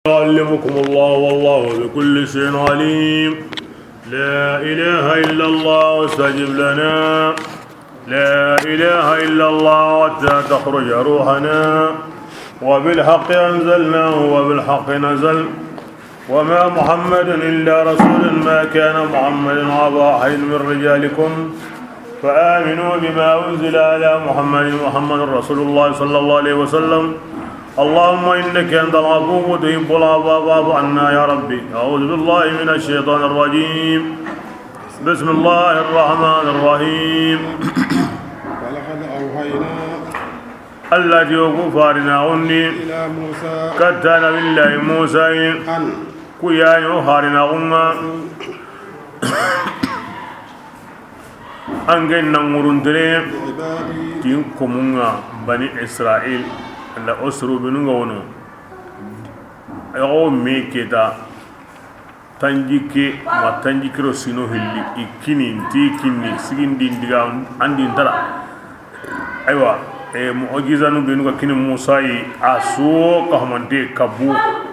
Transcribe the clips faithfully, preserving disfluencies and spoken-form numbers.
يعلمكم الله والله بكل شيء عليم. لا إله إلا الله استجب لنا. لا إله إلا الله حتى تخرج روحنا. وبالحق أنزلناه وبالحق نزل. وما محمد إلا رسول. ما كان محمد أبا أحد من رجالكم. فآمنوا بما أنزل على محمد. محمد رسول الله صلى الله عليه وسلم. اللهم إنك أنت العفو تحب العفو فاعف عنا يا ربي. أعوذ بالله من الشيطان الرجيم. بسم الله الرحمن الرحيم. ولقد أوحينا Alla ti o ku faarinaxun di إلى موسى katta Nabillahi Musa yi. أن Ku ya ni o faarinaxun ŋa. An ke na ŋuruntere بعبادي ti n komun ŋa, Bani Israil, anda o soro benu ga wono. Ayo me keta. Tanjikke ma tanjikke ro sino hilli, i kini, nti kinni, sigindi ndiga, andi ntara. Aywa, e, mu'jizanu benu ga kini Musa yi, a su ka humante kabu,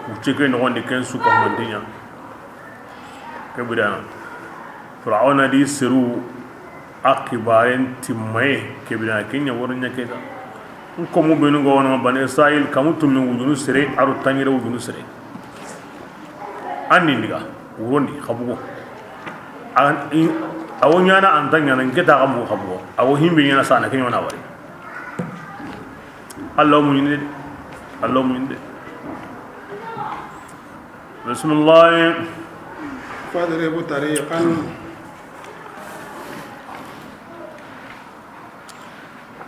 wucce ke noxondi ken su ka humante ɲa. Ke bidana. Fir'auna di seru, a xibaren timmaye, ke bidana, ken ɲa woro ɲa keta. N komu benu ga wono Bani Israil, kamu tummi wujunu sere, aro tanjire wujunu sere. An ni ndiga wurondi xa bugo. A wo ɲana an ta ɲana, n ke ta xa bugo xa bugo. A wo himbe ɲana sana ke ɲona wari. Alla muɲinde. Alla muɲinde. Bismillah. فاضرب طريقا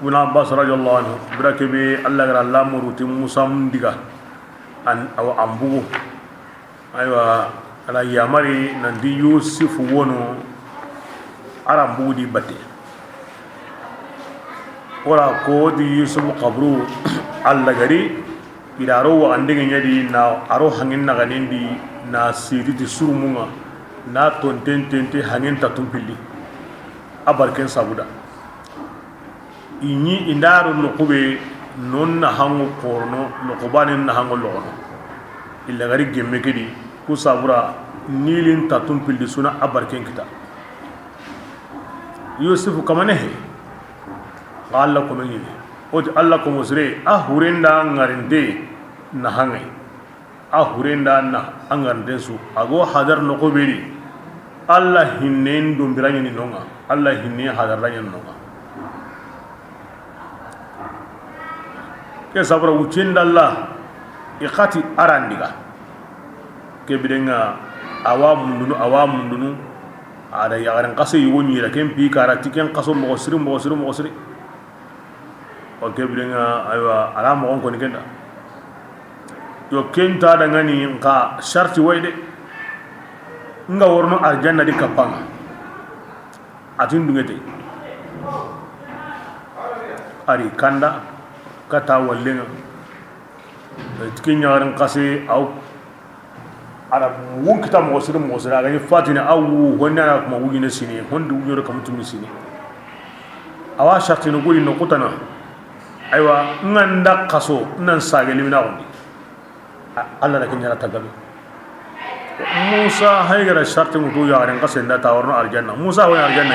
Ibn Abbas radiyallahu anhu, bira kebe Alla gara lamuru ti Musa mun diga, an, awa an bugu. Aywa, Alla yamari nanti Yusufu wono, ara bugu di batte. Wala ko di Yusufu kaburu, Alla gari, i da ro wa andege ɲa di na aro hangen na ganen di na siti ti surumunga, na tonten tente hangen ta tumpilli. A barken sabuda. I ɲi i nda ro noxu be non na hango korono, noxu bane na hango loxono. Illa gari gemme ke di, ku sabura nilin ta tumpilli suna a barken kita. Yusufu kamane he, xa Alla ko men ɲini. O ti Alla ko mosire, a hurenda ŋarinde na hangai. A hurenda na a ŋarinde su. A go hadar noxu be di. Alla hinnen dumbira ɲini nonga. Alla hinnen hadar da ɲini nonga. Ke sabura wucin dalla, i xati arandiga. Ke bidenga, awa mundunu, awa mundunu. A da yaxaren xase yugo ɲira, ken pi kara ti ken xaso moxo siri, moxo siri, moxo siri. O ke bidenga, aywa, ala moxon koni kenda. Yo, ken ta dangani nka sharti way de. Nga worno arjanna di kapanga. Atin dungete. Ari kanda kata wallenga. Tike ɲaxarin xase aw. Ara wun kita moxo siri moxo siri, a ga ni fatini aw wu, honni ana kuma wujine sine, hondi wujoro kamu tumi sine. Awa shartini guri no kutana. Aywa, nganda xaso, nan sage limina gondi. A-, Alla na kinyana tagami. Musa haygara sharti mutu yaxaren xase nda ta warno arjanna. Musa woni arjanna.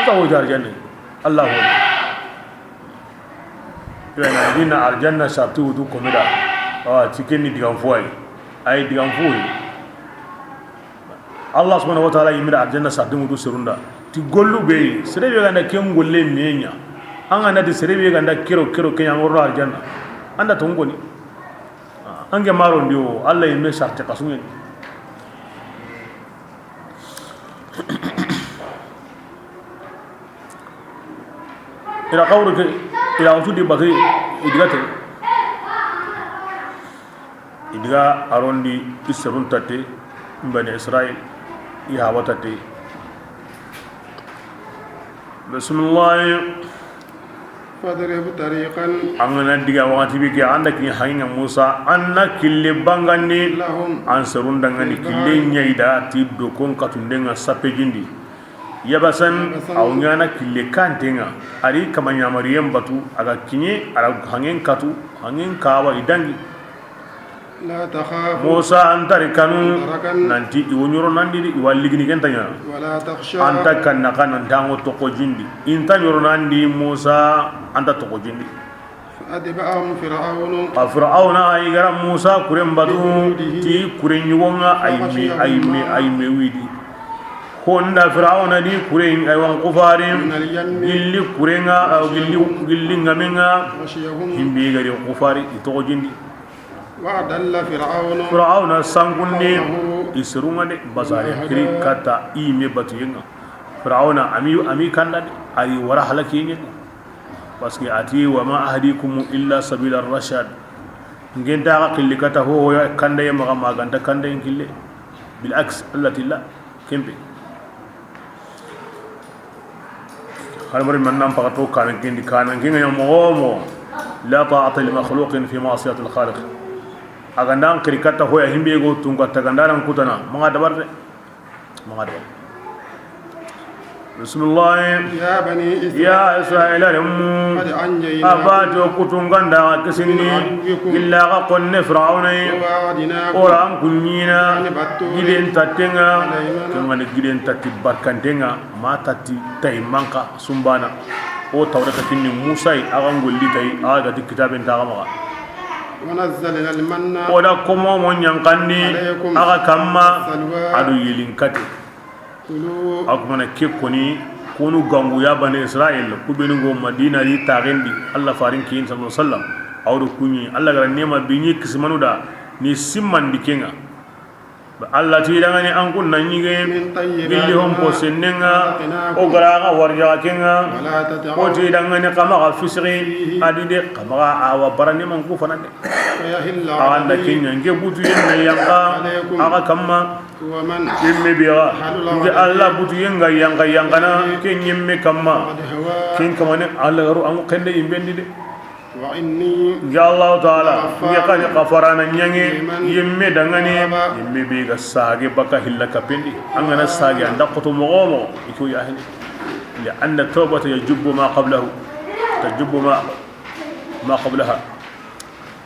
Nta wo ti arjanna. Allahu akbar. Yo, na dina arjanna sarti wutu komida. Awa, ti ken ni digan fuwayi. Ay digan fuwayi. Allah subhanahu wa ta'ala yimira arjanna sarti wutu serunda. Ti gollu be, sere be ganda ken golle menya. An ganda ti sere be ganda kero, kero kenya ngorro arjanna. Anda to ngoni. Ange maro ndiwo, Allah yimme sarti kasungen. Ira kawru ke, ira wutu di batu, i digate. I diga arondi i serun tate, Bani Israil, i hawa tate. Bismillah. فاضرب طريقا An gana diga waxati be ke, an da kiɲe hanŋa Musa, an na kille bangandi, لهم an serun dangani في kille البحر ɲayda ti dokon katundenga sappe jindi. يبسا يبسا aw ɲana kille kantenga, ari kama ɲamariyen batu, a ga kiɲe, a ra hanŋen katu, hanŋen kawa i dangi. لا تخافوا Musa, an ta ri kanu, دركا nanti i wo ɲoronandi di, i wa ligini ken ta ɲa. ولا تخشى An ta kanna xa nanti an ŋo toxo jin di. I nta ɲoronandi Musa, an ta toxo jin di. فأتبعهم فرعون Xa Firawuna a yi gara Musa kuren batu, بجنوده ti kuren ɲugon ŋa, a yi me, a yi me, فغشيهم a yi ما me widi. Honda Firawuna di kuren, a yi wan kufari, من اليم gilli kuren ŋa, a gilli, فغشيهم gilli ŋamen ŋa, فغشيهم himbe gari kufari, i toxo jin di. وأضل فرعون Firawuna sankundi قومه i serun ŋa de, basa وما ya kiri هدى kata i me batuyen ŋa. Firawuna ami, ami kanda de, a yi wara halakiyen ŋa. Parce que a ti, وما أهديكم إلا سبيل الرشاد. N ke nta xa xilli kata ho, ho ya kanda ye maxa, ma ga nta kanda yen kille. Bil aks, Allah tilla, kempe. Har mari man nan pakato kanan kendi, kanan kenga ya moxo moxo. لا طاعة لمخلوق في معصية الخالق. A ga nda an xiri kata ho ya himbe go tunka ta ga nda nan kutana, maxa dabar de. Maxa dabar. Bismillah. يا بني إسرائيل Ya Israila remu, قد أنجيناكم a ba to kutun ga nda xa kisindi, من عدوكم illa xa konne Firawuna yi. وواعدناكم O ra an kuɲina, جانب الطور giden tatten ŋa, الأيمن ken ga ni giden tatti barkanten ŋa, ma tatti tay manka sumbana. O Tawreta kinni Musa yi, a ga n golli tay, a ga ti kitaben ta xa maxa. ونزلنا المن O da komo mo ɲankandi, عليكم a ga kamma, والسلوى a do yelin kate. كلوا A ku mana ke koni, kunu gangu ya bani Israil, ku benu go Madina yi taxendi, Allah farin kiyin sallallahu alaihi wasallam. A wo do kuɲi, Allah gara nema biɲi kisimanu da, ni simmandi ken ŋa. Ba Allah ti dangani an kun na ɲige, من طيبات gilli hon po ما sennen ŋa, رزقناكم o gara ga warja ken ŋa. ولا تطغوا O ti dangani xa maxa fisigi, فيه a di de xa maxa a wa barani man ku fanande. فيحل A ga nda علي ken ɲa, n ke butuyen na yanka, غضبي عليكم a ga kamma. ومن Yemme be ga, حلل n ke غضبي Allah butuyen ga yanka yankana, ken yemme kamma. فقد هوى Ken kamane Allah garu an kende imbendi de. وإني N ke Allah Taala, n ke xa ni غفار xafarana ɲange, لمن yemme dangani, تاب yemme be ga sage baka hilla kapendi. An ga na sage an da xoto moxo moxo, i ko ya hene. لأن التوبة يجب ما قبله، تجب ما، ما قبلها.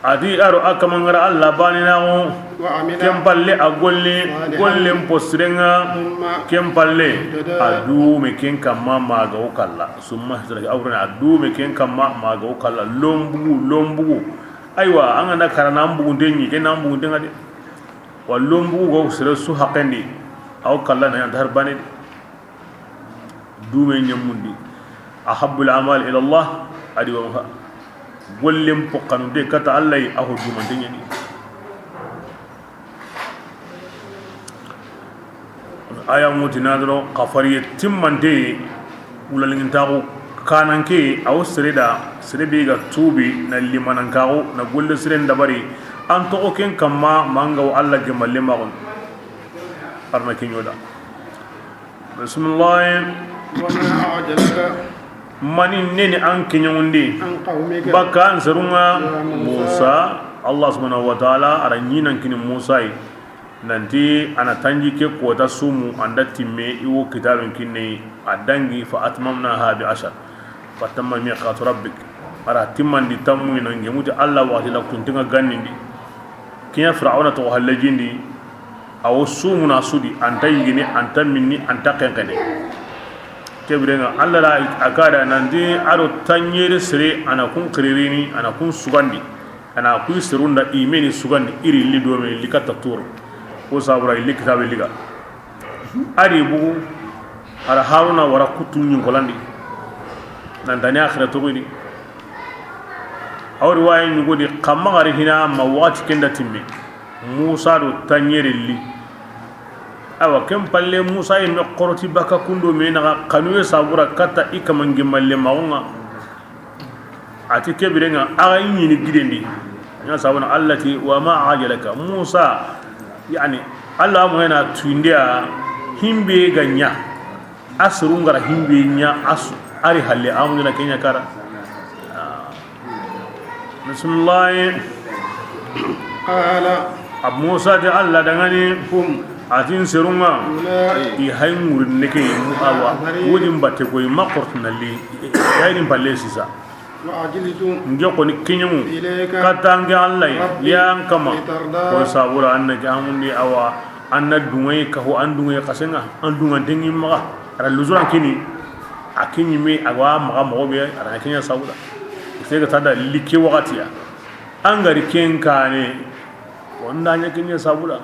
A di a ro a kamangara Allah bani na ŋo. وعمل Ken palle a golli, صالحا gollen po siren ŋa. ثم Ken palle, اهتدى a dume ken kamma ma ga o kalla. Summa hijira, a wurana a dume ken kamma ma ga o kalla. Lombugu, lombugu. Aywa, an ga na karana an bugunte ɲi, ken an bugunte ŋa de. Wa lombugu go sere su haqendi. A o kalla na yan dar bane de. Dume ɲamundi. أحب الأعمال إلى الله أدومها. Gollen po xanude kata Allah yi, a ho dumante ɲani. Aya mutina doro, xafariye timmante, wulalingintaxu kananke, a wo sere da, sere be ga tubi, na limanankaxu, na golle siren dabari, an toxo ken kamma, ma an ga wo Allah gemalle maxun. Arna ke ɲoda. Bismillah. وما أعجلك Mani neni an keɲondi عن قومك baka an serun ŋa يا موسى. Musa. Allah subhanahu wa ta'ala a ra ɲinan kini Musa yi. Nanti a na tanji ke kota sumu an da timme i wo kitabin kinne a dangi فأتممناها بعشر فتم ميقات ربك. A ra timmandi tammu ina ngemuti Allah waxati la kuntinga gannindi. Kiɲa Firawuna toxo halle jindi. A wo sumuna sudi, an ta yigini, an ta minni, an ta xenxene. Ke biren ŋa, Allah da a kada nanti a do tanɲere sere, a na kun xiririni, a na kun sugandi, a na kuyi serun da i meni sugandi, i ri li do me, li katta toro. Ko sabura, i li kitabe liga. A ri bugu, a ra Haruna wara kutu ɲinkolandi. Nantani axira toxidi. A wo riwaya ɲugodi, xa maxa ri hina ma waxati ken da timme. Musa do tanɲere li. Awa, ken palle Musa yi me xoroti baka kundo me naxa xanuye sabura katta i kaman gemalle maxun ŋa. A ti ke biren ŋa, a ga ɲini gidendi. Ɲa sabuna Allah ti, وما أعجلك Musa, yani, Allah mo yana tuindiya himbe ga ɲa. A serun ga ra himbe ɲa a su, a ri halle, a mundina ke ɲa kara. Ah. Bismillah. قال A Musa ti Allah dangani, هم a ti n serun ŋa, أولئك i hay ŋurin ne ke, awa, أظهري wodin batte koy ma xortuna li, i hay ni balle sisa. وعجلت Nke xoni kiɲaŋu إليك katta nke Alla yi, رب ya n kama. لترضى Ko sabura an na ke amundi awa, an na duŋe kahu, an duŋe xasenŋa, an duŋanten ŋi maxa. A ra lusuran kini, a kiɲi me, a wa maxa moxo be, a ra na kiɲa sabura. Sega tada liki waxati ya. An gari ken kane, wanda ɲa kiɲa sabura.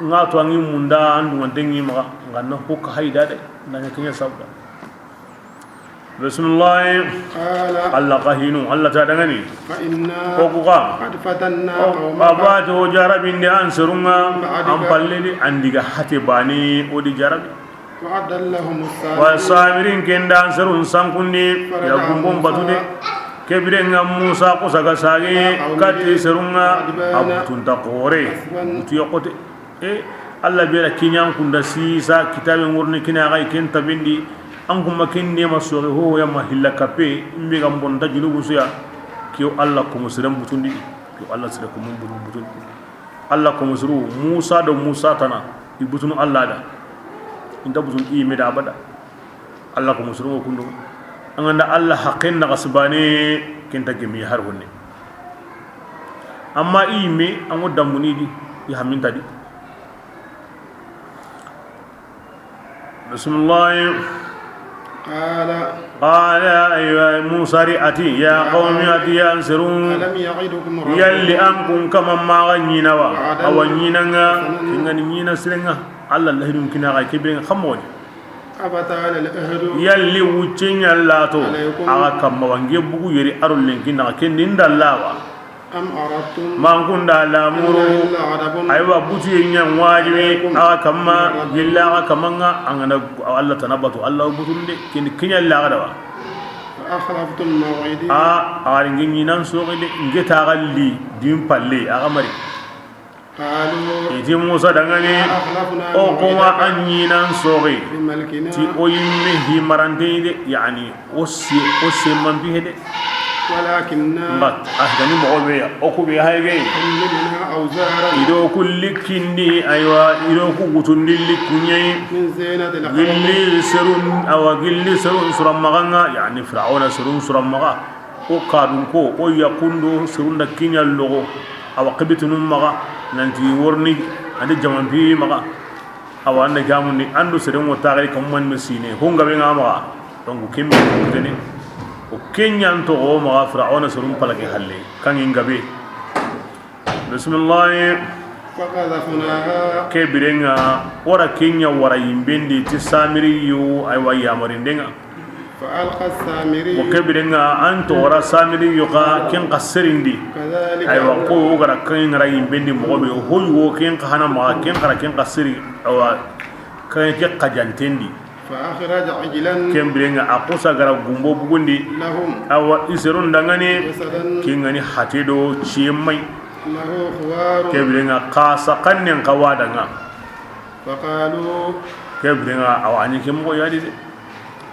Nga to an ŋi munda, an duŋanten ŋi maxa, nga na hukka hayda de, nga na kiɲa sabba. Bismillah. قال Alla xa hinu, Alla ta dangani. فإنا Ko ku xa. قد فتنا O قومك abati o jarabinde an serunŋa, بعدك an palle di, an diga hate bani, o di jarabi. وأضلهم السامري Wa Samirin kenda an serun sankundi, فرجع ya gumbon batu de. موسى Kebirenga Musa kusa ga sage, إلى قومه kati serunŋa, غضبان a butunta xore, أسفا butu ya xote. E, Alla bera kiɲan kunda sisa, kitabe ŋorni kina ga ken tabindi, an kuma ken ne ma sore ho ya ma hilla kape, mbe ga mbonta junubu suya, kiyo Alla ko musirem butundi, kiyo Alla sire ko mun butundi. Alla ko musiru, Musa do Musa tana, i butunu Alla da. Inta butun i me da abada. Alla ko musulunŋo kundo. An ga nda Alla haqqen na xasbane, kenta gemi har honne. Amma i me, an ŋo dambuni di, i haminta di. Bismillah. قال Qala, aywa, Musa ri ati, ya qawmi, ati ya n serun. ألم يعدكم ربكم Yalli an kun kama maxa ɲina wa? وعدا Awa ɲinanŋa, حسنا kingani ɲina sirenŋa. Alla lahidun kina ga kebe xamoni. أفطال العهد Yalli wucce ɲallato عليكم axa kamma wa? Nge bugu yeri aro lenki naxa ken ninda lawa. أم أردتم Mankunda lamuru أن يحل غضب aywa butuye ɲan wajibi عليكم axa kamma من ربكم gilla axa kamanŋa. An ga na Alla tana batu, Alla butunde ken kiɲa laxa dawa. فأخلفتم موعدي A, axa ri nge ɲinan soxi de, nge taxa li din palle axa mari. قالوا Iti Musa dangani, ما أخلفنا o kuma موعدك an ɲinan soxi بملكنا ti o yimme himarante de, yani o se, o se manpi hede. ولكننا Ngat, ah, gani moxo be ya, o ku be hay be. حملنا أوزارا Ido ku likindi, aywa, ido ku gutundi likuɲe. من زينة القوم Gilli serun, awa, gilli serun suran maxanŋa, yani Fir'auna serun suran maxa. O kadun ko, o yakundo serun da kiɲa loxo. Awa, xibitunun maxa, nanti worni, andi jamanpi maxa. Awa, an da jamundi, an do seren ŋo taxiri kamman me sine, ho ngabe ŋa maxa. Donc, kembe kutene. O keɲan toxo maxa, Fir'auna serun palake halle, kangi ngabe. Bismillah. فقذفناها Ke birenŋa, o ra keɲa wara yimbendi ti Samiriyu, aywa, yamarindenŋa. فألقى السامري Mo ke birenŋa, an to wara Samiriyu xa, ken xa serindi. كذلك Aywa, ko o gara ken ŋara yimbendi moxo be, hoyu wo ken xa hana maxa, ken xara ken xa seri, awa, ken ke xa jantendi. فأخرج عجلا Ken birenŋa, a xusa gara gumbo bugundi. لهم Awa, i serun dangani, جسدا ken ŋani hate do ciyemmay. له خوار Ke birenŋa, xasa xannen xa wa danŋa. فقالوا Ke birenŋa, awa, a ni ke moxo yadi de.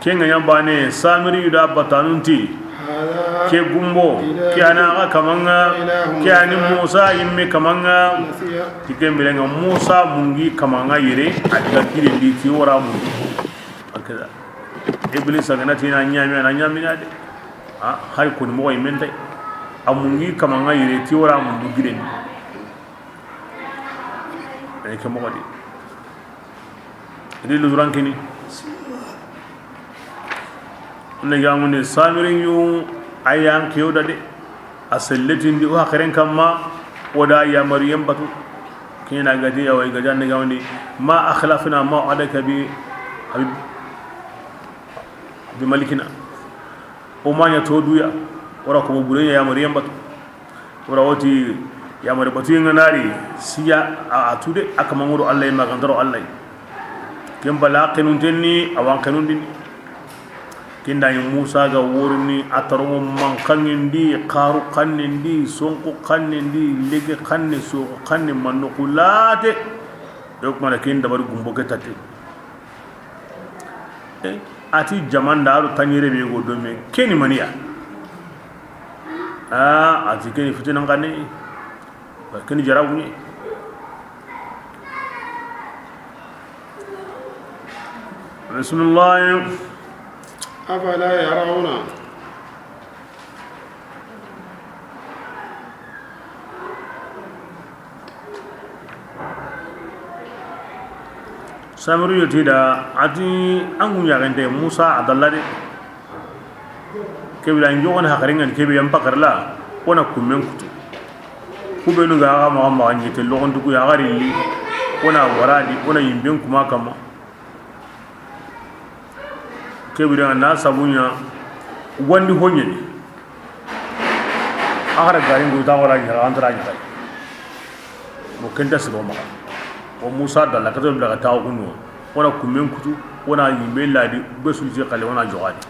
Ken ŋa ɲa bane, Samiriyu da batanun ti, هذا ke gumbo, إله ke a na xa kamanŋa, إله ke a ni موسى Musa yimme kamanŋa. نسي Ti ken birenŋa, Musa mungi kamanŋa yere, a diga girendi ti wara mundu. Akeda. Iblisa ga na ti na ɲami, a na ɲamina de. A, hari koni moxo yimme ntay. A mungi kamanŋa yere ti wara mundu girendi. Ene ke moxo di. Idi luzuran kini. Ne gamundi Samiriyu, a yan kiyo da de. A selletindi o haxiren kamma, o da yamariyen batu. Kina gadi, awa, i gadi, ne gamundi, ما أخلفنا موعدك ب-، ب-، بملكنا. O ma ɲa to duya, o ra ko bure ɲa yamariyen batu. O ra woti yamari batuyen ŋa nari, siya a, a tude, a kamanŋo do Alla yi, ma gantaro Alla yi. Ken bala xenunten ni, awan xenundini. Ken da yi Musa ga worini, a taronŋo manxannen di, xaru xannen di, sonxu xannen di, lege xanne, soxu xanne, mannoxu late. Yo kuma na ken dabari gumbo ke tatte. Eh, a ti jamanda aro taɲere be go do me, keni maniya. Ah, a ti keni fitinan xanne. Keni jarabu ni. Bismillah. أفلا يرون Samiriyu ti da, a ti, an kun yaxente Musa a dalla de. Kebira n joxon haxaringan kebe yan pakarla, o na kummen kutu. Kubenu ga ga maxa maxa ɲi te loxontugu yaxari li, o na waradi, o na yimben kuma kama. Kebira na sabunya wandi honyeni. Axara garin go ta wara ɲaxa, an tara ɲaxa. Mo kenta siro maxa. O Musa dalla kato bila ka tawo kunu. O na kummen kutu, o na yimbe ladi, be sulje kale, o na joxadi.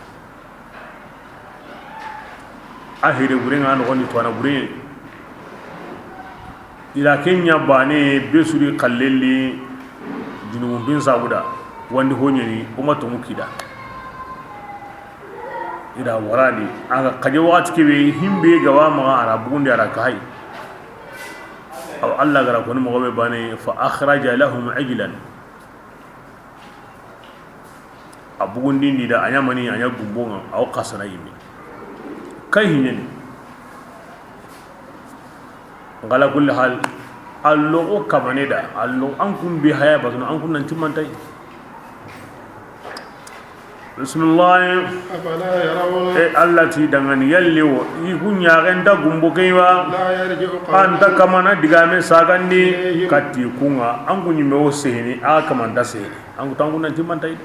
A hede burenga no goni to na bure. Ila kenya bane be suri kallelli. Junubun bin sabuda wandi honyeni o ma to mukida. Ida warani, a ga kaje waxati kebe, himbe ga wa maxa, a ra bugundi, a ra kahay. Aw Allah ga ra koni moxo be bane, fa akhraja lahum ijlan. A bugundindi da, a ɲa mani, a ɲa gumbonga, aw xasana yimbe. Kay hineni. Ala kulli hal, a loxo kamane da, a loxo an kun bi haya batuna, an kun nan timmantay. Bismillah. Afala yarawna. E Allah ti dangani yalli wo, i kun ɲaxenta gumbo keywa. La yarji'u qawlan. Anta kamana digame sagandi. Ilayhim. Katti kunga, an kun ɲimme wo sehini, a kamanta sehini. An kun tan kun nan timmantay.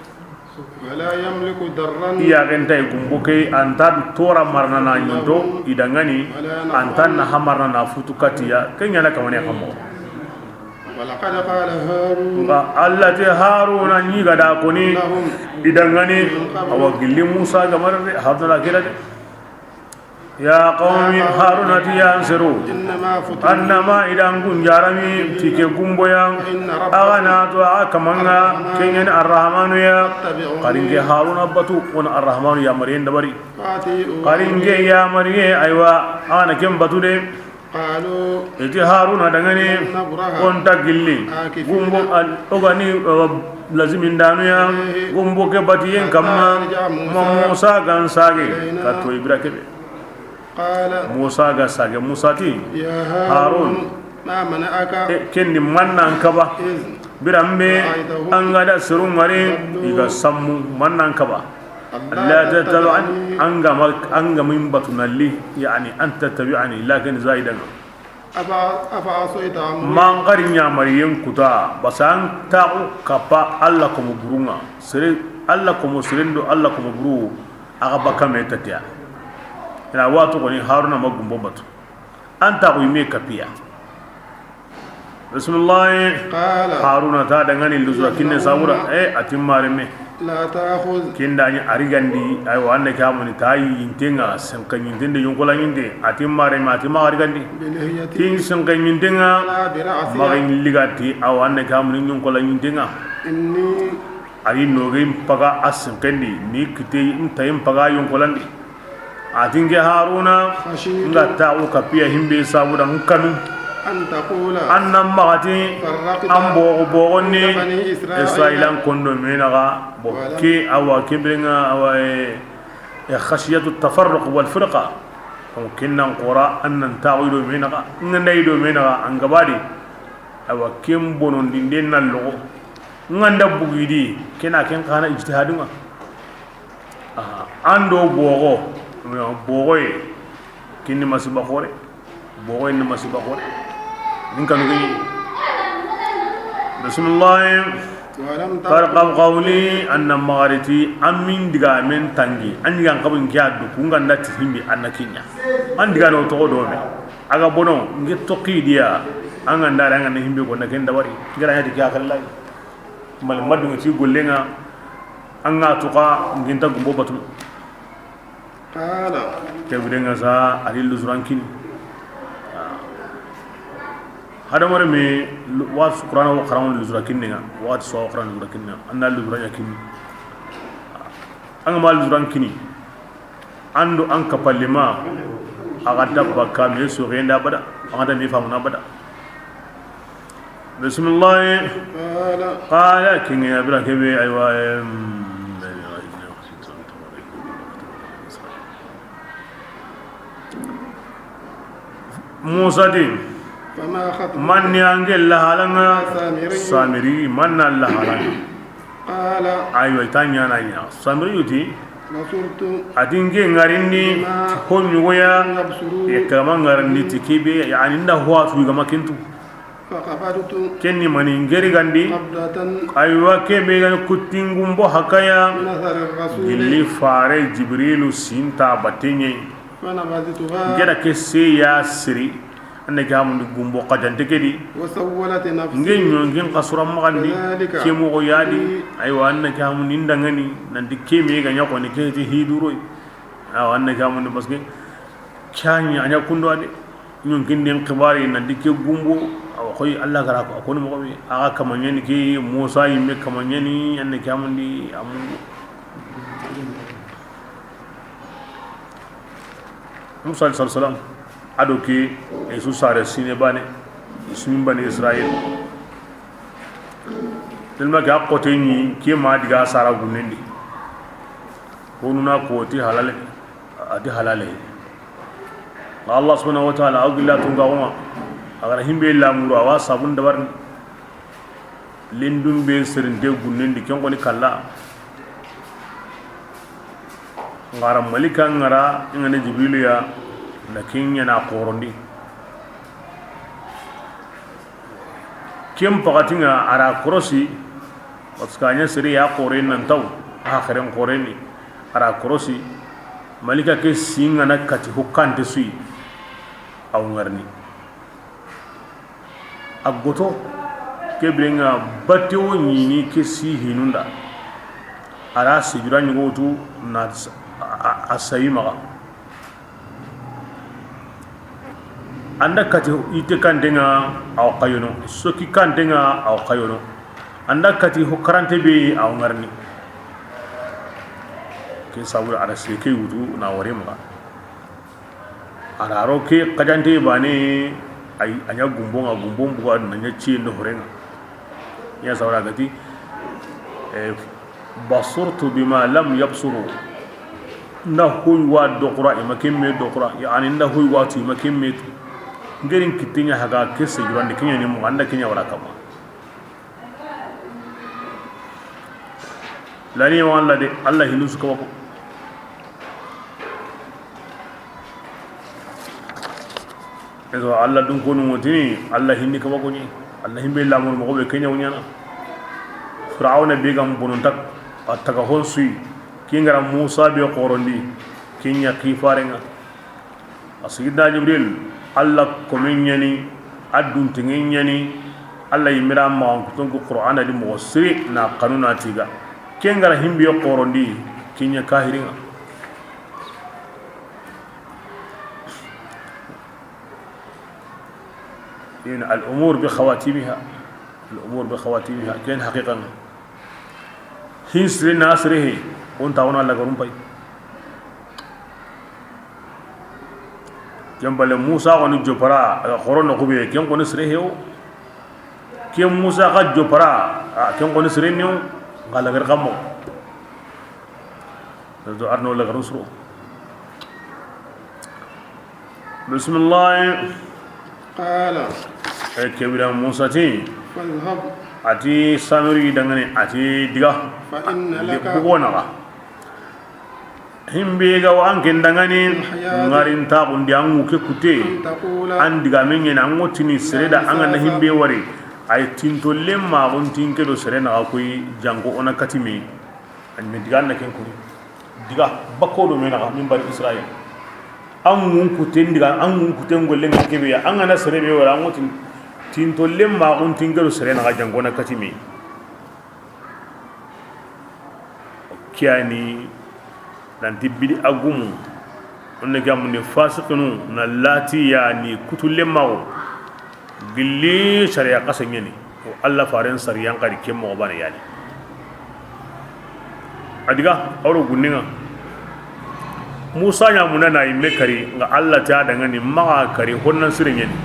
Wala yamliku darran. Iya genta e gumbo ke, anta tora marna na ɲonto i dangani, anta na hamarna na futu katiya, ke ɲana kamane kamo. Walaqad qala Harun. Nga Allah te Haruna ɲi ga da koni i dangani, awa gilli Musa ga marre, Haruna la kira de. Ya qawmi, Haruna ti ya n sero. Innama futintum. Annama i da n kun jarami ti ke gumboya. Inna rabbakum. Axa na to a kamanga, ke ɲani Arrahmanu ya. Fattabi'uni. Xarinke Haruna batu, wona Arrahmanu yamariyen dabari. Wa ati'u. Xarinke yamariye, aywa, axa na ken batu de. Qalu. I ti Haruna dangani, lan nabraha. O nta gilli. Akifina. Gumbo al, o gani, uh, lazimindanu ya. Alayhi. Gumbo ke batiyen kamma. Hatta yarji'a Musa. Ma Musa gan sage. Ilayna. Ka to ibra kebe. Qala. Musa ga sage, Musa ti, ya Harun, Harun, ma mana'aka, e, kendi mannan kaba, iz, birambe, ra'aytahum, an ga da serun ŋari, yadhallun, i ga sammu, mannan kaba. Alla, alla tattabi'ani, tattabi'ani, an ga ma, an ga min batu nalli, yani, an tattabi'ani, lakin zaidan. Afa, afa asayta amri. Man xari ɲamariyen kuta, basa an taxu kapa Alla komo burunga. Sere, Alla komo serendo, Alla komo buru, axa bakame tatiya. Ina watu koni Haruna ma gumbo batu. An taxu ime kapiya. Bismillah. Qala. Haruna ta dangani luzura kinne sabura. E, ati mareme. La ta'khudh. Kinda ni arigandi, aywa, anne kamuni ta yintenga, senka yintende, yonkola yinte, ati mareme, ati ma arigandi. Bi lihiyati. Kin senka yintenga, la bi ra'si. Magin ligati, awa, anne kamuni yonkola yintenga. Inni. Ari noge mpaga a senkendi, ni kite ntaye mpaga yonkolandi. Atinke Haruna, khashitu, nga taxu kapiya himbe sabuda nkanu. An taqula. Anna maxati, farraqta, an bogo bogonni, bayna bani Israila. Israilan kondo menaga, bo, wa lam, ke awa, ke birenga awa, e, e khashiyatu tafarruq wal firqa. Donc, kinnan qora, annan taxu do menaga, ngandai do menaga, an gabadi. Awa, ken bonon dinde na logo. Nganda bugidi, kena ken kana ijtihadunga. Aha, an do bogo, bogoye, kinni masiba xore, bogoye ni masiba xore. Nin kanu gini. Bismillah. Farqab qawli, anna magariti, an min diga men tangi, an diga n kabin kiya du, kunga nda ti himbi anna kinya. An diga no togo do me. Aga bono, nge toki dia, an ga ndare, an ga himbi ko na ken dabari. Ngara ya di kiya kallai. Mal madu ti gollenga, an ga tuka nginta gumbo batu. Qala. Ke birenga sa, ari luzuran kini. Hadamare me, lu-, wa su Qur'ana wa Qur'ana luzuran kini nga, wa su Qur'ana luzuran kini nga, anna luzuran ya kini. An ga ma luzuran kini. Ando an kapalima, a ga dabba ka me so genda bada, a ga da me famuna bada. Bismillah. Qala. Qala, kinga ya bira kebe, aywa, em, Musa di. Fama khatbukum. Man ni ange lahalanga. Samiri. Samiri, man na lahalanga. Aywa, i ta ɲaana ɲa. Samiriyu ti, a ti n ke ŋarindi ho ɲogoya, i ga ma ŋarindi ti ke be, yani, n da ho a tu i ga ma ken tu. Ken ni mani n geri gandi. Aywa, ke be ga ni kuttingumbo hakaya. Gilli fare Jibrilu sinta batenye. N gera ke se ya siri. An da ke hamundi gumbo xajante ke di. N ke ɲonkin xasura maxandi. Ke moxo ya di. Aywa, an da ke hamundi n dangani. Nanti ke me ga ɲa xoni ke ti hiduroy. Awa, an da ke hamundi parce que ke a ɲa kundo a de. Ɲonkin den xibari nanti ke gumbo. Awa, xoy Allah gara ko a koni moxo be. A ga kamaɲani ke Musa yimme kamaɲani, an da ke hamundi amu. Musa alayhi salatu wasalam, a do ke, e su sare sine bane, su min bani Israil. Tellement que a xote ɲi, ke ma diga sara gunendi. Ko nuna ko ti halale, a ti halale. Allah subhanahu wa ta'ala, a gilla tunga xoma, a gara himbe lamuru, a wa sabun dabarni. Lendun be serinte gunnen di, ken xoni kalla. N gara malika ŋa ra, i ŋa ni Jibrilu ya, na ken ɲaana xorondi. Ken paxati ŋa a ra korosi, parce que a ɲa sere ya xore nan taw, a xeren xoreni, a ra korosi, malika ke si ŋa na kati ho kante su yi, a wa ŋarini. A goto, ke biren ŋa batte wo ɲini ke si hinunda. A ra sijura ɲogo tu na a, a, a sayi maxa. An da kati yitte kante ŋa, a wa xayono, soki kante ŋa, a wa xayono. An da kati ho karante be, a wa ŋarini. Ke sabu da a ra sire ke wutu na wari maxa. A ra ro ke xajante bane, ay, a ɲa gumbo ŋa, gumbo n buga na ɲa ciye ndo hore ŋa. Ya sawra gati, eh, basurtu bima lam yabsuru. N da hoy wa doxura, i ma ken me doxura, yani n da hoy wa tu, i ma ken me tu. N geri n kitte ɲa haga ke sijurandi, ke ɲa ni mo, an da ke ɲa wara kama. Lani wa Allah de, Allah hinu su kaba ko. Eso Allah dun konu ŋotini, Allah hinni kaba ko ni. Allah himbe lamuru moxo be ke ɲa wa ɲaana. Firawna be gam bonontak, a taga hon su yi. Ke ŋa ra Musa be xorondi, ke ɲa xifare ŋa. A Sayyidina Jibril, Allah komen ɲa ni, a duntengen ɲa ni, Allah yimira maxan kutonku Qur'ana di moxo siri na xanu na tiga. Ke ŋa ra himbe xorondi, ke ɲa kahiri ŋa. In al umur bi khawatimiha. Al umur bi khawatimiha. Ken haqiqa ŋa. Hin sire na sire he, o nta wona lagarun pay. Ken bale Musa xoni jopara, a ga xoro noxu be, ken xoni sire he o. Ken Musa xa jopara, a, ken xoni sire ne o, nga lagar xa mo. Do arno lagarun suro. Bismillah. Qala. E ke bira Musa ti. Fadhhab. A ti Samiri dangani, a ti diga. Fa inna laka. Bugo naxa. Himbe ga wa an ken dangani, ŋarin taxundi an ŋu ke kute. An diga me ɲeni an ŋo tini sere da an ga na himbe wari. Ay tinto lemma gon tinke do sere naxa koy janko ona katimi. An me diga na ken kuri. Diga bakko do me naxa min bani Israil. An ŋun kuten diga, an ŋun kuten golle ŋa kebe ya. An ga na sere be wara an ŋo tin, tinto lemma gon tinke do sere naxa janko ona katimi. Kiyani nanti bidi agumu. Onne gamundi fasiqinu na lati ya ni kutulle mawo. Gilli sariya kasa ɲeni. O Allah faren sariyan kadi ke moxo bane yani. A diga awro gunninga. Musa ɲa munda na yimme kari nga Allah ta dangani maxa kari honnan sire ɲeni.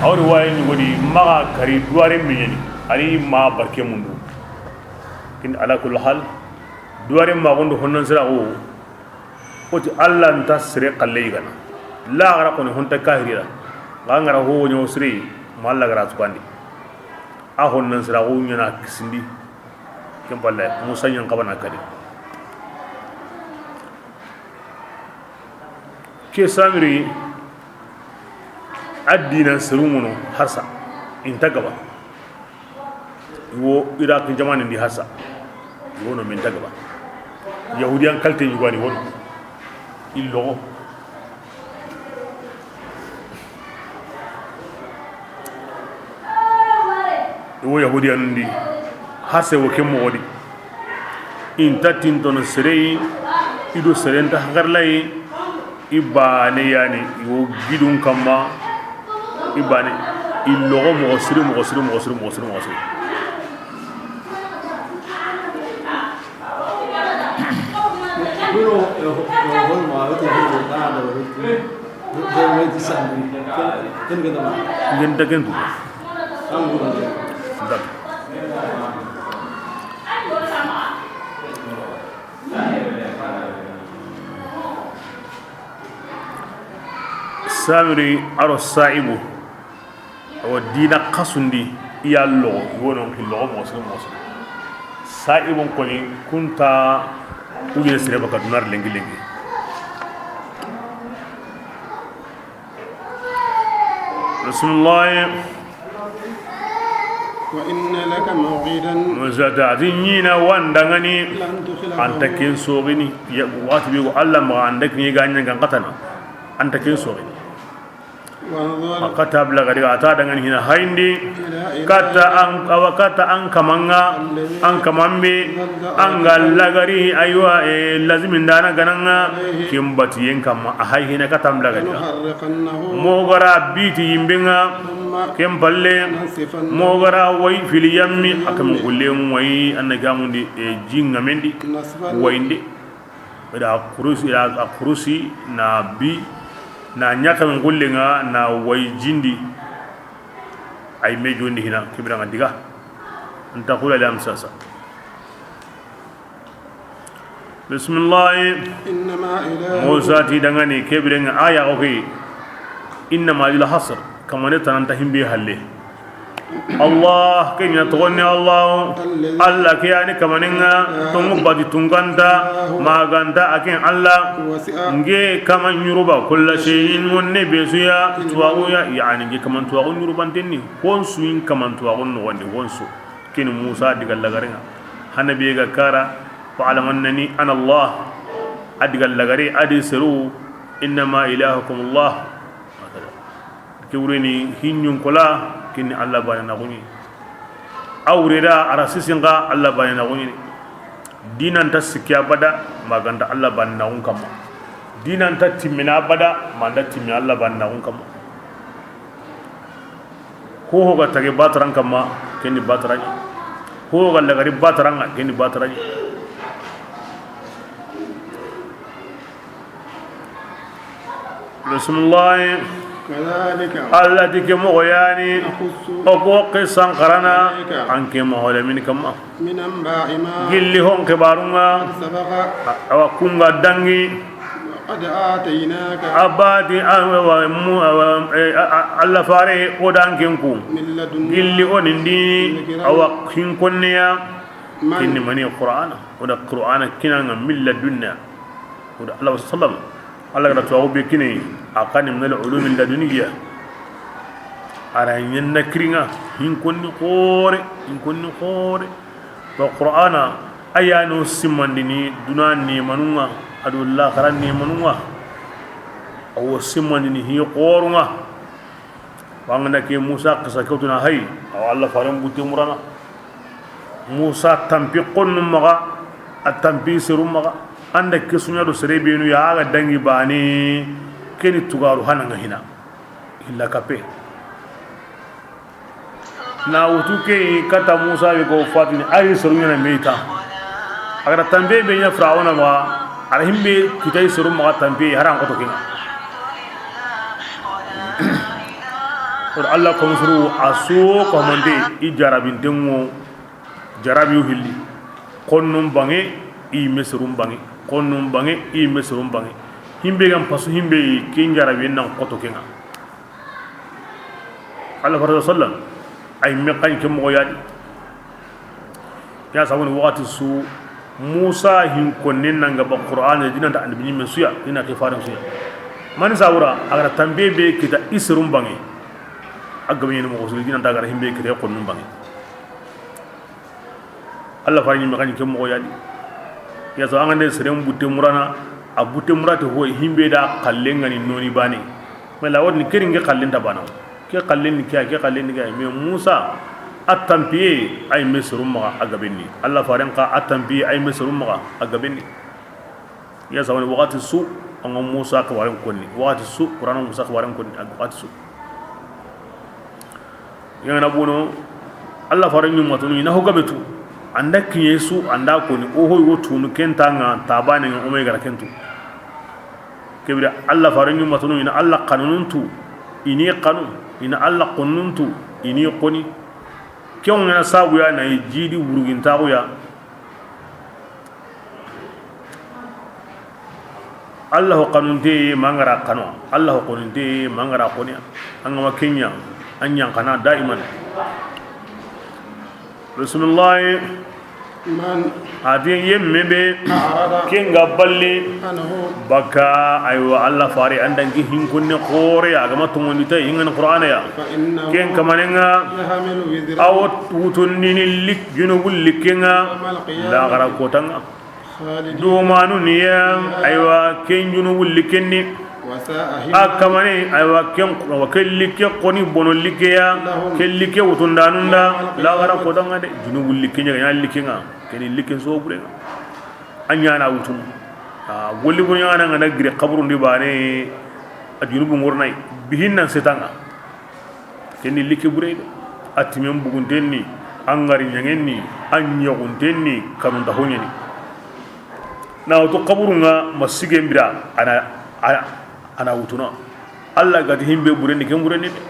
Awri waye ni godi maxa kari duware me ɲeni. Ari ma barke mundu. Kin ala kulli hal, duware ma gondo honnan sira o. Oti Allah nta sire kalle yigana. La gara koni honta kahirira. Ga ngara ho wonyo sire ma Allah gara tukandi. A honnan sira o ɲana kisindi. Ken palle Musa ɲan xabana kadi. Ke Samiri, a diina seru ŋono harsa, i nta gaba. I wo Iraq jamaane ndi harsa, i wono min nta gaba. Yahudiyan kalte ɲugani wono, i loxo. I wo Yahudiyanun di, harse wo ken moxo di. I nta tintono sere yi, i do sere nta haxarla yi, i baane yani, i wo gidun kamma, i baane, i loxo moxo siri, moxo siri, moxo siri, moxo siri, moxo siri. Ngenta kentu. D'accord. Samiri aro Saibu. Awa diina xasundi, i ya loxo, i wono ki loxo moxo siri moxo siri. Sa i bon koni kunta ugine sere baka dunar lenki lenki. Bismillah. وإن لك موعدا. Musa ta ati ɲina wandangani. لن تخلفه. Anta ken sogini. Ya, waxati be ko Allah ma anda kin ga ɲan kan katana. Anta ken sogini. A kata bla gadi a ta dangani hina hayindi. Kata an, awa kata an kamanga, an kamambe, an ga lagari, aywa, e, lazimi ndana gananga, ken batiyen kamma, a hay hina kata bla gadi. Mogara biti yimbenga, ken palle, mogara way fili yammi, akam gullen way, anna gamundi, e, jinga mendi, wayinde. Ida kurusi, ida a kurusi na bi, na ɲakamin gullenga na way jindi. Ay me jondi hina kibiranga diga. Anta kula lam sasa. Bismillah. إنما إلهكم. Musa ti dangani kebirenga aya, okay. Innama lil hasr. Kamane tananta himbe halle. Allah, ke ɲa togonni Allah. Allah ke yani kamaninga, tongu bati tunganta, maganta aken Allah. Nge kaman yuruba, kulla shay'in, wonne besuya, tuwaguya, yani nge kaman tuwagun yurubantenni, honsu in kaman tuwagun no wandi, honsu. Kini Musa diga lagarenga. Hanabi ga kara, fa'lam annani ana Allah. A diga lagare, a di seru, innama ilahukum Allah. Ke wureni hiɲun kola, kinni Allah bane na guni. A wureda ara sisinga, Allah bane na guni. Dinanta sikki abada, maganta Allah bane na gun kamma. Dinanta timmina abada, manda timmi Allah bane na gun kamma. Ho ho ga tage bataran kamma, kenni batarani. Ho ho ga lagari bataranga, kenni batarani. Bismillah. كذلك. Allah ti ke moxo yani. نقص. O ko qisan qarana. عليك. An ke moxo le min kamma. من أنباء ما. Gilli hon xibarunga. سبق. Awa kunga dangi. قد آتيناك. Abadi awa mu awa, e, a, a, Allah fare o dan ken ku. من لدنا. Gilli onindi. ذكرا. Awa kin konniya. من. Kinni mani Qur'ana. O da Qur'ana kinanga min ladunna. O da Allah sallam. Allah ga da tuwaxu be kini, a xa ni minal ulumi laduniya. A ra ɲenna kiringa, hin konni xoore, hin konni xoore. Wa Qur'ana, a ya no simmandini duna nemanunga, a do laxara nemanunga. A wo simmandini hi xoorunga. Wangana ke Musa qisa kewtuna hay, awa Allah faren butte murana. Musa tampi xonnu maxa, a tampi seru maxa. Anda ke suɲa do sere benu ya, a ga dangi bane, keni tugaru hananga hina. Illa kape. Na wutu ke kata Musa be ko fatini, ari seru ɲana meyta. A ga da tambe be ɲa Firawuna maxa, a ra himbe kitay seru maxa tambe, haran xoto kinga. Or Allah ko musuru a so ko mande i jarabintengo, jarabiyu hilli. Xonnun bange, i meserun bange. Xonnun bange, i meserun bange. Himbe gam pasu himbe kin jarabi nan xoto kinga. Allah fara sallam ay me xan ke moxo yadi. Ya sabuni waxati su, Musa hin konnen nan ga ba Qur'ana di nan ta annabi ɲimme su ya, i na ke faren su ya. Mani sabura, a ga ra tanpiye be kita i seru n banŋe. A ga be ɲeni moxo su, i nan ta ga ra himbe kita i xonnun banŋe. Alla faren ɲimme xa ɲi ke moxo ya di. Ya so an ga nde seren butte murana, a butte murate ho himbe da xallen ga ni noni bane. Mais la wotini keringe xallen ta bana. Ke xallen ni ke ya, ke xallen ni ke ya. Mais Musa, a tanpiye, ay me seru n maxa a gabenni. Alla faren xa a tanpiye, ay me seru n maxa a gabenni. Ya sabuni waxati su, an ga Musa xibaren konni. Waxati su, Qur'ana Musa xibaren konni. Waxati su. Yangana bono, Alla faren ɲummatunu, i na ho gabe tu. An da kiɲe su, an da koni, o hoy wo tunu, ken ta ŋa, ta bane ŋa, o me gara ken tu. Kebira, Alla faren ɲummatunu, i na Alla xanunun tu, i ni xanu, i na Alla xonnun tu, i ni xoni. Ken ŋa na sabu ya na i jidi wurugintaxu ya. Alla ho xanunte mangara xano, Alla ho xonunte mangara xoniya. An ga ma kenya, an ɲan xana daiman. Bismillah. Man. A ti yemme be, a'rada, ken ga balli, anhu, baka, aywa, Alla fare, an da n ki hinkunne xore, a ga ma tongondi ta, hingan Qur'ana ya. Fa innahu, ken kamanen ŋa, yahmilu wizra, a wo wutundini lik-, junubu likken ŋa, yawmal qiyamati, laxara kotan ŋa. Khalidina, dumanu ni ya, fiha, aywa, ken junubu likken ni. Wa sa'a, a himla, kamane, aywa, ken, wa ken likke xoni bono likke ya, lahum, ken likke wutundanun da, yawmal qiyamati, laxara kotan ŋa de, junubu likken ɲa, ɲa likken ŋa, ken ni likken so bure ŋa. A ɲana wutun. A golli bure ɲana ŋa na giri xaburun di bane, a junubu ŋornay, bihin nan setan ŋa. Ken ni likke bure de. A timen bugunten ni, a ŋari ɲangen ni, a ɲaxunten ni, kanun ta ho ɲeni. Na wutu xaburun ŋa ma sigen bira, a na, a, a na wutuna. Alla ga ti himbe bure ni, ken bure ni de.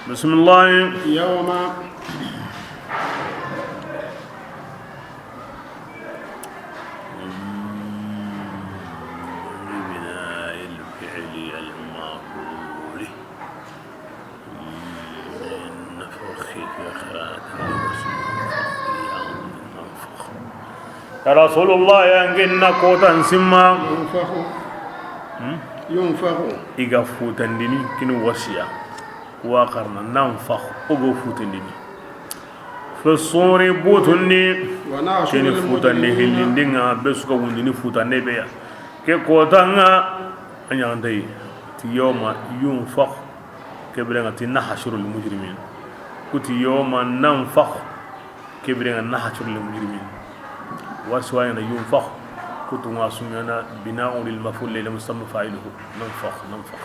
Bismillah. Yawma. بناء الفعل المعقول. من نفخ في قراءة الوصف. يا رسول الله، ya ngenna kotan simma. Yunfakhu. Hmm? Yunfakhu. I ga futandini, kini wasiya. Wa qarna nanfakh, o go futandini. Fi suri butundi. Wa nahshuru, kini futande, al-mujrimina, hillindinga, be su ga wundini futande be ya. Ke kotanga, a ɲaxantayi. Ti yawma yunfakh, ke birenga ti nahshurul mujrimin. Kuti yawma nanfakh, ke birenga nahshurul mujrimin. Waswayna yunfakh, kutunga sunyana bina'un lil maf'ul lil musamma fa'iluhu. Nanfakh, nanfakh.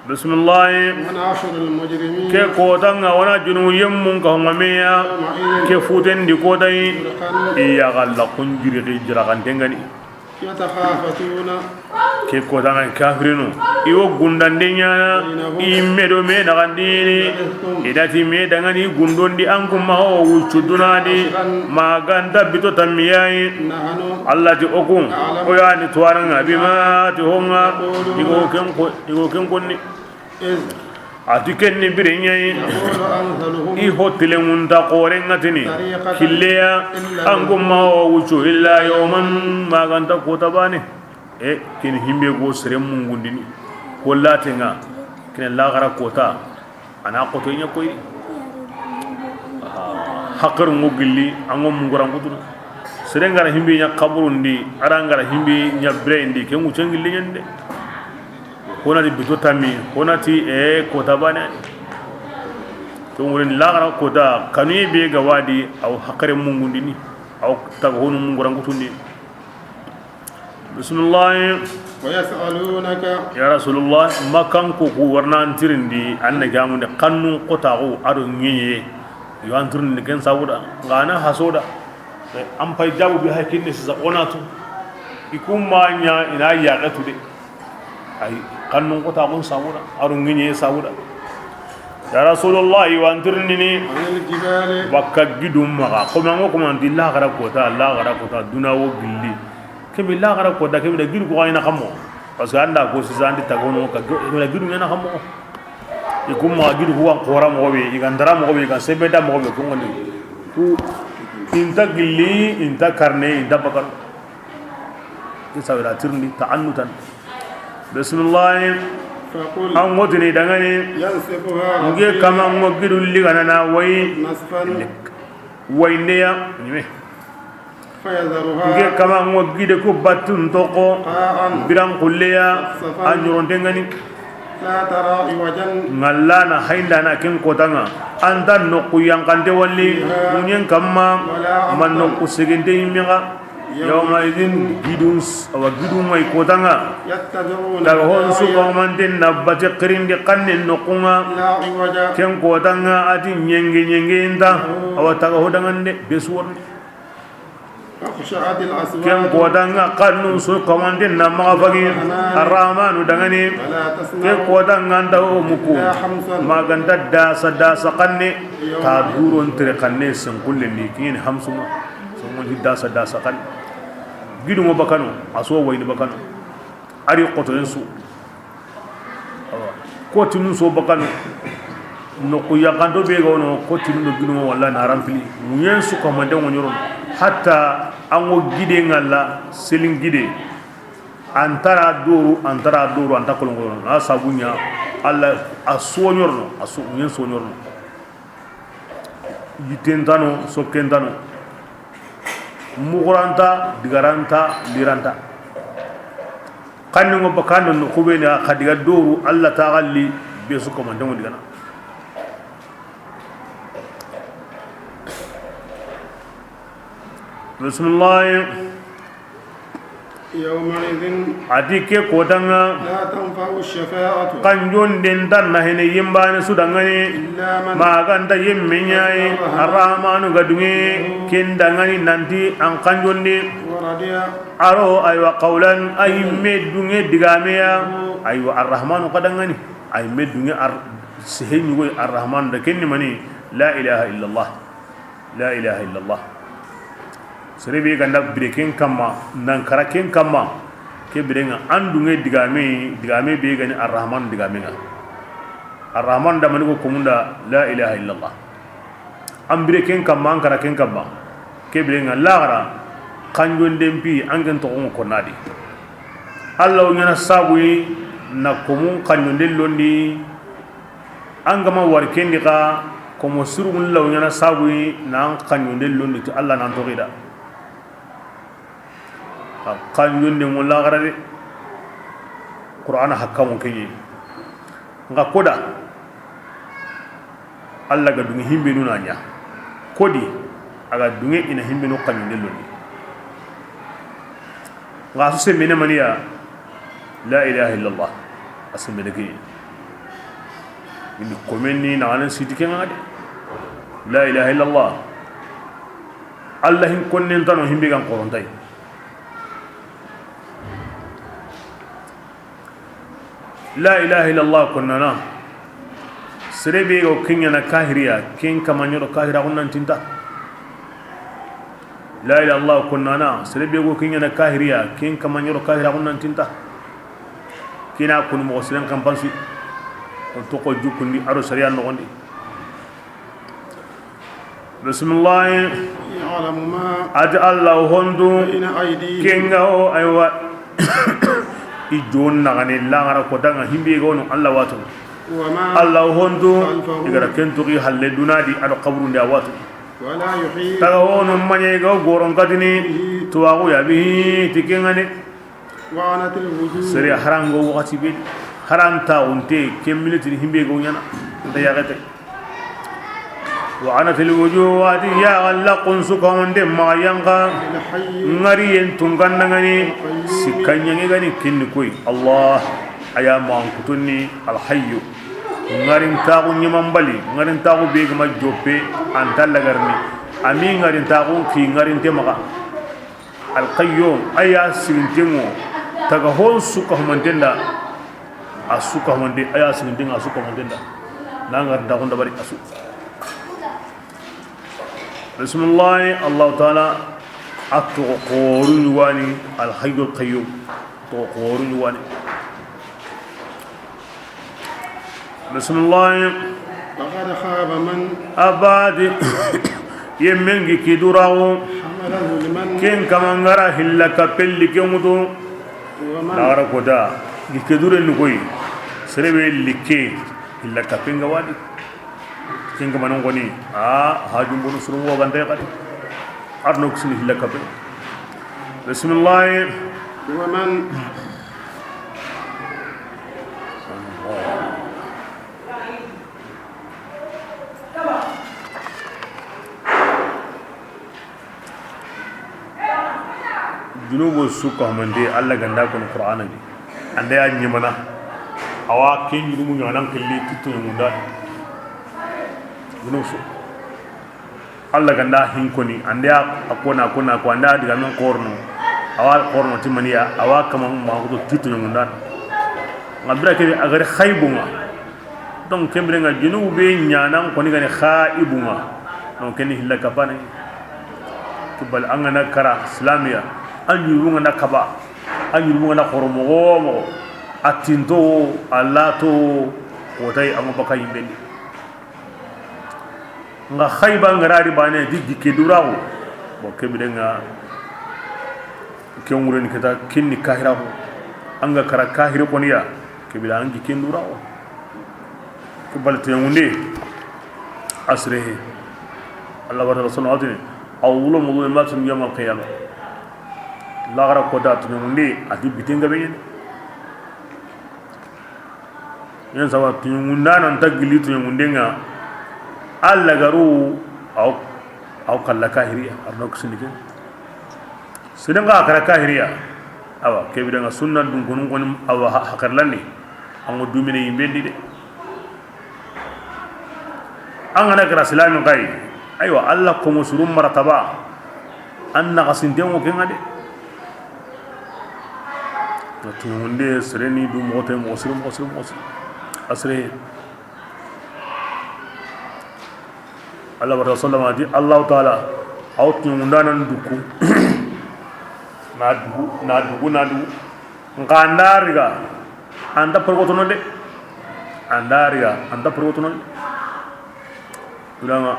Bismillahi. Wa nahshurul mujrimin. Ke kotanga wana junu yemmun ka honga meya. Yawma'idhin. Ke futendi kotayi. Zurqan. Iya galla kun jiri jira kan tengani. Yatakhafatuna. Ke kotanga kafirinu. Iwo gundande ɲana. Bainahum. I medo me nagandini. Labithtum. Idati me dangani gundondi an kumma ho wuccu dunadi. Ashran. Maganta bito tammiyayi. Nahnu. Allah ti okun. A'lamu. O yani tuwaranga bima ti honga. Yaquluna. Igo ken ko, igo ken konni. Iz. A ti ken ni bire ɲayi. Yaqulu amthaluhum. I ho tilenŋunta xorenŋa tini. Tariqatan. Killeya. Illa. An kumma ho wuccu illa yawman, maganta kota bane. E, ken himbe go sere mungundini. Ko latenga. Ken laxara kota. A na xoto ɲa koyi. Haqqiru ŋo gilli, a ŋo munguran kutunu. Sere ngara himbi ɲa xaburundi, ara ngara himbi ɲa birendi, ke ŋucen gilli ɲande. Honati bito tammi, honati, e, kota bane. Ke ŋuren laxara kota, kanuye be ga wadi, aw haqqiren mungundini, aw taga honu munguran kutundi. Bismillahi. Wa yas'alunaka. Ya Rasulullah, Makkanko ku warna an tirindi, an na gamundi xannun xotaxu a do ŋiɲe. Yo an tirindi ken sabuda, nga na hasoda. An pay jabu bi hay kinni sisa onatu. I kumma ɲa i na yaxe tu de. Ay, xannun xotaxun sabuda, a do ŋiɲe sabuda. Ya Rasulullah, i wa an tirindini. Anil jibali. Bakka gidun maxa. Komango komanti laxara kota, laxara kota, duna wo gilli. Kebe laxara kota, kebe da gidu ko ayna xamo. Parce que anda ko sisa andi tagono ka kebe da gidu ɲana xamo. I kun maxa gidi ku ga n xoora moxo be, i ga n dara moxo be, i ga n sebe da moxo be, kun ŋa ni. Ku i nta gilli, i nta karne, i nta bakal. Ke sawira tirindi ta'annutan. Bismillah. فقل An ŋotini dangani. ينسفها N ke ربي kama ŋo gidu liganana wayi. نسفا Wayindeya. Ɲime. فيذرها N ke kama ŋo gide ku battun toxo. قاعا Biran kulleya. صفصفا A ɲoronte ŋa ni. لا ترى عوجا Ŋalla na hayindana ken kota ŋa. An ta noqu yanqante walli. فيها Ŋuɲen kamma. ولا أمتا Ma noqu segente yimmexa. يومئذ Yawma idin gidun s-, awa gidun ŋa i kota ŋa. يتبعون Taga hon su الداعي kamanten na bate xirindi xanne noqu ŋa. لا عوج Ken kota ŋa a ti ɲenge ɲenge nta. له Awa taga ho dangande be su worni. وخشعت الأصوات Ken kota ŋa xannun su kamanten na maxa fagi. للرحمن Arrahmanu dangani. فلا تسمع Ken kota ŋa nta o muku. إلا همسا Ma ganta dasa dasa xanne. يومئذ Ta duron tere xanne sen kulle ni kini hamsuma. Songon ti dasa dasa xanne. Gidungo bakano, a so wayni bakano. Ari xotoyen su. Awa. Kotinu so bakano. Noqu yanqanto be ga wono, kotinu do gidungo walla na rampli. Ŋuɲen su kamante ŋo ɲorono. Hatta an ŋo gide ŋalla, selin gide. An tara doru, an tara doru, an ta kolongolono. Na sabu ɲa, Alla a so ɲorono, a so, ŋuɲen so ɲorono. Yittentano, sokkentano. Muxuranta, digaranta, liranta. Xanni ŋo bakando no xubeni a xa diga doru, Alla taxalli, be su kamanten ŋo digana. Bismillah. يومئذ A ti ke kota ŋa. لا تنفع الشفاعة Kanjonden ta na hene yimbane su dangani. إلا من Ma ganta yimme ɲa yi. أذن له Arrahmanu ga dunge. Ken dangani nanti an kanjondi. ورضي Aro aywa qawlan a yimme dunge digameya. Aywa Arrahmanu ka dangani. A yimme dunge ar-, sehe ɲugoy Arrahmanu da kenni mani. La ilaha illallah. La ilaha illallah. Sere be ganda bire ken kamma, nan kara ken kamma, ke bire ŋa an dunge digame, digame be gani Arrahman digame ŋa. Arrahman da maniko komunda la ilaha illallah. An bire ken kamma, an kara ken kamma, ke bire ŋa laxara, kanjonden pi, an ken toxo ŋo konnadi. Alla wo ɲana sabuyi, na komun kanjonden londi, An ga ma wari kendi xa, komo sirun law ɲana sabuyi na an kanjonde londi ti Alla nan toxida. A kanjonde mo laxara de. Qur'ana hakkamu keɲe. Nga koda. Alla ga dungi himbe nuna ɲa. Kodi, a ga dunge ina himbe no kanjonde londi. Nga su sembene maniya. La ilaha illallah. A sembene ke. Indi komen ni na anan siti ke ŋa de. La ilaha illallah. Alla hin konnen tano himbe gan korontai. La ilaha illallah konnana. Sere be go keɲana kahiriya, ken kama ɲoro kahira gunnan tinta. La ilaha illallah konnana, sere be go keɲana kahiriya, ken kama ɲoro kahira gunnan tinta. Kina kunu mo siren kampansi. O to ko jukundi aro sariya no gondi. Bismillah. يعلم ما Ati Alla hondu. بين أيديهم. Kenga o aywa. I jon nagani langara ko danga himbe gono Alla watu. وما Alla hondu. خلفهم. Igara kentu ki halle dunadi ado qabrun da watu. ولا يحيط Taga wono manye ga goron katini. به Tuwagu ya bi tikengane. وعنت الوجوه. Sere harango wakati be. Haranta unte ken minute ni himbe go ɲana. Nta yagete. وعنت الوجوه ati ya Alla kun su ko wonde ma yanka. للحي Ngari yen tungandangani. القيوم. Sikkanyange gani kinni koy. Allah. Aya ma an kutunni Al Hayyu. Ngarin taxu ɲimambali. Ngarin taxu be gama joppe. Anta lagarni. Ami ngarin taxu ki ngarin te maxa. Al Qayyum, a ya siginten ŋo, taga hon su ka humanten da, a su ka humanten, a ya siginten ŋo, a su ka humanten da. Na ŋa da hon da bari a su. Bismillah, Allah Ta'ala, a toxo xoorun ɲi wani, Al Hayyul Qayyum, toxo xoorun ɲi wani. Bisimilahi. Faqad khaba man. Abadi. Yemmen gi kidurawo. Hamalahu liman. Ken kamangara hilla kapelli kemutu. Wa man. Lagara kota. Gi kidure ni koy. Serebe likke. Hilla kapenga wadi. Ken kamanan koni. A hajum bonu surun wo gante kadi. Arno kusini hilla kape. Bisimilahi. Wa man. Junubo su ka hamante, Allah ganda kono Qur'ana ni. Ande ya nyimana. Awa ken junubu nyanan kelli titto nyunda. Junubu su. Allah ganda hin koni, ande a kona kona ko, ande a diga men korno, awa korno timaniya, awa kama ma ko titto nyunda. Ngabira ke a gari khaybunga. Donc kembere nga junubu be nyanan koni gani khaybunga. Donc ken hilla kapane. Kibal angana kara islamiya, an yurunga na kaba, an yurunga na khoromo, atinto, alato, wotai amo baka yimbendi. Nga khayba ngarari bane di gikke durawo. Bo kebire nga ke ngureni keta kinni kahirawo. Anga kara kahire koniya kebire angi ken durawo. Ke bal tiyangunde asrehe. Allah wa ta'ala sanu atini. Awlo mo ma tun yawmal qiyamah. Lagara ko da tiyangunde ati bitenga be. Yen sawa tuɲungundana nta gili tuɲungundenga. Alla garu aw aw kalla kahiriya arno kusini ke. Sedenga kara kahiriya. Awa kebidanga sunna dun konun koni awa hakarlandi. Ango dumine yimbendi de. An gana kara silami kai. Aywa, Alla komo surum martaba. An na kasintengo kenga de. Tunde sereni du mote mo sir mo sir mo sir. Asre. Allah wa sallama di Allah taala. Aw tundanan duku. Na dugu na dugu na dugu. Nka an da riga an da porgotono de. An da riga an da porgotono de. Dama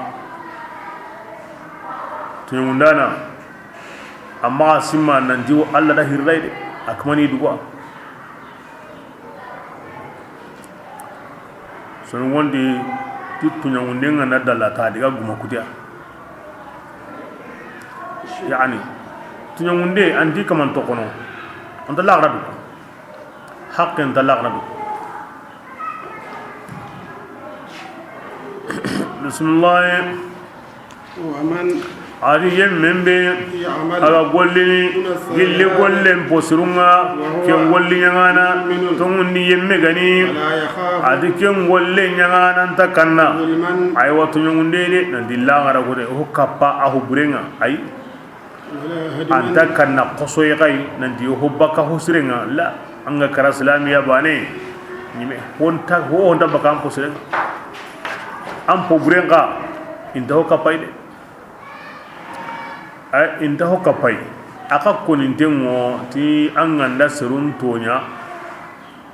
tuɲamundana amma simma nanti wo Allah da hirray de. Akmani duga. Sono wondi ti tuɲamundenga na dalla ta diga guma kutiya. Yani tuɲamunde anti kaman tokono. Anta laxara du. Haqqen ta laxara du. Bismillah. Wa man. Ari yemmen be. Ya'mal. Aga gollini. Gilli gollen posirunga. Wa huwa. Ken golli ɲangana. Mu'minun. Tongundi yemme gani. Fala yakhafu. Adi ken golle ɲangana nta kanna. Zulman. Aywa tuɲungunde de. Nanti laxara gode. Ho kappa aho burenga. Ay. Anta kanna kosoye xay nanti ho baka ho sirenga la. Anga kara silamiya bane. Nime honta ho honta baka an posirenga. An poburenga. Inta ho kapay de. Ay inta ho kapay. Aka konintengo ti anganda serun tonya.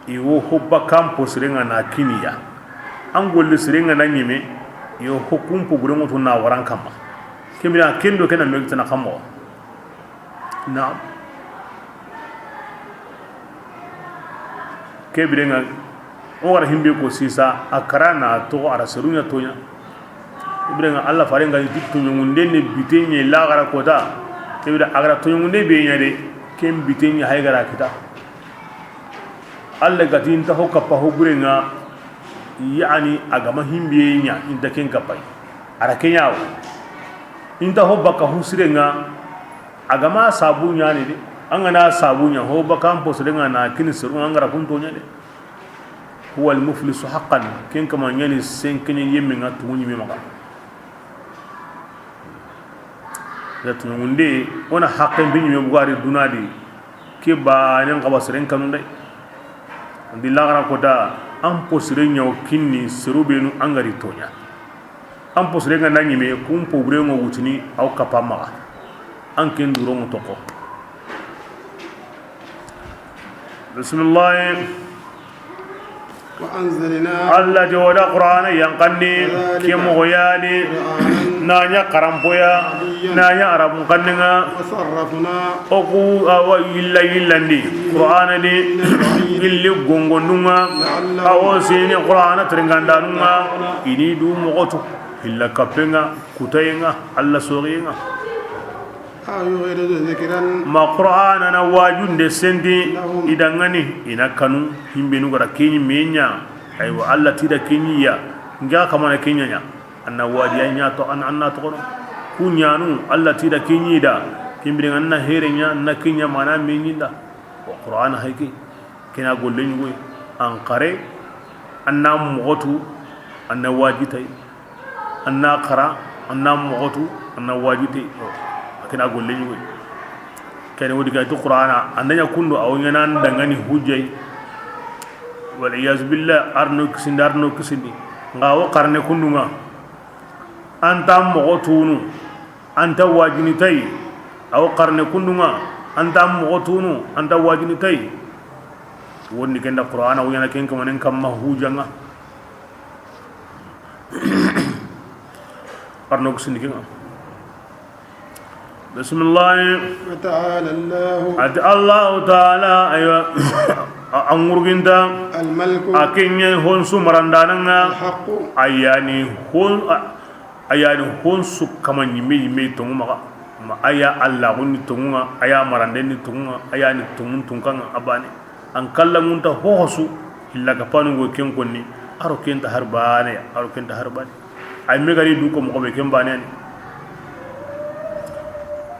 Iwo ho bakan po sirenga na kiniya. An golle sirenga na ɲime. Yo ho kun po burengo to na waran kamma. Kemina kendo kena megtana kamma. Na kebirenga o wara himbe ko sisa a karana to ara serunya tonya. Ibrahima Allah farenga ti tuɲungunde ne bitenye lagara kota. Kebira agara tuɲungunde be ɲa de. Ken bitenye haygara kita. Alla gati inta ho kappa ho burenga. Yani agama himbiye ɲa inta ken kappay. Ara kenyawo inta ho baka ho sirenga. Agama sabu ɲani de. Angana sabu ɲa ho baka an posirenga na kini seru angara kunto ɲa de. Huwa almuflisu haqqan. Ken kama ɲani sen kenye yemme nga tumu ɲime maga. Ya tuɲungunde ona haqqen bi ɲime bugari dunadi. Ke banen xaba seren kanunday. Andi lagara kota an po sere ɲaw kinni serubenu angari toɲa. An po sere nga na ɲime kun po burengo wutini aw kapa maxa. An ken durongo toko. Bismillah. وأنزلنا Alla ti o da Qur'ana yanqandi, كذلك ke moxo ya ni, قرآنا na ɲa xaranpo ya, عربيا na ɲa Arabun xannen ŋa. وصرفنا O ku, a wa yilla yillandi Qur'ana di, من الوعيد gilli gongondun ŋa, لعلهم a wo sini Qur'ana teringandanun ŋa, يتذكرون i ni du moxo tu, hilla kappen ŋa, kutayen ŋa, Alla soriyen ŋa. أو يحدث ذكرا Ma Qur'ana na wajunde sendi لهم i danŋa ni, i na kanu, himbenu gara ke ɲi me ɲa, aywa, Alla ti da ke ɲi ya, nga kamana ke ɲa ɲa, an na wajiya ɲa to, an, an na toxono. Ku ɲanu, Alla ti da ke ɲi da, himbiri an na here ɲa, an na ke ɲa mana me ɲi da. Wa Qur'ana hayke, ke na golle ɲugoy, an xare, an na moxo tu, an na waji tay. An na xara, an na moxo tu, an na waji te. A ke na golle ɲugoy. Ke ni wodi ga ti Qur'ana, an da ɲa kundu, a wo ɲaana an danŋa ni hujjay. Wal iyaz billah, arno kisindi, arno kisindi. Nga wo xarne kundun ŋa, an ta moxo tunu, an ta wajini tay. A wo xarne kundun ŋa, an ta moxo tunu, an ta wajini tay. Wonni ken da Qur'ana wo ɲaana ken kamanen kamma hujjan ŋa. Arno kisindi ke ŋa. Bismillah. وتعالى الله A ti Allahu Taala, aywa, a, a ŋurginta. الملك A ke ɲa hon su marandanan ŋa. الحق A ya ni hon, a, a ya ni hon su kama ɲimme ɲimme tonŋu maxa. Ma a ya Alla gunni tonŋun ŋa, a ya maranden ni tonŋun ŋa, a ya ni tonŋun tunkan ŋa a bane. An kallanŋun ta hoho su, illa ga panu go ken konni, aro ken ta har bane, aro ken ta har bane. Ay me gari du ko moxo be ken bane ni.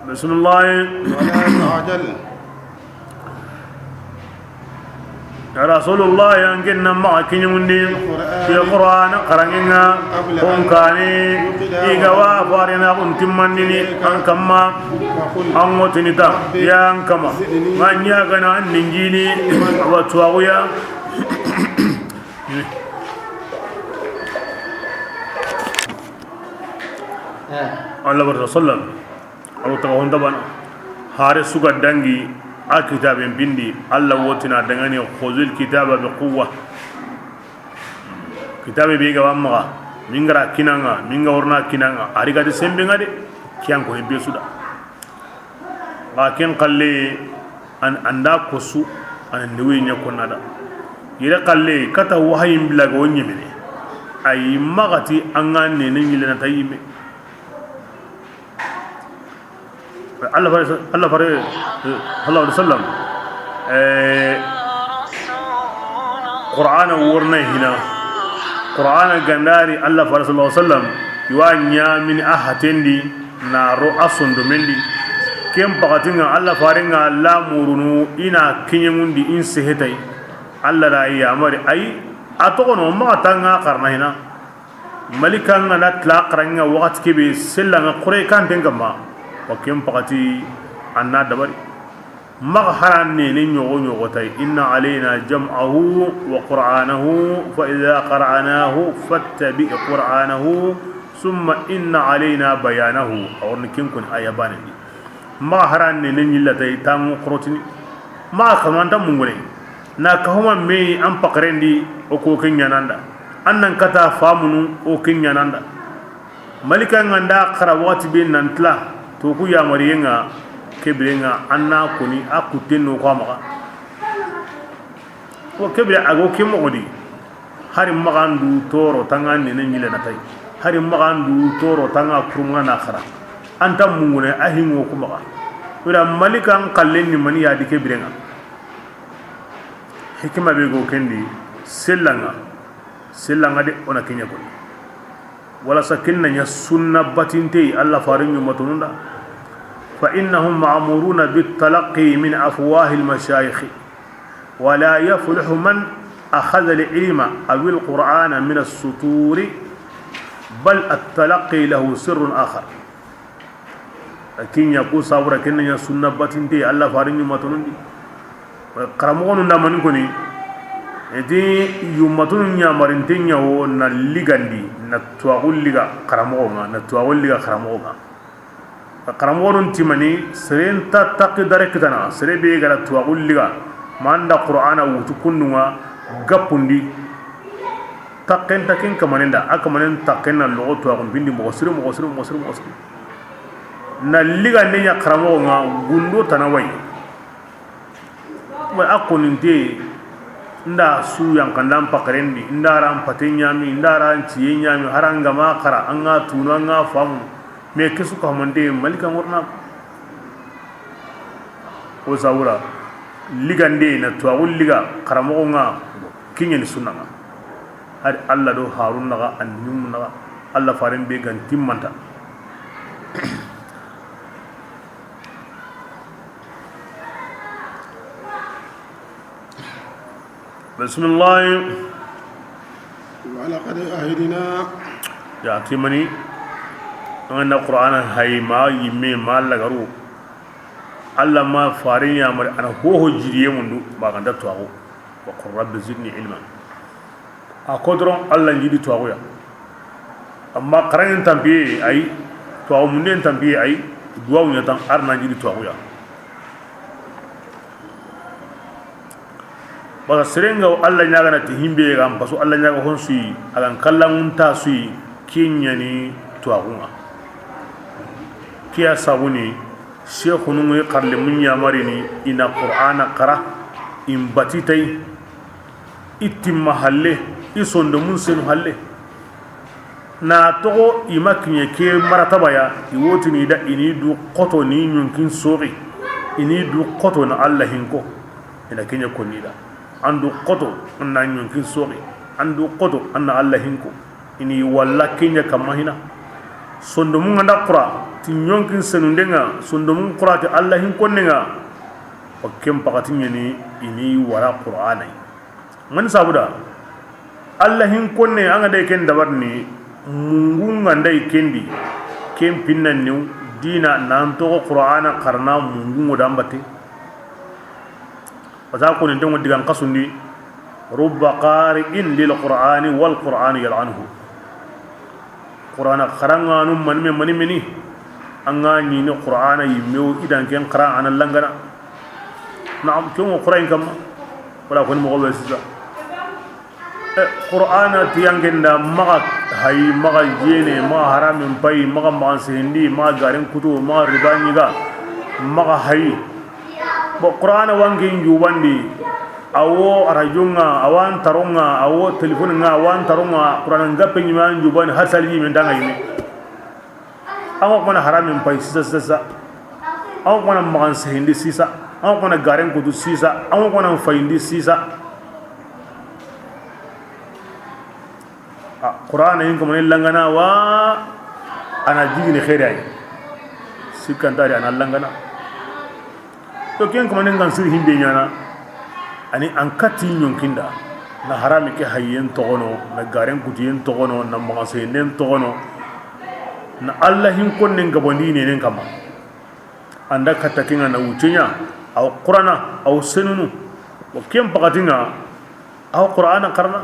Bismillah. ولا تعجل Ya Rasulullah, an ken na maxa kiɲundi, ya Qur'ana xaranŋen ŋa, kun kane, i ga wa farina kun timmandini, an kamma, an ŋotini ta, ya an kama, ma ɲa gana an ninjini, wa tuwaxuya. Allah barka sallam. Aw taga honda bana. Hare suga dangi a kitaben bindi, Allah wotina dangani, khuzil kitaba bi quwwa. Kitabe be ga wamma, mingara kinanga, minga worna kinanga, ari gadi sembe ngade, kiyan ko hebe suda. Ga ken kalle an anda kosu, an newe nya konada. Yere kalle kata wahayin bilaga wonyemene. Ay magati anga nene nyilena tayime. Allah fare, Allah fare, eh, sallallahu alaihi wasallam. Eh, Qur'ana worna hina. Qur'ana gandari Allah fare sallallahu alaihi wasallam. Iwa nyamin a hatendi na ro a sondomendi. Ken pakatinga Allah fare nga lamurunu ina kinyemundi in sehetai. Allah da yamari ay a togono ma tanga karna hina. Malika nga na tila xaranŋa waxati kebe, sella nga xore kanten kamma, wa ken pakati anna dabari. Maxa haran ne ne ɲogo ɲogo tay, inna alayna jam'ahu wa qur'anahu, fa idha qara'nahu fattabi' qur'anahu, thumma inna alayna bayanahu. A worni ken kun aya banendi. Maxa haran ne ne ɲilla tay tangu xorotini. Maxa kamanta mungure. Na kahuma me an pakarendi o ko ke ɲananda. An nan kata famunu o ke ɲananda. Malika nga nda xara waxati be nan tila to ku yamariyenga kebirenga anna koni a kutten no ko maxa. Ko kebire ago ke moxodi. Hari maxandu toro tanga nene ɲilena tay. Hari maxandu toro tanga kurunga na xara. Anta mungune a hingo ku maxa. Wira malikan kallen ni mani yadi ke birenga. Hikima be go kendi sellanga. Sellanga de ona kenya ko. Wala sakinna nya sunna batinte Allah farin yumatununda. Fa innahum ma'muruna bit talaqqi min afwahil mashayikh. ولا يفلح من أخذ العلم أو القرآن من السطور، بل التلقي له سر آخر. Kinya ku sabura kinna nya sunna batinte Allah farin yumatunundi. Karamogo nunda mani koni. Edi yumatunu nya marinte nya wo na ligandi na tuwaxu liga karamogo nga na tuwaxu liga karamogo nga. Karamɔgɔnun timani seren ta taqi dare kitana sere be gara tuwaxu liga manda qur'ana wutu kundunga gappundi Takken, takken kamanen da, a kamanen takken na loxo tuwaaxun pindi moxo siri, moxo siri, moxo siri, moxo siri. Na ligande ɲa xaramoxo ŋa gundo tana wa yi. Wa a koninte, nda su yanqandan paxarendi, nda ran pate ɲami, nda ran ciye ɲami, hari an ga ma xara, an ga tunu, an ga famu. Mais ke su ka mande malika ŋorna. O sawura, ligande na tuwaaxu liga xaramoxo ŋa, kiɲeni sunna ŋa. Hari Alla do Harun naxa, annabimu naxa, Alla faren be gan timmanta. Bisimilahi. ولقد عهدنا. Ya timani. An ga na Qur'ana hayi ma yimme ma lagaru. Alla ma farin ya mari ana hoho jidiye mundu ba ganda tuwaaxu. وقل رب زدني علما. A ko doron Alla n jidi tuwaaxu ya. Amma xaraŋen tanpiye ayi, tuwaaxu munden tanpiye ayi, duwawu ɲa tan, a ra na n jidi tuwaaxu ya. Basa serenga Alla ɲaagana ti himbe ga n pasu Alla ɲaaga hon suyi, a ga n kallanŋunta suyi, ken ɲani tuwaaxu ŋa. Ke ya sabuni, Seexunun ŋa i xarle mun ɲamarini, i na Qur'ana xara, i n bati tay, i timma halle, i sondomun senu halle. Na toxo i ma kiɲe ke marataba ya, i wotini da i ni du xoto ni ɲonkin soxi, i ni du xoto na Alla hinko, i na kiɲe konni da. An du xoto, an na ɲonkin soxi, an du xoto, an na Alla hinko. I ni walla kiɲe kamma hina. Sondomun ga nda xura ti ɲonkin senunden ŋa, sondomun xura ti Alla hinkonden ŋa. O ken paxati ɲani i ni wara Qur'ana yi. Mani sabuda, Alla hinkonne an ga da ken dabarini, mungun ga nda i kendi, ken pinnan niw, dina nan toxo Qur'ana xarana mungun ŋo da n batte. Wasa ko nin tongo digan kasundi, رب قارئ للقرآن والقرآن يلعنه. Qur'ana xaranŋanu manime manimeni, an ga ɲini Qur'ana yimme wo i da ken xara a na langana. Naam, ken wo Qur'an kamma. Wala koni moxo be sisa. Eh, Qur'ana ti yanken da maxa hayi, maxa jene, maxa haramin payi, maxa maxan sehindi, maxa garen kutu, maxa riba ɲiga, maxa hayi. Bon, Qur'ana wanke n jubandi, a wo arajo ŋa, a wa n taro ŋa, a wo telefoni ŋa, a wa n taro ŋa, Qur'ana n gappe ɲime an jubandi, har saliji men tanga yime. An ŋa ko na haramin payi sisa, sisa, sisa. An ŋa ko na maxan sehindi sisa. An ŋa ko na garen kutu sisa. An ŋa ko na fayindi sisa. A, Qur'ana yin kamane langana wa, a na jigini xeeri ayi. Sikkanta di a na langana. To ken kamane n ga n siri himbe ɲana, ani an kati ɲonkinda, na harami ke hayyen toxono, na garen kutiyen toxono, na maxanseyenden toxono, na Alla hinkonnen gabandi nenen kamma. An da katta ken ŋa na wucce ɲa, aw Qur'ana, aw senunu, wo ken paxati ŋa, aw Qur'ana xarana.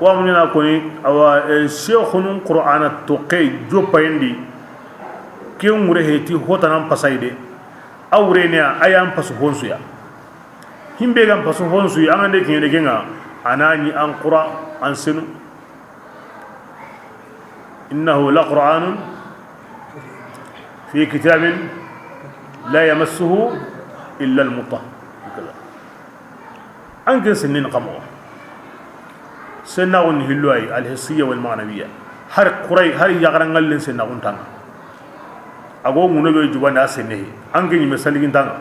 Wa muɲana koni, awa, eh, seexunun Qur'ana toxe joppayendi, ke ŋure he ti hotanan pasayi de, a wurene a, a yan pasu honsuya. Himbe gan pasu honsuya, an ga nde kiɲene ke ŋa, a na ɲi an Qur'an, an senu. إنه لقرآن في كتاب لا يمسه إلا المطهرون. An ken sennin xa moxo. Sennaxun ni hillo ayi, alhissiya wal manawiya. Har Quray, har yaxaranŋallen sennaxun tanga. A go ŋuno be jubanda senne. An ken ɲime saligintaŋa.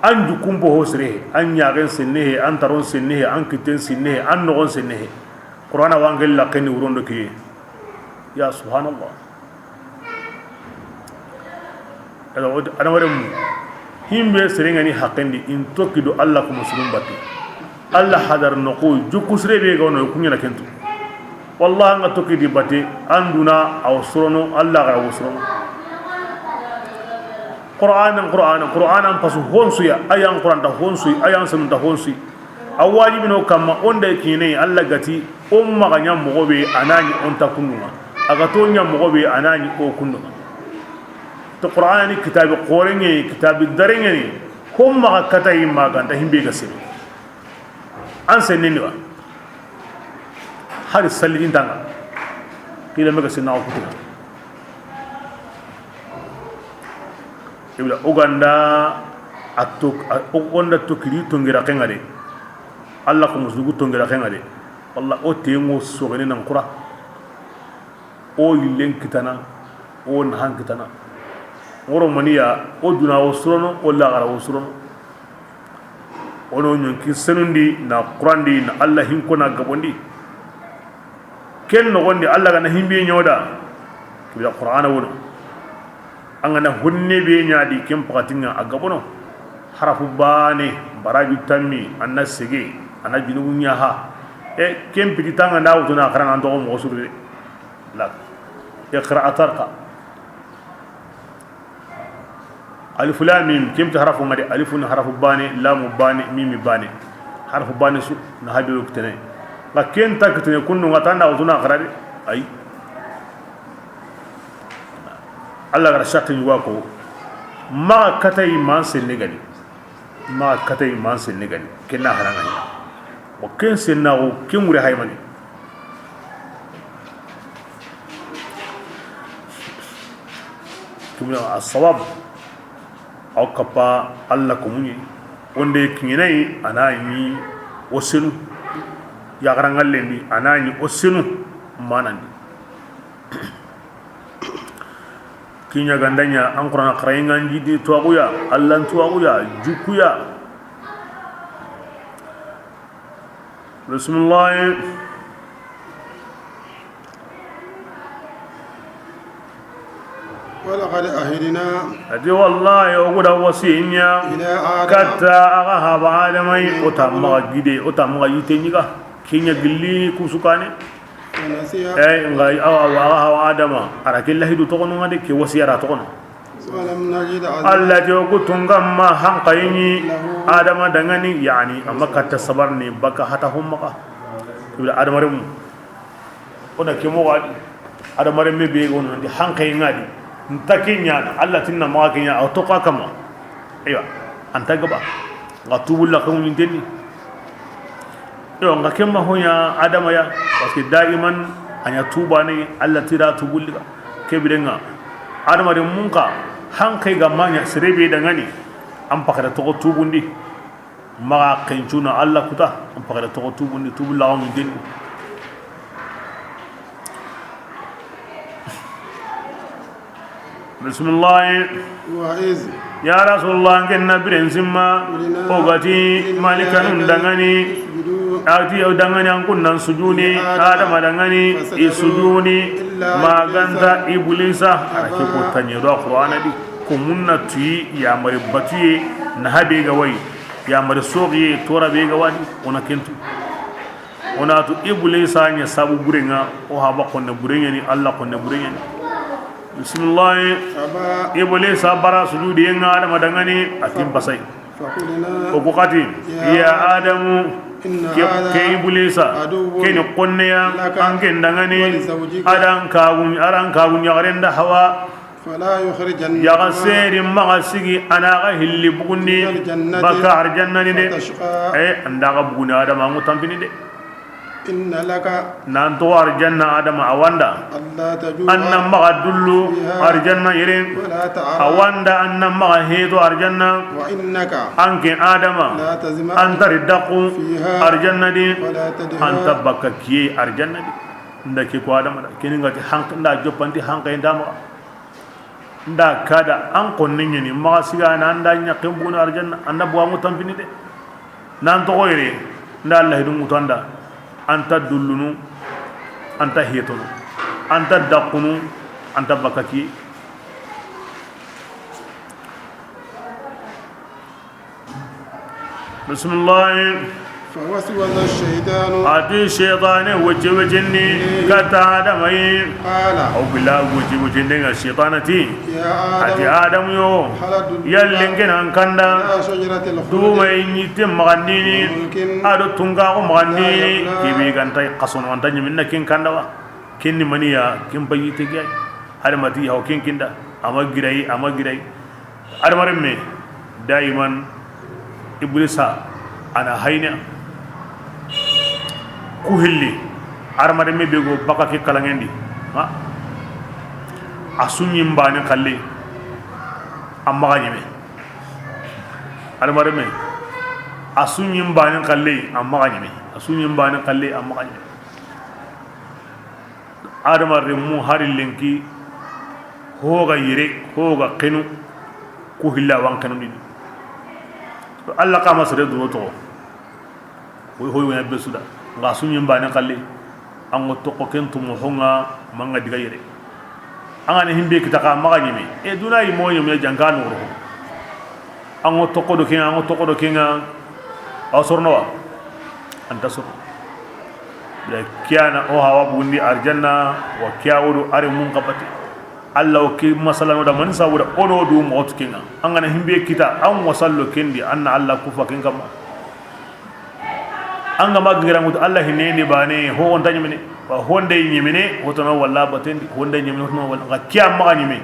An jukkun poho sire he, an ɲaxen senne he, an taron senne he, an kitten senne he, an noxon senne he. Qur'ana wangel laxeni wurondo kiye. Ya subhanallah. Daga o adamaren mu. Himbe serengani haqqendi in tokki do Allah kuma surun batti. Allah hadar no ko jukku sire be ga wono kunyana kentu. Wallahi an ga tokki di batti, an duna aw surono, Allah ga aw surono. Qur'anan, Qur'anan, Qur'anan pasu honsuya, ayan Qur'an ta honsuyi, ayan sunun ta honsuyi. A wajibino kamma, on da kine, Allah gati, on maxa ɲa moxo be, a na ɲi on ta kundunŋa. A ga to ɲa moxo be, a na ɲi o kundunŋa. To Qur'ana ni kitabi xoreŋe, kitabi dareŋe ni, hon maxa katayi ma ga nta himbe ga sebe. An senni ni wa? Hari salli intanga. Kila mega senna o kutu. Ibla o ganda a to, o ganda to kiri tongira kenga de. Allah ko musugu tongira kenga de. Walla o tengo sogene nan kura. O yillen kitana, o nahan kitana. Woro maniya, o duna o surono, o lagara o surono. Ono ñonki senundi na Qurandi na Allah hinko na gabondi. Ken nogondi Allah gana himbe ñoda. Kibira Qur'ana wono. An gana honne be ñadi ken pakatinga a gabono. Harafu bane, baraju tammi, anna sege, anna junubu ñaha. E ken piti tanga na wutuna xarana an toxo moxo suru de. La. Iqra atarqa. Alif lam mim, ken piti harafu ngadi, alifun harafu bane, lamu bane, mimi bane. Harafu bane su na habiru kitene. Nga ken ta kitene kundu nga tanda wutuna xara de. Ay. Allah gara sharti ñugo ko, maxa katay man senne gani. Maxa katay man senne gani. Ken na haranga ni. O ken senna o ken wure haymani. Kimina asawab. Aw kappa Allah ko muñi. Wonde kiñinay ana ñi o senu. Yaxarangallendi ana ñi o senu manandi. Kiña gandanya an Qur'ana xarayi ngan jidi tuwaxuya, Allan tuwaxuya, jukuya. Bismillah. ولقد عهدنا Ati wallahi o guda wasiya إلى آدم katta aga haba Adama yi, o ta maxa gide, o ta maxa yite ñiga. Kiña gilli kusukane. Ey, nga awa, awa, awa, Adama, ara ke lahidu toxono nga de, ke wasiyara toxono. ولم نجعل له Allah ti o ku tunga ma hanqayini Adama dangani, yani, amma katta sabar ni baka hata humaka. Ibra Adama remu. Ona ke mo wadi. Adama remme be gono di hanqay ngadi. Nta ke ñana, Allah tinna ma ke ña, o toqa kama. Eywa, anta gaba. Nga tubu la ko mun denni. Yo, nga kemma hoña Adama ya, parce que daiman a ña tubane, Allah tira tubulliga. Kebirenga Adama de munka hanke ga maña serebe dangani, an pakata toxo tubundi. Maxa kencuna Allah kuta, an pakata toxo tubundi, tubulla on denni. Bismillah. وإذ Ya Rasulullah, ken na biren simma, قلنا o gati للملائكة malikanun dangani, اسجدوا ati o dangani an kunnan sujuni, لآدم Adama dangani, فسجدوا i sujuni, إلا إبليس maganta Iblisa, ara ke ko أبى tanye do Qur'ana di, ko munna tuyi, ya mari batuye, na habe ga wai, ya mari sogiye, tora be ga wadi, ona kentu. Ona tu Iblisa ña sabu burenga, o haba konne bureñani, Allah konne bureñani. Bismillah. أبى Iblisa bara sujudi nga Adama dangani, atin pasay. فقلنا O ku xati, يا ya Adamu, إن ke, هذا ke Iblisa, عدو ke ni konne ya, لك an ken dangani, ولزوجك adan kagun, aran kagun ya garenda Hawa. فلا يخرجنكما Yaga seri maga sigi, ana ga hilli bugundi, من الجنة baka arjanna ni de. فتشقى. E, anda ga bugundi Adama, angu tampini de. إن لك Nan to arjanna Adama awanda. ألا تجوع Anna maga dullu فيها arjanna yere. ولا تعرى. Awanda anna maga heto arjanna. وأنك Anke Adama. لا تظمأ Antari daku فيها arjanna di. ولا تضحى. Anta baka kiye arjanna di. Nda ke ko Adama da. Keni ngati hank, nda jopanti hanke ndama. Nda kada an konne ñeni maxa sigana, anda ñakken buguna arjanna, anda bugangu tampini de. Nan toxo yere, nda Allah hidu ŋutanda, anta dullunu, anta hetono, anta dakkunu, anta bakaki. Bismillah. فوسوس الشيطان Ati shaytane wece weceni إليه kata Adama yi. قال Aw bila wece wecende nga shaytana ti. يا Ati آدم Adamu yo. هل أدلك Yallen ken an kanda. على شجرة الخلد Duma yi ñitte magandini. وملك Ado tunga ko magandini. لا يبلى Kibi ganta kasono anta ñiminna ken kanda wa. Ken ni maniya, ken bayi te gay. Adama ti yaw ken kinda. Ama giray, ama giray. Adama remme, daiman, Iblisa, ana hayna. Ku hilli, hadamarenme be go baka ke kalanŋen di, ha, a su ɲi n baane xalle, a maxa ɲeme. Hadamarenme, a su ɲi n baane xalle, a maxa ɲeme. A su ɲi n baane xalle, a maxa ɲeme. Adama renmu hari lenki, ho ga yere, ho ga xenu, ku hilla wan xenu dini. Allah xa ma sere duro toxo. Hoy hoy wona be su da. Nga su ɲi n baane xalle. An ŋa toxo ken tumo ho ŋa, ma ŋa diga yere. An ga na himbe kita xa maxa ɲeme. E duna yi mo ɲeme janka no ro. An ŋa toxo do ken ŋa, an ŋa toxo do ken ŋa. Awa sorono wa? An ta sorono. Bila kiyana o hawa bundi arjanna, wa kiya wodo are mun kabati. Allah o ke masala no da man sabu da ono du mo to ken ŋa. An ga na himbe kita, an wasallo ken di, an na Allah kufa ken kamma. An ga ma gira ŋutu Allah hinne ni baane, ho wonta ɲemene. Wa honde ɲemene, hotono walla batendi, honde ɲemene, hotono walla. Nga kiya maxa ɲeme.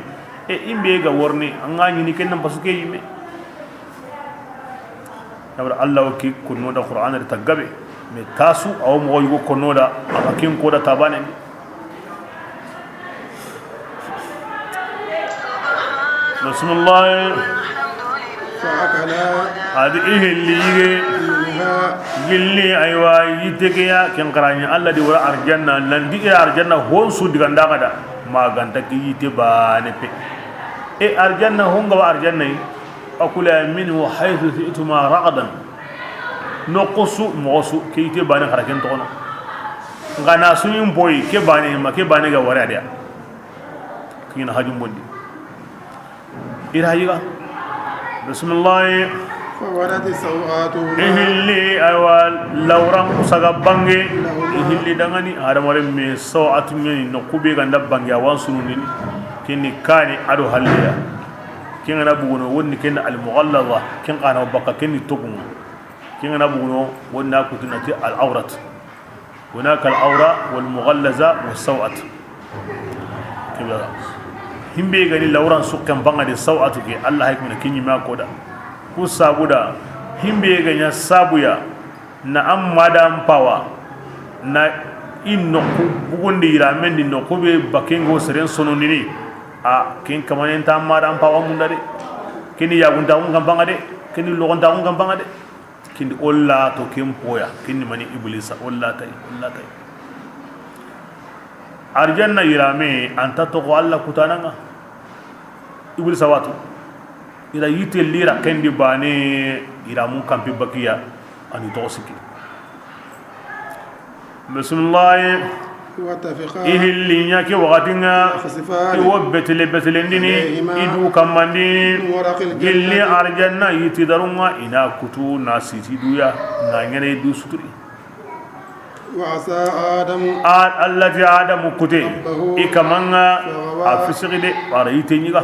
E, imbe ga worni, an ga ɲini ken nan pasu ke yime. Yabra Allah o ki kunno da Qur'an da tagabe. Me tasu, aw mo yugo kunno da, ama kin ko da tabane. Bismillah. فأكلا Adi i hilli yige. منها Gilli, aywa, yitte ke ya, ken xaraɲa Allah di wara arjanna, nan di i arjanna hon su diganda ga da, ma ganta ki yitte baane pe. E arjanna hon ga wa arjanna yi, فكلا منه حيث شئتما رغدا. Noxo su, moxo su, ke yitte baane xara ken toxono. Nga na su ɲi n boyi, ke baane ma, ke baane ga wara dia. Kina hajum bondi. Ira yiga. Bismillah. فبدت سوآتهما I hilli, aywa, lawran saga bange. لهما I hilli dangani, hadamarenme sawatu ɲeni, noxu be ganda bange, a wan sunundini. Kini kani ado halliya. Ken ga na buguno, wonni ken al mughallaza, ken xa na baka, ken ni togunga. Ken ga na buguno, wonna kutunati al awrat. هناك العورة والمغلظة والسوءة. Kibla. Himbe gani lawran sukken banga de sawatu ke, Allah hay kuma kinyi ma koda. Ku sabuda, himbe ganya sabuya, na amma da mpawa, na in noxu bugundi yiramendi noxu be bakengo seren sonondini. A, ken kamanen ta amma da mpawa munda de. Keni yagunta kun kampanga de, keni logonta kun kampanga de. Kindi o la to ken poya, kindi mani Iblisa, o la tay, o la tay. Arjanna yirame, anta toxo Allah kutananga. Iblisa watu. Ira yitte lira kendi bane, ira mun kampi bakiya, ani toxo siki. Bismillah. وطفقا I hilli ɲa ke waxati ŋa, يخصفان i wo betele betele ndini, عليهما i du kammandi, من ورق الجنة gilli arjanna yiti darunga, i na kutu na siti duya, na ɲene du suturi. وعصى آدم A, Allah ti Adamu kute, ربه i kamanga, فغوى a fisigi de, a ra yite ɲiga.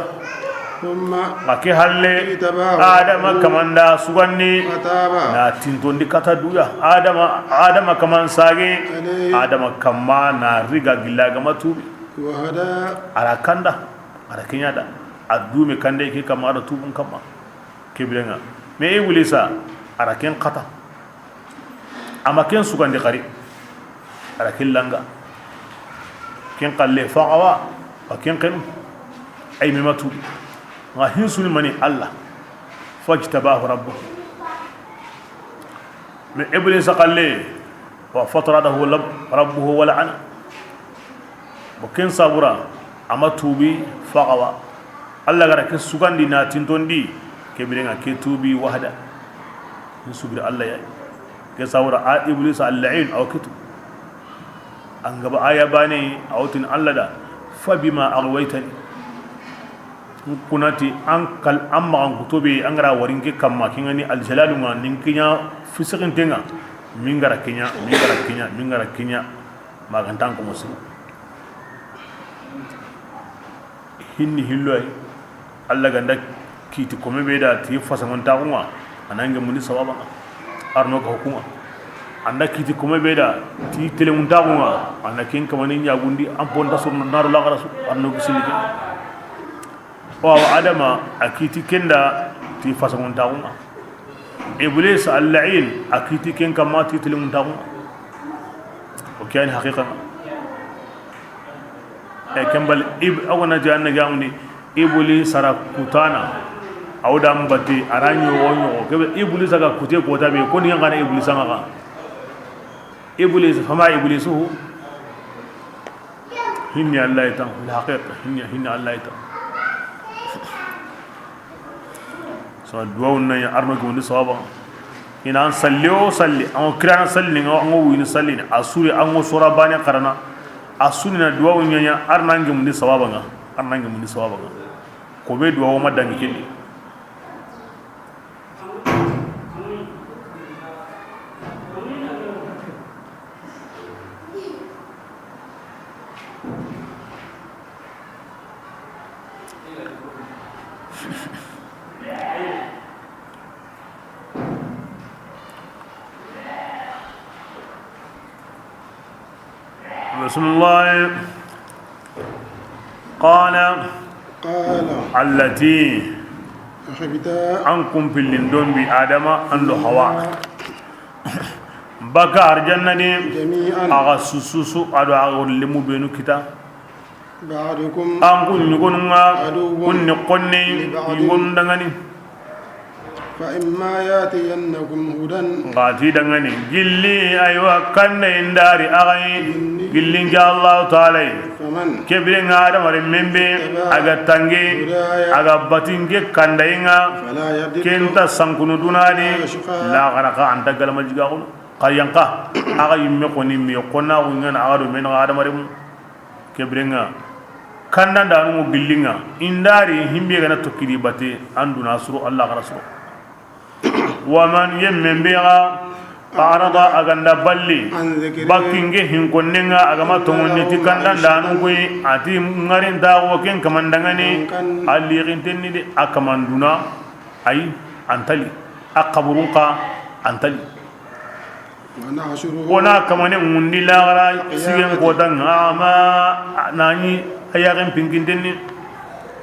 ثم A ke halle, اجتباه Adama ربه kamanda sugandi, فتاب na tintondi kata duya. Adama, Adama kaman sage, عليه Adama kamma na riga gilla gama tubi. وهدى A ra kanda, a ra kiɲa da. A dume kande ke kamma, a ra tubun kamma. Kebirenga. Me Iblisa, a ra ken kata. Ama ken sugandi xari. A ra ken langa. Ken xalle فغوى, a ken xenu. Ay me ma tubi. Nga hinsuni mani Allah. فاجتباه ربه. Me Iblisa xalle, فطرده ربه ولعنه. Bo ken sabura, ama tubi فغوى. Allah ga ra ke sugandi na tintondi, kebirenga ke tubi وهدى. Ni subir Allah ya. Ke sabura a Iblisa al-la'in aw kitu. An gaba aya bane, a wo tin Allah da, فبما أغويتني. Kunati an kal, an maxan kutobe, an ga ra warinke kamma, kingani aljalalu nga, nin kiɲa fisikintenga, min ga ra kiɲa, min ga ra kiɲa, min ga ra kiɲa, magantan ko musu. Hinni hilloy, Allah ganda kiti kome be da ti fasangontaxunga, a na nge mundi sababa nga, arno ka hukunga. Anda kiti kome be da ti telemuntaxunga, a na ken kamani ɲagundi, an ponta sorno naro laxara su, arno gisindi ke. Wa Adama a kiti kenda ti fasangontaxunga. Iblis al-la'in a kiti ken kamma ti telemuntaxunga. Ken haqiqa. E ken bal ib-, a gona ti an na gamundi, Ibulisa ra kutana. Aw da mbati, a ra ɲogo ɲogo. Kebe Ibulisa ga kute kota be, koni yan kana Ibulisa maxa. Ibulisa, fama Ibulisuhu. Hinni Allah tan, fil haqiqa, hinni, hinni Allah tan. So duwawu na ya arno gondi sawaba. Ina an salli o salli, an kirana salli ni, an go wini salli ni, a suri an go sora bane karana. A suni na duwawu ɲaɲa, arna ngi mundi sawaba nga, arna ngi mundi sawaba nga. Ko be duwawu ma dangi kendi. بسم الله. قال. قال. التي. اهبطا. An kun pillin dombi Adama an do Hawa. Baka arjanna ni. جميعا. A ga sususu a do a ga limu benu kita. بعضكم. An kun ɲugonu nga. عدو. Kun ni konne. لبعض. Ɲugonu dangani. فإما يأتينكم هدى. Nga ti dangani gilli, aywa, kanda indari axay. مني. Gilli nge Allahu Taala yi. فمن. Kebire nga Adama renmen be. اتبع. A ga tangi. هداي. A ga batinge kanda inga. فلا يضل. Kenta sankunu dunadi. ولا يشقى. Laxara xa anta galama jiga xunu. Xa yanka. Axa yimme xoni mi xonna xu ɲana axa do men xa Adama renmu. Kebire nga kanda ndanu gilli nga indari himbe gana tokkidi bate an duna suro Allah gara suro. ومن yemmen be ga أعرض a ganda balli عن ذكري. Bakkinge hinkonne nga a gama tongondi ti kanda ndanu koy ati ngarin dago ken kamandangani. Kan. Ali gintenni de a kamanduna. Ay, antali a kaburun ka antali. ونحشره. Wona kamane ŋundi laxara sigen kotan ŋa, ama nani a yaxen pinkintenni.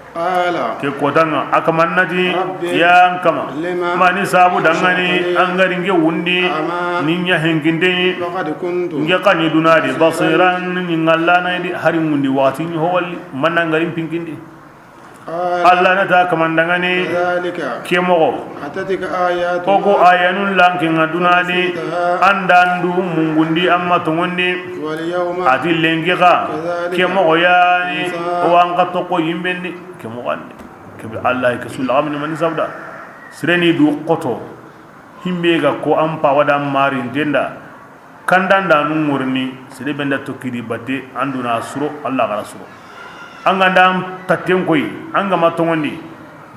قال. Ke kotan ŋa, a kaman nati, رب. Ya n kama, لم. Mani sabu dangani, حشرتني. An gari nge wundi, أعمى. Ni ɲa henkinte. وقد كنت. Nge kani dunadi, بصيرا. Basiran, ni ŋallana di, hari ŋundi waxati ni ho walli, manna n gari pinkindi. قال. Allah na ta kamandangani. كذلك. Ke moxo. أتتك آياتنا. Oku ayanun lankinga dunadi. فنسيتها. Andandu mungundi amma tongondi. واليوم. Ati lenki xa. كذلك. Ke moxo yani. تنسى. Wanka toko yimbendi. Ke moxo andi. Kebe Allah ke sulla amini mani sabda. Sireni du koto. Himbe ga ko an pawada mari ndenda. Kandandanu ŋorini, sere benda tokkidi batte, an duna suro, Allah gara suro. An ganda an tatten koy, an gama tongondi,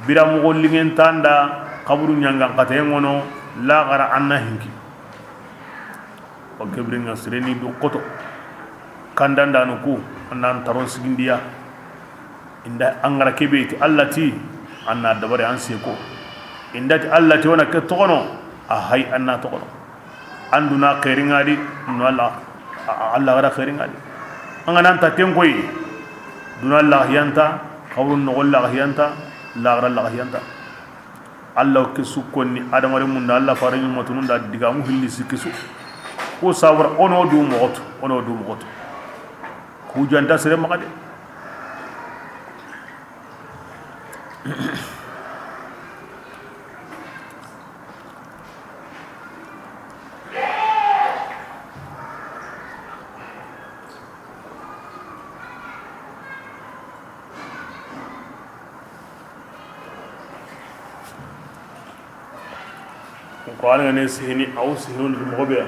bira moxo lingen tanda, kaburu ɲangan xatayen ŋono, laxara an na hinki. Wa kebiringa sireni du koto. Kandandanu ku, an nan taron sigindiya. Inda an gara kebe ti Allah ti, an na dabari an seko. Inda ti Allah ti wona ke toxono, a hay an na toxono. An duna xeeringa di, no Allah, a-, a-, Allah gara xeeringa di. An gana an tatten koy, duna laxiyanta, xawrun noxo laxiyanta, laxara laxiyanta. Allah ke su konni adamare munda, Allah fare ɲumatununda digamu hilli sikki su. Ko sabura ono du moxotu, ono du moxotu. Ku janta sere maxa de. Qur'an ga ne sihini, aw sihinu moxo be ya.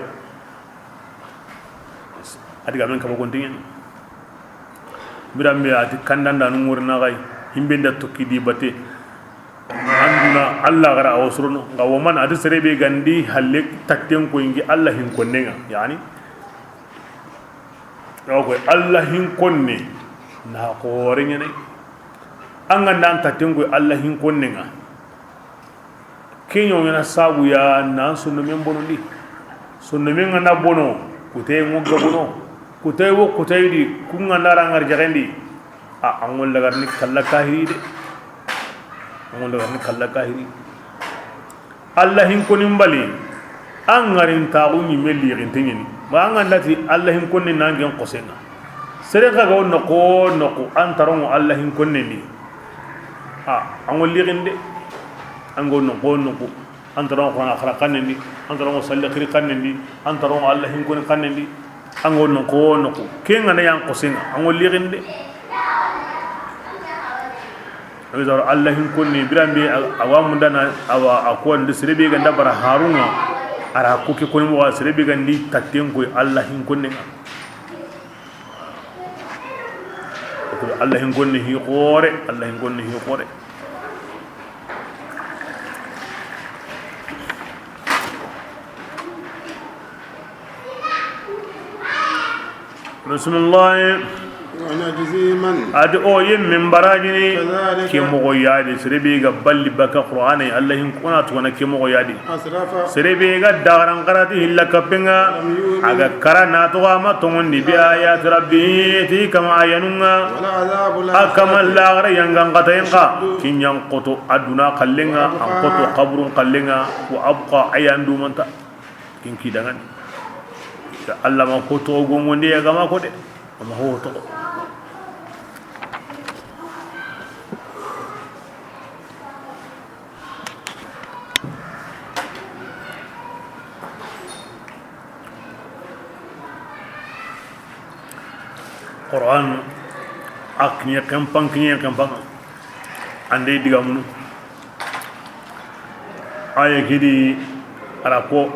A diga men kaba kontingeni. Birambe ati kandandanu ŋorina xay, himbe nda tokki di batte. An duna Allah gara awo sorono, nga wo man ati sere be gandi halle tatten ko ingi Allah hin konnenga, yani. Awa koy Allah hin konne, na xore ɲene. An ga ndan tatten koy Allah hin konnenga. Keɲo ɲana sabu ya nan sonno men bonondi. Sonno men ŋa na bono, kuteye ŋo ga bono. Kuteye wo kuteye di, kun ŋa ndara ngar jaxendi. A, an ŋol lagar ni kalla kahiri de. An ŋol lagar ni kalla kahiri. Allah hin koni mbali, an ŋarin taxu ɲimme lixinte ɲeni. Ba an ga nda ti Alla hin konne na ŋa n xosen ŋa. Sere xa ga wo noqu wo noqu, an taron ŋo Alla hin konne ni. A, an ŋo lixinde. An ga wo noqu wo noqu, an taron ŋo Qur'ana xara xannen di, an taron ŋo salli xiri xannen di, an taron ŋo Alla hin konne xannen di. An ga wo noqu wo noqu, ke ŋa na ya n xosen ŋa, an ŋo lixinde. Awi zaro Alla hin konne, biran be a wa mundana, a wa a ko ndi sere be ga nda bara harun ŋa, a ra ko ke koni mo, sere be ga ndi tatten ko Alla hin konne ŋa. Ko Alla hin konne hi xoore, Alla hin konne hi xoore. Bismillah. ونجزي من A di o yinme n barajini كذلك ke moxo ya di, sere be ga balli baka Qur'ana, Alla hin kona tugana ke moxo ya di. أسرف Sere be ga dagaran xarati hilla kappe ŋa, ولم يؤمن a ga kara na toxo a ma tonŋundi بآيات ربه ti kama ayanun ŋa. ولعذاب A kama الآخرة laxara yangan xatayen xa, أشد ken ɲa n xoto aduna xallen ŋa, an xoto وأبقى xaburun xallen ŋa, وأبقى a yan dumanta. Ken ki dangani. Alla ma ko toxo gongonde ya ga ma ko de. A ma ho toxo. Qur'an a kiɲe kempan, kiɲe kempan. An de digamunu. Aye ke di a ra ko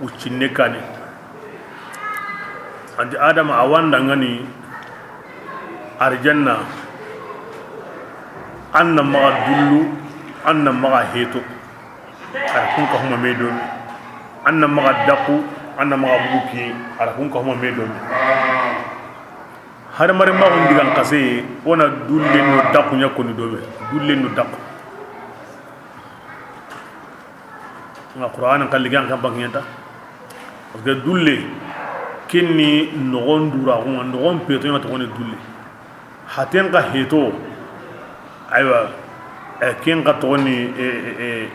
wuccinde kane. Anti Adama a wa n da ŋa ni arjanna, an na maxa dullu, an na maxa heto. A ra kun ka huma me domi. An na maxa daku, an na maxa buki, a ra kun ka huma me domi. Hadamaren maxun digan xase, o na dulle no daku ɲa koni domi. Dulle no daku. Nga Qur'an kalli gan kan bangiɲanta. Parce que dulle, ken ni noxon duraxu ŋa, noxon peto ɲa toxoni dulle. Haten xa heto, aywa, eh, ken xa toxoni, eh, eh, eh,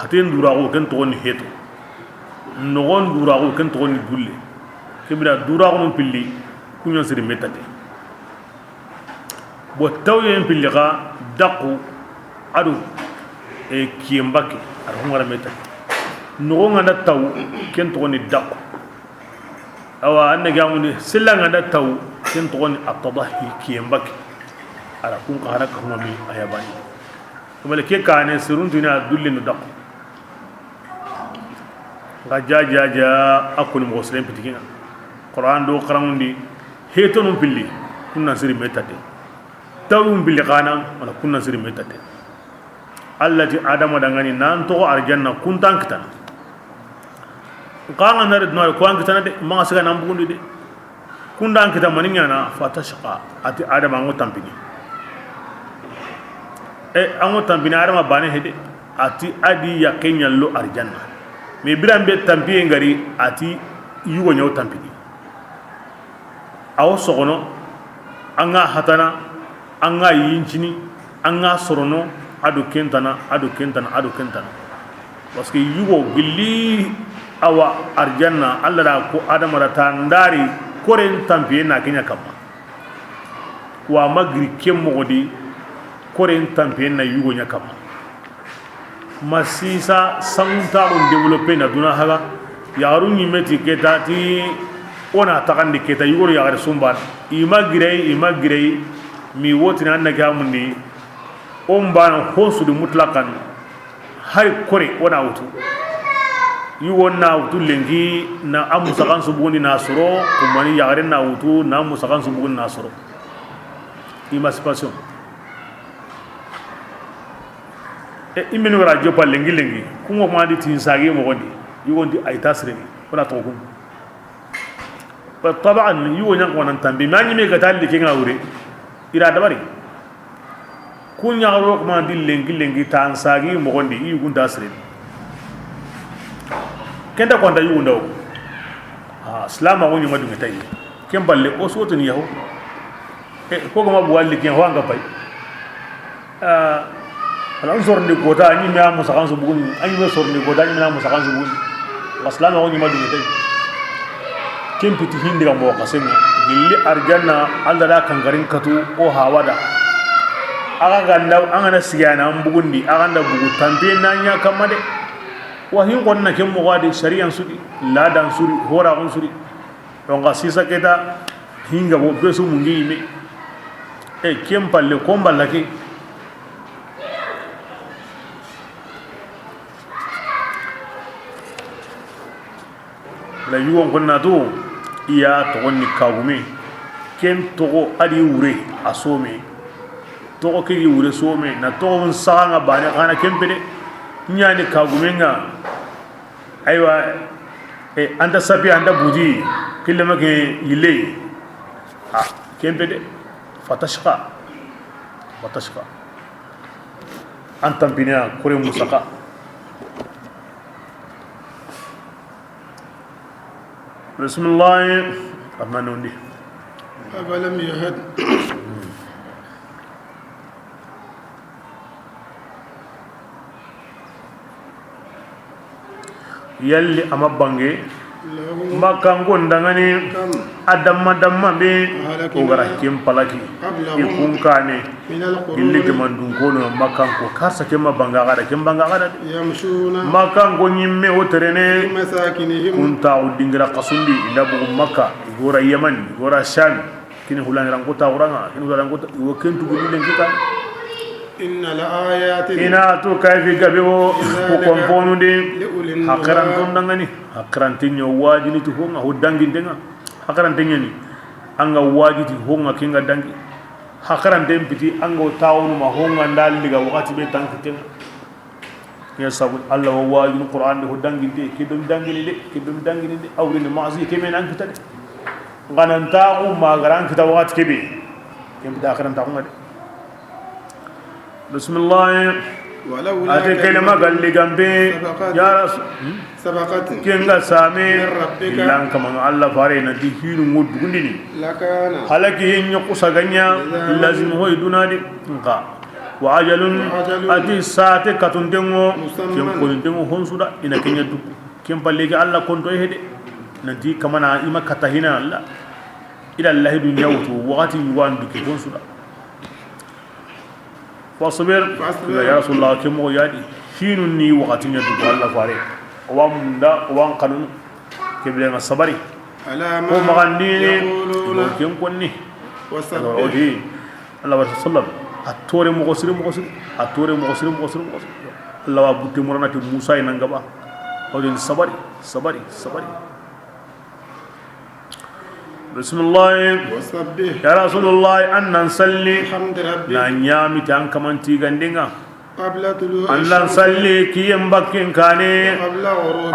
haten duraxu, ken toxoni heto. Noxon duraxu, ken toxoni dulle. Ke bira duraxunun pilli, kuɲan siri metati. Bo tawyen pilli xa, daku, a do, e, kiyen bakke, a ra hungara metati. Noxo ŋa nda taw, ken toxoni daku. Awa, an na gamundi, sella ŋa nda taw, ken toxoni atadahi, kiyen bakke. A ra kun xa hana ka huma mi a yabani. Kamale ke kane, seruntuni a dulle no daku. Nga ja, ja, ja, a koni moxo siren piti ke ŋa. Qur'an do xaranŋundi, hetonun pilli, kunnan siri me tate. Tawun pilli xana, wala kunnan siri me tate. Alla ti Adama dangani, nan toxo arjanna, kuntan kitana. Nxa nga nari duna, ko an kitana de, maxa siga nan bugundi de. Kundan kita mani ɲana, fatashqa, a ti Adama an ŋo tampini. E, an ŋo tampini, Adama bane hede, a ti a di yaqqe ɲa lo arjanna. Mais biran be tampiye ngari, a ti yugo ɲa wo tampini. A wo soxono, an ga hatana, an ga yincini, an ga sorono, a do kentana, a do kentana, a do kentana. Parce que yugo gilli a wa arjanna, Alla da ko Adama da ta ndari koren tampiye na ke ɲa kamma. Wa ma giri ke moxo di, koren tampiye na yugo ɲa kamma. Ma sisa sanguntaxun développé na duna haga. Yaxaru ɲimme ti keta ti, o na taxandi keta, yugo do yaxare su n bana. I ma girey, i ma girey, mi wotini an na ke amundi. O n bana hosudi mutlaqan. Hari kore o na wutu. Yugo na wutu lenki, na a musaxan su bugundi na soro, kumani yaxare na wutu, na a musaxan su bugundi na soro. Émancipation. E, i menu wara joppa lenki lenki. Kungo ma di tin sagi moxo di. Yugo ndi ay ta sireni. Wala to kun. Ba taban yugo ɲan ko nan tambi. Ma ɲi me ga talli ke nga wure. Ira dabari. Kun ɲa ro ko ma di lenki lenki tan sagi moxo di. Yugo nda sireni. Kenda ko nda yugo ndaw. Ah, silama ko ɲi ma dungi tay. Ken balle o sotini yaho. E, ko gama bu walli ken ho anga pay. Ah, ala n sorndi kota, a ɲi me a musaxan su bugun, a ɲi me sorndi kota, a ɲi me a musaxan su bugun. Aslama ko ɲi ma dungi tay. Ken piti hindi ga moxo xasen ŋa. Gilli arjanna, Alla da kankarin katu o hawa da. Axa ga nda, an ga na sigi a na an bugundi, axa nda bugu tampiye na ɲa kamma de. Wa hin xonna ken moxo a di, sariyan su di, ladan su di, horaxun su di. Donc, sisa keta, hinga bo, besu mungi yime. E, ken palle, kon balla ke. La yugon konna to, iya toxon ni kagume. Ken toxo a di wure a some. Toxo ke di wure some. Na toxo n saxa ŋa bane xana ken pede. Ɲani kagume ŋa. Aywa, e, anta sapi, anta buti, kille ma ke yille. A, ken pede. Fatashqa. Fatashqa. An tampiniya kore musaka. Bismillahi rahmani rahim. Afalam yahdi. Yalli a ma bange Makkanko n danŋa ni, a damma damma be, o ga ra ken palaki. I kun kaane, gilli jamandun kono Makkanko, karsa ken ma banga xa da, ken banga xa da de. Makkanko ɲimme o terene, kun taxu dingira xasundi, i da bugu Makka, i ga ra Yaman, i ga ra Sham. Kini hulangiran ko taxuranga, kini hulangiran ko ta-, wo ken tugu ni len kita. Inna la ayatin. I na tu kayfi gabe wo, ko konponu de. Haqiranton danŋa ni, haqirante ɲa wajini ti honga ho dangintenga. Haqirante ɲa ni, anga wajiti honga kinga dangi. Haqirante piti anga taxunu ma honga ndaliga wakati be tankitenga. Ya sabu Alla wa wajunu Qur'an de ho danginde, ke be dangini de, ke be dangini de, awrinde masi ke men an kita de. Ngana ntaxu ma ga ra an kita wakati ke be. Ken bita axiran taxu ŋa de. Bismillah. Ate kelima galli gambe. Ya Rasul. Sabaqat. Kenga same. Lan kamanga Alla fare na di hinu ŋo dugundini. Halaki yen ɲa kusa ga ɲa. Lazim hoy dunadi. Nka. Wa ajalun, ati sate katuntengo, ken konintengo honsuda, ina kenya du. Ken palle ke Alla konto hede. Nanti kamana ima kata hina Alla. Ila Allahi dunya wutu, wakati yuwan du ke honsuda. Fasbir, ya Rasulullah, ke mo yadi. Hinun ni wakati nya du Alla fare. Wa munda, wa kanun, ke bire nga sabari. Ko magandini, ken konni. Wasabbih. Allah wa sallam. A tore moxo siri, moxo siri. A tore moxo siri, moxo siri, moxo siri. Allah wa butte muranati Musa ina ngaba. O den sabari, sabari, sabari. Bismillah. Wasabbih. Ya Rasulullah, an nan salli. Bihamdi rabbik. Na ɲami tan kamanti gandenga. An nan salli kiyen bakken kane.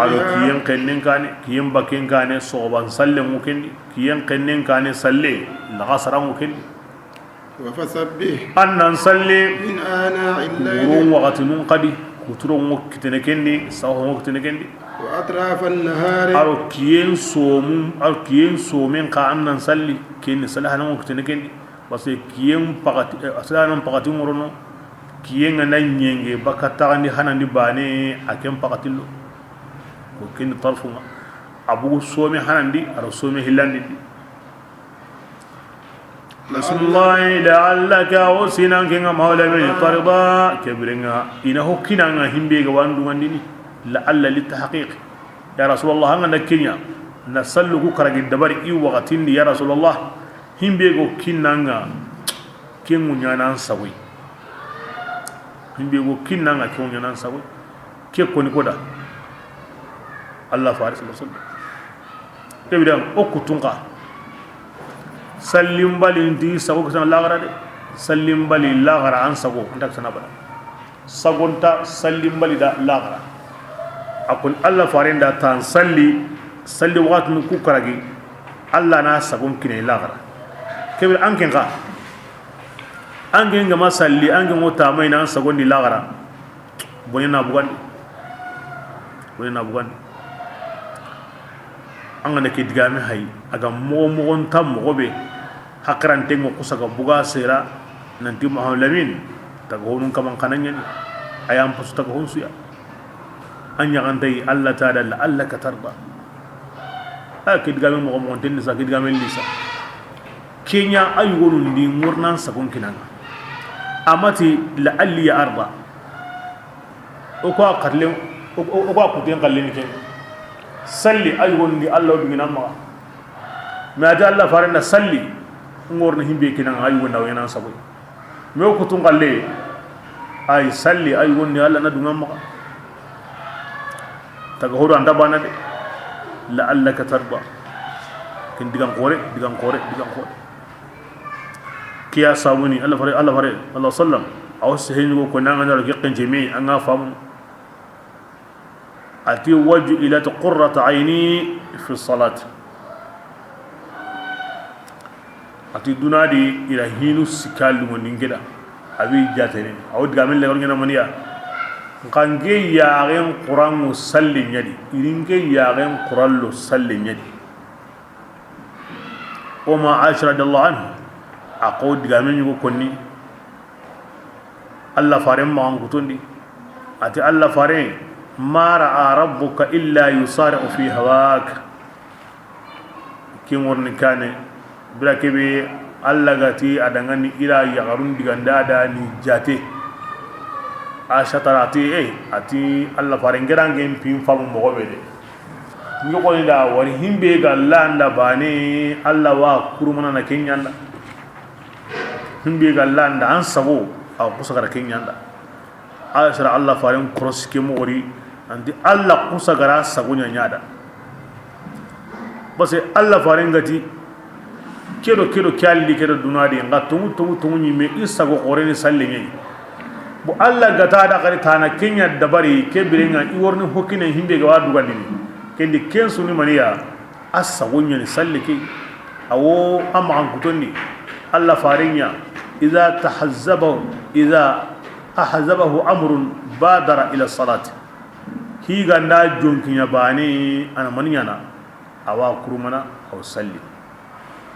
Ado kiyen xennen kane, kiyen bakken kane, soxoban sallen ŋo kendi. Kiyen xennen kane salle, laxasaran ŋo kendi. An nan salli. Wuron waxatinun xadi, kuturon ŋo kitene kendi, saxon ŋo kitene kendi. Aro kiyen somun, aro kiyen somen xa an nan salli, ken ni salli hanan ŋo kitene kendi. Parce que kiyen paxati, eh, a sila nan paxati ŋorono, kiyen ga na ɲenge baka taxandi hanandi bane, a ken paxatillo. Ko ken tarfu ŋa. A bugu some hanandi, aro some hillandindi. Bismillahi la'allaka, o sinan kenga mawla min tarda, kebirenga, ina ho kinanga himbe ga wandungandini, la'alla li tahqiq. Ya Rasulullah, anga na kenya, na sallu ku karagi dabari i waxatindi, ya Rasulullah. Himbe go kinnanga, kengu ɲanan sagoy. Himbe go kinnanga, kengu ɲanan sagoy. Ke koni koda. Allah faris sallallahu alaihi wasallam. Ke bidan o kutunka. Sallimbali nti sago kitan laxara de. Sallimbali laxara an sago nta kitan abada. Sagonta sallimbali da laxara. A kun Allah faren da tan salli, salli waxatinu ku karagi. Allah na sagon kine laxara. Kebe an ken ka. An ken gama salli, an ken wota mai na an sagon di laxara. Bone na bugandi. Bone na bugandi. An ga na ke digame hay, a ga moxo moxo nta moxo be. Haqiranten ŋo kusa ga buga sera, nanti Muhammad Lamin, taga honun kaman xana ɲani, a yan pasu taga honsuya. An ɲaxantayi, Allah ta da la'allaka tarda. A ke digame moxo moxo nten ni sa, ke digame li sa. Ke ɲa a yugonu ndi ŋornan sagon kinanga. A ma ti la'alli arda. O ko a xalle, o ko a kuten xalle ni ken. Salli a yugonu ndi Allah o dungina maxa. Mais a ti Allah faren da salli, ŋorni himbe kinanga a yugon da o ɲanan sagoy. Mais o kutun xalle, ay salli a yugon ndi Allah na dunga maxa. Taga hodo anta bana de. La'allaka tarda. Ken digan xore, digan xore, digan xore. Kiya sabuni Allah fare, Allah fare, Allah sallam. Aw seheni go ko nanga na gekken jemi anga famu. A ti, "Waju'ilat qurrata ayni fi salat." A ti, "Duna di ira hinu sikalu mo ningeda." A bi jatene. Aw diga men le gornya na maniya. Nkange yaren Qur'an salli ɲa di. Iringe yaren Qur'an lo salli ɲa di. O ma Aisha radiyallahu anha, a ko digame ɲugo konni, Allah faren maxan kutondi. A ti Allah faren, "Ma ra'a rabbuka illa yusari'u fi hawak." Ki ŋorni kane, bira kebe Allah gati a dangani ira yaxarun diganda da ni jate. Aisha tara a ti, eh, a ti Allah faren gerangen pin famu moxo be de. Ɲogoni da wari himbe ga landa bane, Allah wa kurumana na kenyanda. Himbe ga landa an sago, a kusa gara kenyanda. A sara Allah faren korosi ke moxori, anti Allah kusa gara sago ɲaɲada. Parce que Allah faren gati, kedo, kedo, ke alli, kedo duna di, nga tongu, tongu, tongu ɲimme, i sago xoreni salle ɲeyi. Bo Allah gata da xari tana kenya dabari, ke birenga, i worni hokine himbe ga wa dugandini. Kendi ken suni maniya, a sago ɲani salle ke. Awo, a maxan kutondi, Allah faren ɲa, iza tahazzabahu, iza ahazzabahu amrun badara ila salati. Higanda jonkiɲa bane, ana mani ɲana. Awa kurumana, aw salli.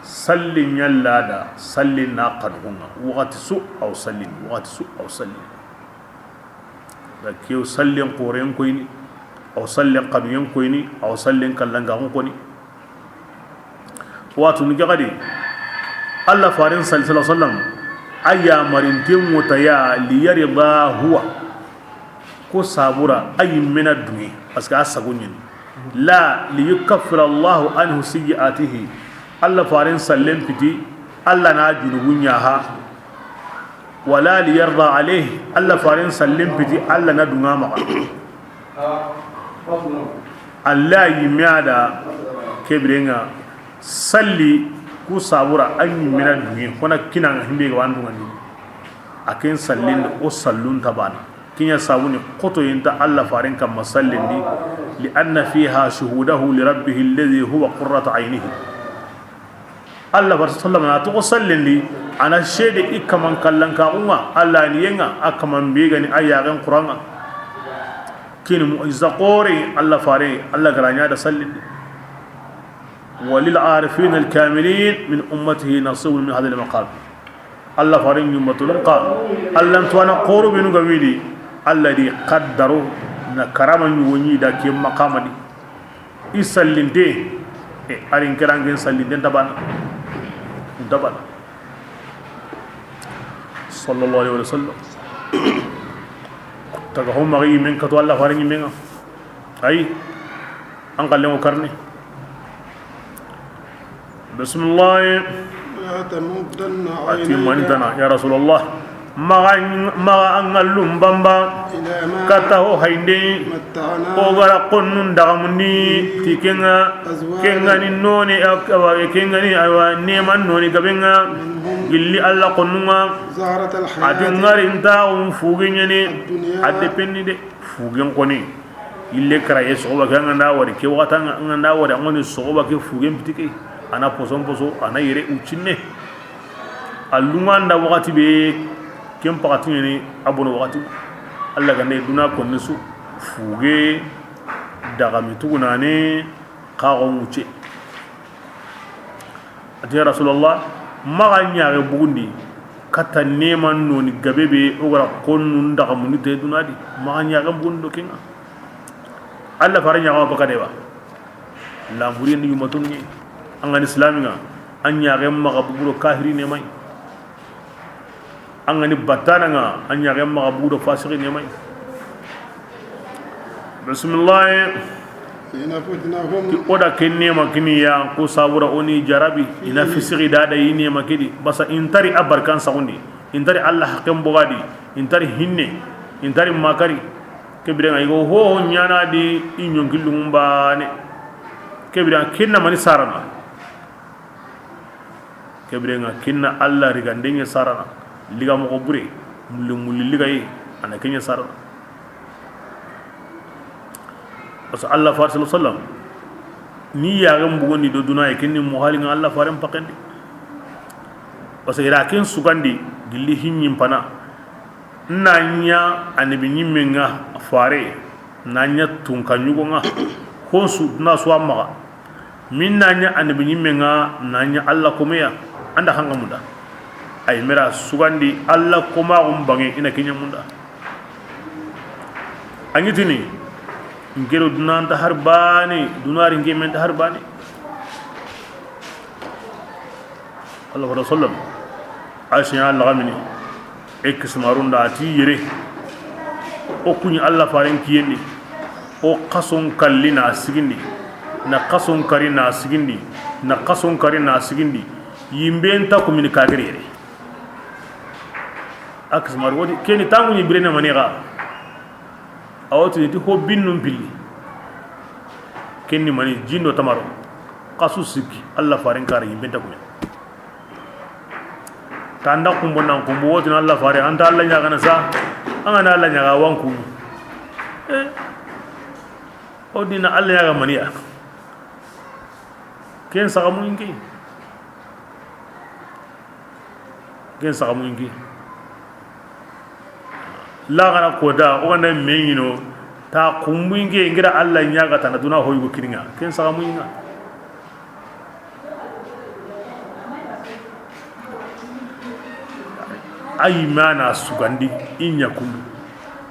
Salli ɲalla da, salli na xanuxunga. Waxati su, aw salli. Waxati su, aw salli. Da kew sallin xoren koyni, aw sallin xanuyen koyni, aw sallin kallangaxun koni. Watu ni gagadi, Allah faren sallallahu alaihi wasallam, a yamarinten ŋota ya liyarida huwa. Ko sabura a yimmena dunge, parce que a sago ɲani. La liyukaffira Allahu anhu sayyi'atihi. Allah faren sallen piti, Allah na junubu ɲaha. Wala liyarda alayhi. Allah faren sallen piti, Allah na dunga maxa. Allah yimme a da kebirenga salli ku sabura a yimmena dunge, kona kinanga himbe ga wandungani. A ken sallin o sallun tabana. Kiɲa sabuni xotoyinta Allah faren kamma sallindi, li anna fiha shuhudahu li rabbihi alladhi huwa qurratu aynihi. Allah faren sallama na toxo sallendi, a na sede i kaman kallankaxunga, Allah ni yenga, a kaman begani a yaxen xuranga. Kini mu'jiza xore, Allah fare, Allah garaɲa da sallendi. Walil arifin al kamilin min ummatihi nasibun min hadha al maqam. Allah faren ɲummatulun xa, Allah ntuwana xoro benu ga widi, Allah di xaddaro na karama ɲugo ɲi da ke maqama di. I sallinte, e, arin kerangen sallinte ntabana. Ntabana. Sallallahu alaihi wasallam. Taga ho maxi men kato Allah faren ɲimenga. Ay, an kallen o karni. Bismillah. لا تمدن عينيك. A ti manintana, ya Rasulullah. Maxa, maxa an ŋallun bamba. إلى ما Katta ho hayinde. متعنا O gara konnun dagamundi. به Ti kenga. أزواجا Kengani noni, awa, kengani, awa, neman noni gabenga. منهم Gilli Allah konnunga. زهرة الحياة A ti ŋarintaxun fugeɲani. الدنيا A depenni de. Fugen koni. Ille karaye soxoba ke, an ga nda wari ke waxata, an ga nda wari, an ga ni soxoba ke fugen piti ke. A na poson poso, a na yere ucinne. A lunga nda waxati be, ken paxati ɲani a bono waxati. Allah gande duna konni su, fuge, dagami tugunane, xaxo ŋuce. A ti, ya Rasulullah, maxa ɲaxe bugundi katta neman noni gabe be o gara konnun dagamundi te duna di, maxa ɲaxe bugundi do kenga. Allah fare ɲaxama baka de ba. Lanburiyen ni yumatun ni. An ga ni silami ŋa, an ɲaxen maxa buguro kahiri ne may. An ga ni battana ŋa, an ɲaxen maxa buguro fasiki ne may. Bismillah. Ti o da ken nema kini ya, ko sabura o ni jarabi, i na fisiki da da i nema kidi. Basa intari a barkan saxundi, intari Allah haqqen bogadi, intari hinne, intari makari. Ke biren ŋa i go ho ho ɲana di i ɲonkillun bane. Ke biren ŋa kinna mani sarana. Ke biren ŋa kinna Allah rigande ɲa sarana. Liga moxo bure, mulli mulli ligaye, a na ke ɲa sarana. Parce que Allah fare sallallahu alaihi wasallam ni yaxen bugundi do duna ye, kinni muxali ŋa Allah faren pakendi. Parce que i ra ken sugandi gilli hinɲin pana. Na ɲa annabi ɲimme ŋa fare, na ɲa tunka ɲugo ŋa, honsu na suwa maxa. Min na ɲa annabi ɲimme ŋa, na ɲa Allah komeya, anda hanga munda. Ay mera sugandi Allah koma gum bange ina kinya munda. Angitini ngero dunanta har bani, dunari ngemen ta har bani. Allah wa sallam. Aisha ya lagamini. E kisimarun da a ti yere. O kuɲi Allah faren kiyenni. O kason kalli na sigindi. Na kason kari na sigindi. Na kason kari na sigindi. Yimben ta kumini kagere yere. A kisimaru wodi. Keni tangu ni birene maniga. A wotini ti ho binnun pilli. Kenni mani jindo tamaro. Kasu sikki Allah faren kara yimben ta kuɲa. Tanda kumbo nan kumbo wotini Allah fare, anta Allah ɲagana sa. An ga na Allah ɲaga wan kunu. Eh. O dina Allah ɲaga maniya. Ken saga muɲinke. Ken saga muɲinke. Laxara kota o ganda meɲino ta kumbuinke ngira Allah ɲaga tana duna hoygo kininga. Ken saga muɲinga. Ayi mana sugandi inya kundu.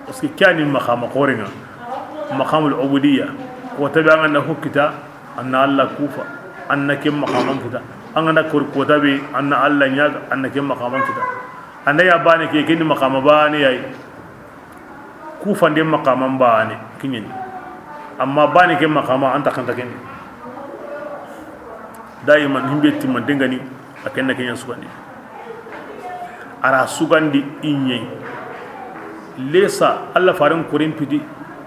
Parce que kani maqama xorenga, maqamul ubudiyya. Ko tabe an na hukita, an na Allah kufa, an na ken maqaman kita. An na kor ko tabe, an na Allah ɲaga, an na ken maqaman kita. An da ya bane ke, ken maqama bane yayi. Kufande maqaman bane kiɲeni. Amma bane ke maqama anta kanta ken. Daiman himbe timman dengani. A ken na ken ɲa sugandi. A ra sugandi i ɲe. Lesa Allah faren korin pidi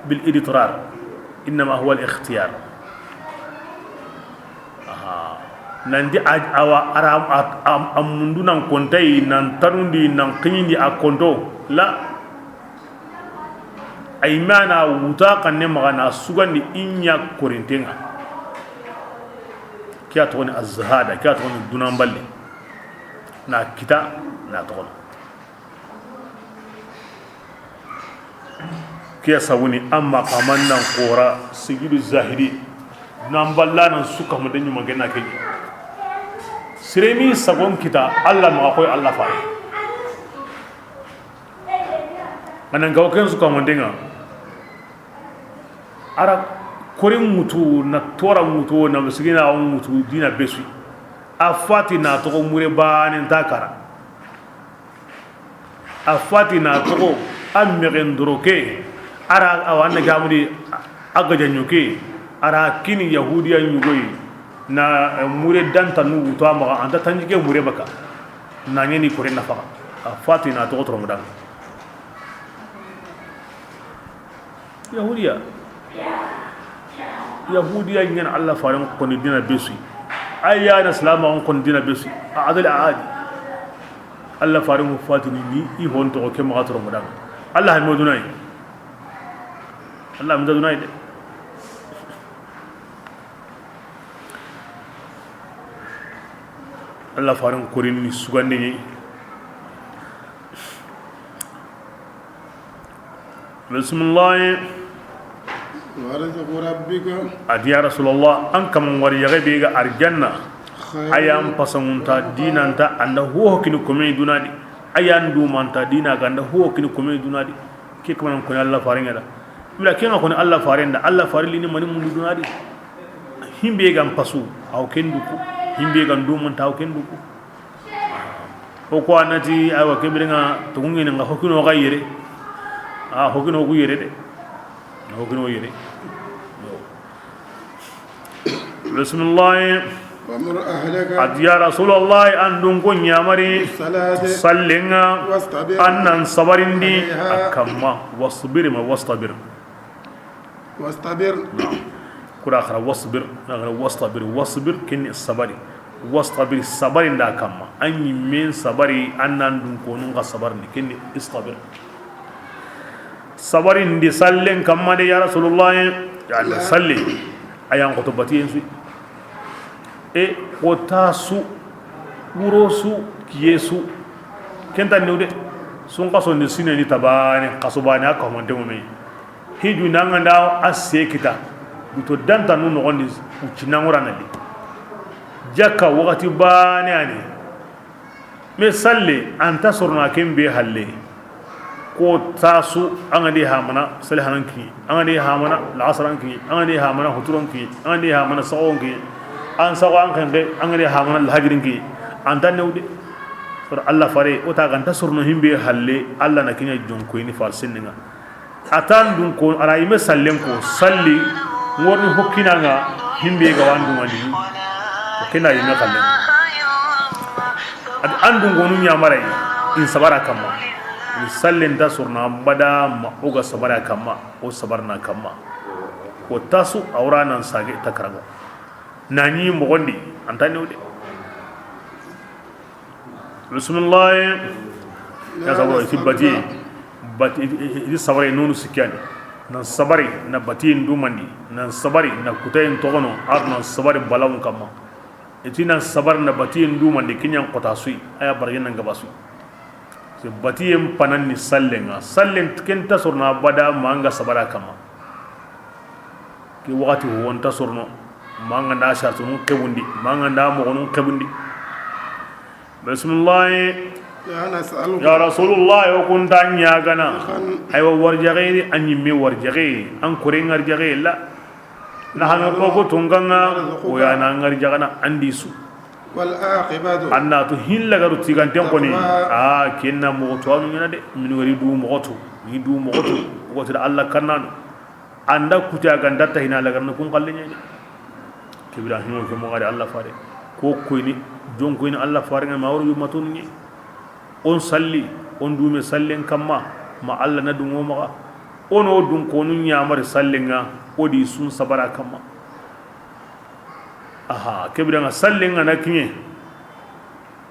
bil idtirar. Innama huwa al ikhtiyar. Aha. Nandi a, awa a ra a, a, a mundu nan kontai, nan tanundi, nan kiɲindi a konto. La. Ay mana wuta kanne maxa na sugandi i ɲa korintenga. Ke ya togoni azhada, ke ya togoni dunanballe. Na kita na togono. Ke ya sabuni amma kaman nan kora sigidu zahiri. Nan balla nan suka mo denyu magena ke. Siremi sagon kita Allah ma koy Allah fa. Anan gawo ken su kamandenga. Ara korin mutu na tora mutu na misigina on mutu dina besu. A fati na togo mure banen takara. A fati na togo a megen doroke. Ara awanna gamudi a gajanyoke. Ara kini yahudiya nyugoi na mure danta nu wuto amaga anta tanjike mure baka. Na ɲeni kore nafa. A fati na togo toromudan. Yahudiya. Yahudiya ɲen Allah faren koni dina besu. Ayana salama on koni dina besu. A adal aadi. Allah faren fatini ni i hon to ke maga toromudan. Allah mo dunai. Allah mo dunai de. Allah faren korin ni sugande ni. Bismillah. Wa rizqu rabbika. A di ya Rasulullah, an kaman wari yaga be ga arjanna. Khayrun. Ayan pasangunta dinanta anda ho kini kome dunadi. Ayan dumanta dina ganda ho kini kome dunadi. Ke kaman ko Allah faren da. Bila kenga ko Allah faren da. Allah faren lini mani mundu dunadi. Himbe ga n pasu, aw ken duku. Himbe ga n dumanta, aw ken duku. O ko a na ti, aywa, ke biren ŋa, toxo ŋene ŋa, hokino ga yere. A hokino ku yere de. Hokino yere. Bismillah. وأمر أهلك A ti, ya Rasulallah, an dun ko ɲamari بالصلاة sallen ŋa, واصطبر an nan sabarindi عليها a kamma. Wasbir ma wastabir. واصطبر. Kura xara wasbir, na xara wastabir, wasbir, ken ni sabari. Wastabir, sabari nda kamma. An ɲimmen sabari, an nan dun konun ga sabarini, ken ni istabir. Sabarindi sallen kamma de, ya Rasulullahi, ya Allah, salli. A yan xoto batiyen su. E, xo ta su, wuro su, kiye su. Ken ta new de. Sun xaso ni sine ni tabane, xaso bane, a ka humante mo me. Hiju nanga nda a se kita. Buto danta nu noxon di, u cinangura na di. Jakka waxati bane ani. Me salle, an ta sorona ken be halle. Ko ta su, an ga di hamana, sali hanan ki. An ga di hamana, laxasaran ki. An ga di hamana, huturon ki. An ga di hamana, saxon ki. An saxo an xenke, an ga di hamana, lahajirin ki. An ta newde. Sor Allah fare, o ta ga an ta sorona himbe halle, Allah na kinya jonko ni far sinninga. A tan dun ko, a ra yime sallen ko, salli, ŋorni hokkinanga, himbe ga wan dungandi, o kena yime xalle. Ad-, an dun gonu ɲamaray, in sabara kamma. In sallen ta sorna bada ma, o ga sabara kamma, o sabarna kamma. Ko ta su, a wara nan sage ta karago. Na ɲi moxondi, an ta newde. Bismillah. Ya sabari, i ti batiye. Bati, i, i, i ti sabari nonu sikkani. Nan sabari, na batiyen dumandi. Nan sabari, na kutayen toxono. Ar nan sabari balawun kamma. I ti nan sabari, na batiyen dumandi. Kiɲan xota suyi. A ya bargen nan gaba suyi. Se batiyen panan ni sallen ŋa. Sallen ken ta sorna bada ma an ga sabara kamma. Ke waxati ho wonta sorno, ma an ga nda sartunun xebundi, ma an ga nda moxonun xebundi. Bismillah. لا نسألك Ya Rasulullah, o kunta ɲagana. رزقا Aywa, warjaxe, an ɲimme warjaxe, an kore ngarjaxe la. Na hame ko ko tunganga, o ya na ngarjaxana andi su. والعاقبة An na to hin lagaru tiganten koni. للتقوى A kenna moxo to anu ɲana de, min wari du moxo to, ni du moxo to, o tira Allah kannano. Anda kuti a ganda ta hina lagarna kun xalle ɲaɲa. Kebira hino ke mo gari Allah fare. Ko koyni, jon koyni Allah fare ŋa ma woro yumatun ni. On salli, on dume sallen kamma, ma Allah na dungo maxa. Ono dun konu ɲamari sallen ŋa, o di sun sabara kamma. Aha, kebira ŋa sallen ŋa na kiɲe.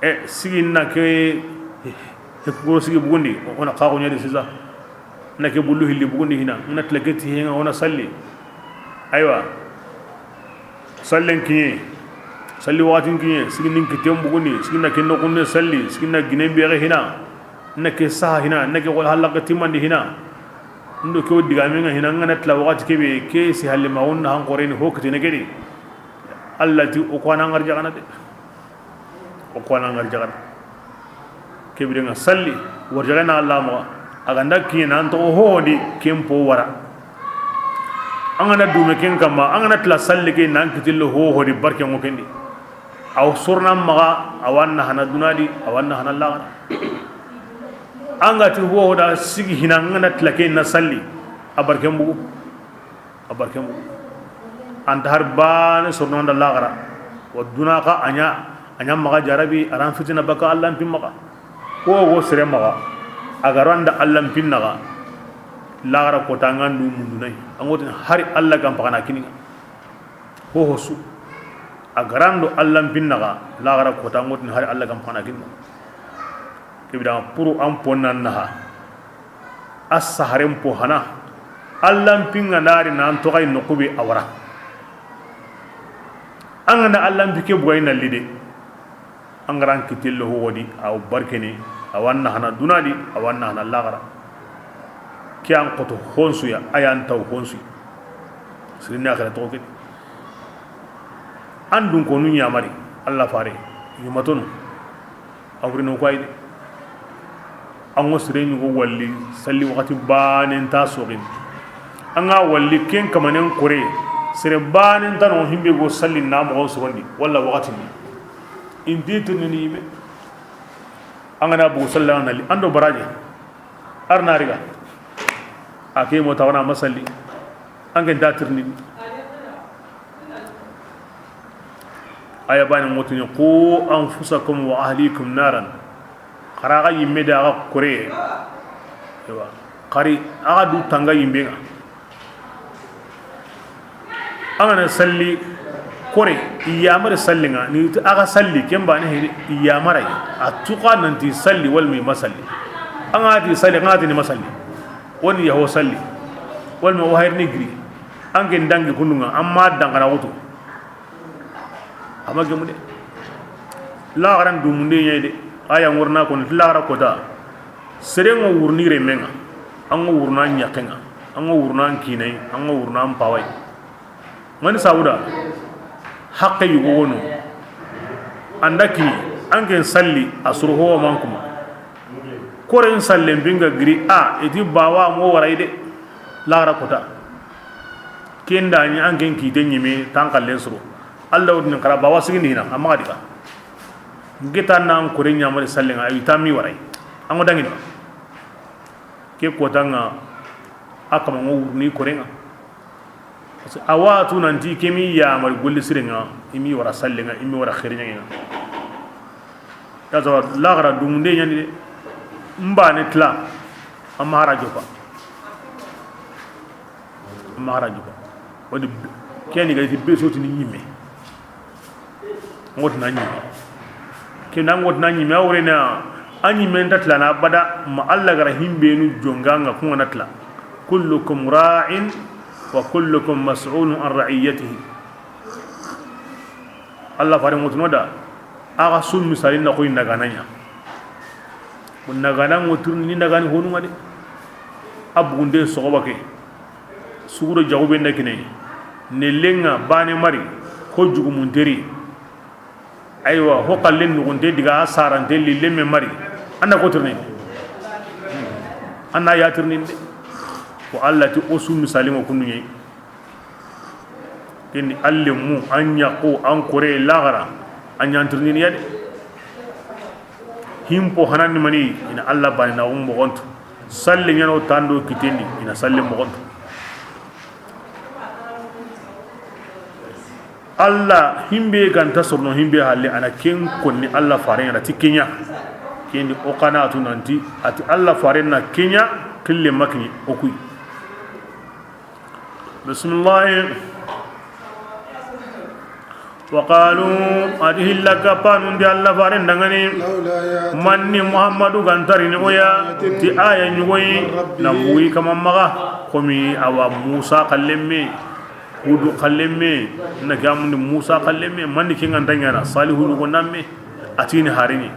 E, sigi na ke, he, he, kuro sigi bugundi, o na xaxo ɲadi sisa. Na ke bullu hilli bugundi hina, na tila ke ti henga, o na salli. Aywa. Sallen kiɲe, salli waxatin kiɲe, sigi nin kitten bugundi, sigi na ke noxunne salli, sigi na ginen bexe hina, na ke saha hina, na ke wala halaka timandi hina. Ndo ke o digame ŋa hina, nga na tila waxati kebe, ke si halli ma wonna han xoreni ho kitene kedi. Allah ti o ko a na ngarjaxana de. O ko a na ngarjaxana. Kebire ŋa salli, warjaxana Allah ma. A ganda kiɲe nan to ho di kempo wara. An ga na dume ken kamma, an ga na tila salli ke nan kitillo ho ho di barke ŋo kendi. Aw sorna maxa, awan na hana dunadi, awan na hana laxara. An ga ti ho ho da sigi hina, an ga na tila ke na salli, a barke mbugu. A barke mu. Anta har bane sorno nda laxara. Wa duna xa a ɲa, a ɲa maxa jarabi, a ran fitina baka Allah mpin maxa. Ko wo sere maxa. A ga randa Allah mpin naxa. Laxara kota ngandu mundu nay. An gotin hari Allah gam paxana kininga. Ho ho su. A ga rando Allah mpin naxa. Laxara kota an gotin hari Allah gam paxana kininga. Kebida puru an ponna naha. A saharen po hana. Allan pinga nari nan toxay noxu be a wara. An ga na allan pike bugay na lide. An ga ran kitillo hogodi, aw barkene, awan na hana dunadi, awan na hana laxara. Ke an xoto honsuya, ayan taw honsuy. Sirinne axira toxo kedi. An dun konu ɲamari, Allah fare, yumatonu. A wurino ko ay de. An ŋo sire ɲugo walli, salli waxati banen ta soxin. An ga walli ken kamanen kore, Sere baane nta no himbe go salli na moxo sorondi walla waxati ni. Inti tirindini yinme. An ga na bugu salli an na li an do baraje. Ar na riga. A ke mo tawana masalli. An ke nta tirindini. Aya baane ŋotini, "Qu anfusakum wa ahlikum naran." Xara xa yinme da xa kore. Ewa. Xari axa du tanga yinbe ŋa. An ga na salli kore, i yamari salli ŋa, ni ti axa salli, ken baane hedi, i yamara yi. A tuxa nanti salli, walma i ma salli. An ga ti salli, an ga ti ni ma salli. Woni yaho salli. Walma o hayri ni giri. An ke ndangi kundu ŋa, amma dangana wutu. A ma gemu de. Laxaran dumunde ɲa yi de. Aya ŋorna ko ni laxara kota. Sere ŋo wurni renme ŋa. An ŋo wurna ɲaxe ŋa. An ŋo wurna kinai. An ŋo wurna pawai. Mani sawuda. Haqqe yugo wono. An da ki an ke salli a suru ho man kuma. Koren sallen binga giri a iti bawa mo warai de. Laxara kota. Ken da ni an ken kite ɲime tan kallen suru. Allah wudin xara bawa sigindi hina amma diga. Geta nan kore ɲamari sallen ŋa, ayi tammi warai. An ŋo dangini. Ke kota ŋa, a kama ŋo wurni kore ŋa. Parce que a wa tu nanti ke mi yamari golli sire ŋa, i mi wara sallen ŋa, i mi wara xeeri ɲaŋe ŋa. Ya saba laxara dumunde ɲa ni de. N baane tila. Amma hara jopa. Amma hara jopa. Wadi keni ga ti be soti ni ɲime. Ŋotina ɲime. Kena ŋotina ɲime, a wurena a ɲime nta tilana abada, ma Allah gara himbenu jonga ŋa ku ŋa na tila. Kullukum ra'in wa kullukum mas'ulun an ra'iyatihi. Allah fare ŋotino da, axa su misali na koy nagana ɲa. Nagana ŋotirni nagani honu ŋa de. A bugunde soxoba ke. Suguro jaxu be nda kine. Ne lenga baane mari, ho jugumun teri. Aywa, ho kallen nugunte diga a sarante li lemme mari. An na ko tirni. An na ya tirni de. Ko Allah ti o su misali ŋo kunu ɲe. Ken ni a lenmu, an ɲaxu, an kore, laxara, an ɲantirindini ya de. Himpo hanani mani, ina Allah baane na um bogontu. Salle ɲano tando kitendi, ina salle bogontu. Allah himbe ganta sorno himbe halle ana ken konni Allah faren ŋa ti kenya. Ken di o kana tu nanti ati Allah faren na kenya kille makni o kuy. Bismillah. Wa qalu, ati hilla kapanu ndi Allah faren dangani. Manni Muhammadu gantarini oya ti aya ɲugoyi na muyi kama maga komi awa Musa kallemme, Hudu kallemme, na gamundi Musa kallemme, manni kinga ndanyana Salihu ɲugo namme, atini harini.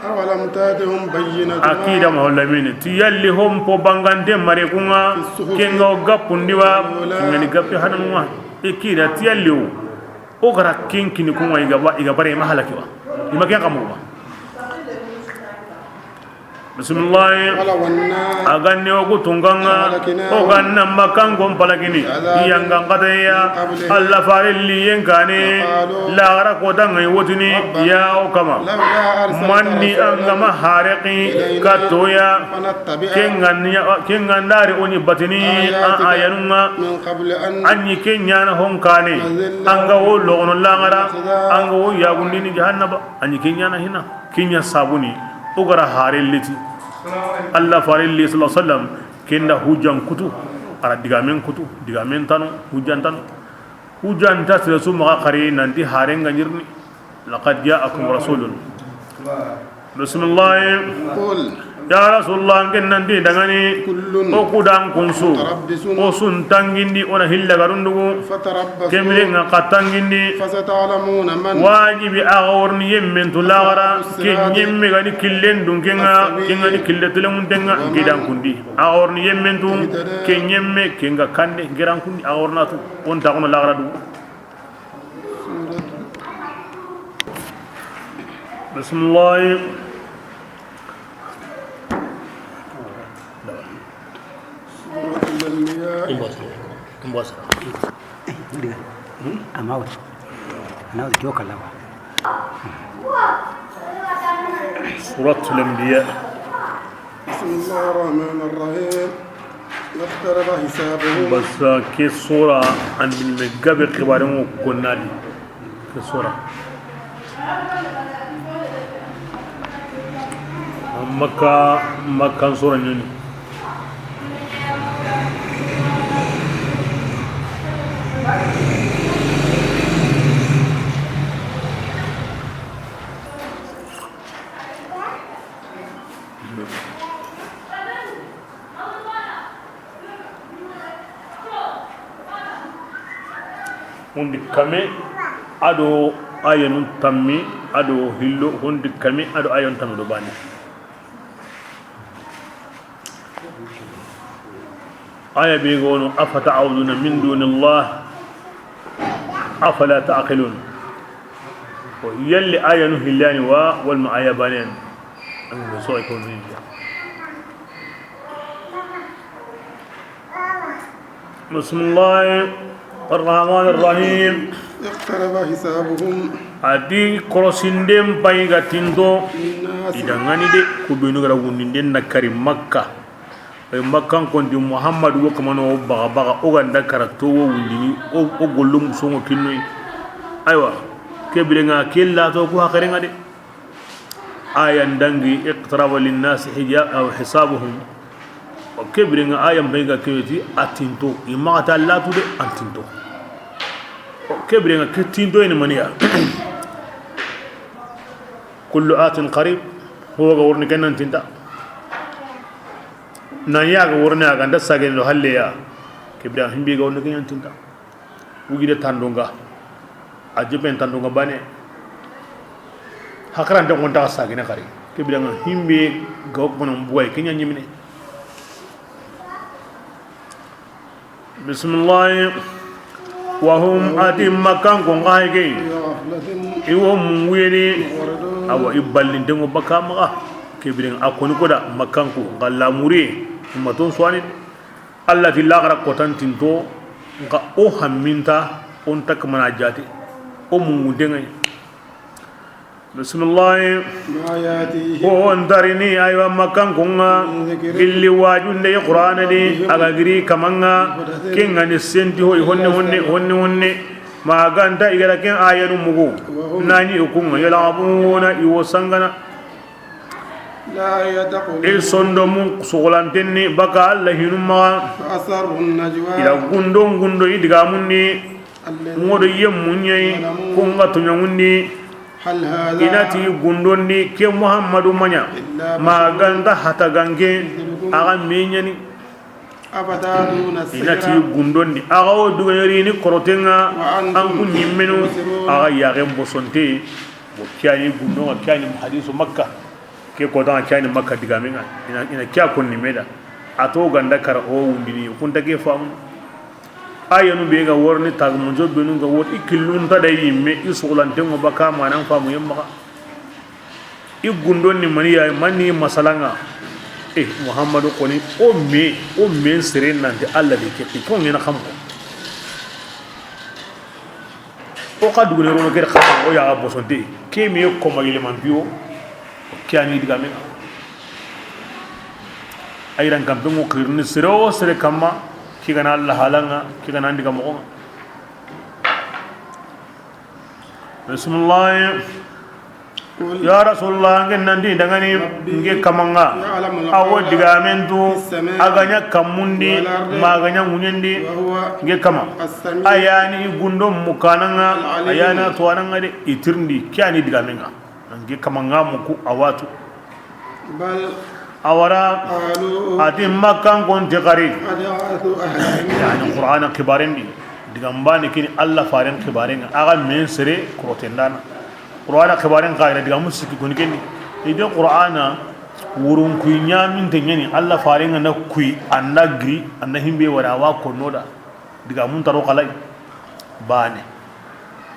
Awalam tatihum bayyinatu ma. Akida ma holamini ti yalli hompo bangante mare kunga. Fi suhufi. Kenga o gappundi wa. Al-ula. Kengani gappi hananunga. Ikida ti yalli o. O gara ken kini kunga iga ba, iga bare ma halaki wa. Ima ken kamu ba. Bismillah. Walaw anna. Aganne o gutunganga. O ganna makan gon palakini. Yanga kataya. Allah farelli yenkane. Lagara kota ngai wotini. Ya o kama. Manni angama hareki katoya. Kengani, kengandari oni batini. A ayanunga. Anyi kenyana honkane. Anga wo logono lagara. Anga wo yagundini jahannaba. Anyi kenyana hina. Kenya sabuni. Ogara harelliti. Allah farelli sallallahu alaihi wasallam. Kenda hujjan kutu, ara digamen kutu, digamen tanu, hujjan tanu. Hujjan ta sira su maxa xari nanti haren ga ɲirni. Laqad ja'akum rasulun. Bismillah. Qul. Ya Rasulullah, ngen nanti dangani. Kullun. O kudan kunsu. Mutarabbis. O sun tangindi ona hilla garundugu. Fatarabbasu. Kemire nga katangindi. Fasata'lamuna man. Wajibi axa worni yemmen tu lagara. Ke ɲemme gani killen dunkenga. Kenga ni kille telemuntenga. Gidan kundi. Axa worni yemmentu, ke ɲemme, ke nga kande, geran kundi, axa wornatu, on taxuno laxara du. Bismillah. Suratul Anbiya. Kumba sara. Kumba sara. Diga. Hmm? Ama wut. Ana wut joka lawa. Suratul Anbiya. بسم الله الرحمن الرحيم. اقترب حسابهم. Basa ke sura an bin me gabe xibaaren ŋo konnadi. Ke sura. Makka, Makkan sura ɲoni. Hundi kame, ado ayanu tammi, ado hillo, hundi kame, ado ayanu tammi do bane. Aya be gono, "Afa ta'buduna min dunillah, afala ta'qilun." Ko yalli ayanu hillani wa, walma aya banen. An so ay ko min. Bismillahi arrahmani arrahim. اقترب حسابهم. A di korosinden payi ga tinto. للناس. I dangani de, ku benu gara wundinden na kari Makka. Ay Makkan konti Muhammadu wo kamano baga baga, o ganda kara to wo wundini, o, o gollum songo kinnoy. Aywa, ke birenga ke lato ku haqirenga de. Aya ndangi, "Iqtaraba linnasi hija-, aw hisabuhum." O ke birenga aya mbenga keweti a tinto, i maxa ta latu de, an tinto. O ke birenga ke tinto ene maniya. Kullu atin qarib, ho ga worni kenan tinta. Na ya ga worni a ganda sagene do halleya. Ke birenga himbe ga worni kenan tinta. Wugide tandonga. A jopen tandonga bane. Hakarante gonta sagene xari. Ke birenga himbe ga wo kono mbuway kenya nyimine. Bismillah. Wa hum, a ti Makkan ko nga hay ke. في غفلة. I wo munguyeni. معرضون. Awa i ballintengo baka maxa. Ke birenga a koni koda Makkan ko nga lamuri. Maton swani. Allah ti laxara kotan tinto, nka o hamminta, o nta kamana jate, o mungunte ŋa yi. Bismillah. ما يأتيهم. O ntarini, aywa, Makkan ko ŋa, من ذكر. Gilli wajunde Qur'ana di, a ga giri kaman ŋa, محدث. Ken ŋa ni senti hoy honne, honne, honne, honne. Ma ganta i ga da ken ayanu mugu. وهم. Nani o ku ŋa, يلعبون, i wo sangana. لا يتقون. I sondomun suxulanten ni baka Allah hinu maxa. فأسروا النجوى. I da gundo gundo i digamun ni. الذين. Ŋodo yemmu ɲayi. ظلموا. Ku ŋa toɲaŋundi. هل هذا. I na ti gundon di ke Muhammadu maɲa. إلا. Ma بشر. Ganta hata ganke. مثلكم. A ga me ɲani. أفتأتون السحر. I na ti gundon di. A ga wo dugaɲeri ni koroten ŋa. وأنتم. An ku ɲimmenu. تبصرون. A ga yaxen bosonte. Bon, ke yani gundon ŋa, ke yani hadisu Makka. Ke kota ŋa, ke yani Makka digamen ŋa. I na, i na ke ya konni me da. A to ganda kara o wundini, ku nta ke famu. Ayanu be ga worni taga munjo benu ga wor, i killun ta da yimme, i suxulanten ŋo baka manan famu yemma. I gundon ni maniya, mani masalan ŋa. Eh, Muhammadu koni, o me, o me sere nante Allah de ke, ko ŋena xam ko. O xa dugune rono ke de xa, o ya ga bosonte. Ke me koma yeleman piyo. Ke yani digamen ŋa. Ayran kampe ŋo xirni sere o sere kamma. Ke ga na Allah halan ŋa, ke ga na ndiga moxo ŋa. Bismillah. قل. Ya Rasulullah, nge nandi dangani, ربي. Nge kaman ŋa. يعلم الغيب. A wo digamen tu, في السماء. A ga ɲa kammun di, والأرض. Ma a ga ɲa ŋuɲen di. وهو. Nge kama. السميع. A yani i gundon mukanan ŋa, العليم. A yani a tuwanan ŋa de, i tirindi, ke yani digamen ŋa. Nge kaman ŋa muku a watu. بل. A wara. قالوا. A ti Makkan ko nti xari. أضغاث أحلام. Yani Qur'ana xibaren di. Digan bane kini Allah faren xibaren ŋa. A ga men sere koroten da na. Qur'ana xibaren xa ira digamu sikki koni ken di. I de Qur'ana wurun kuy ɲaminte ɲani Allah faren ŋa na kuy anda giri, anda himbe wara wa konno da. Digamun taro xalay. Bane.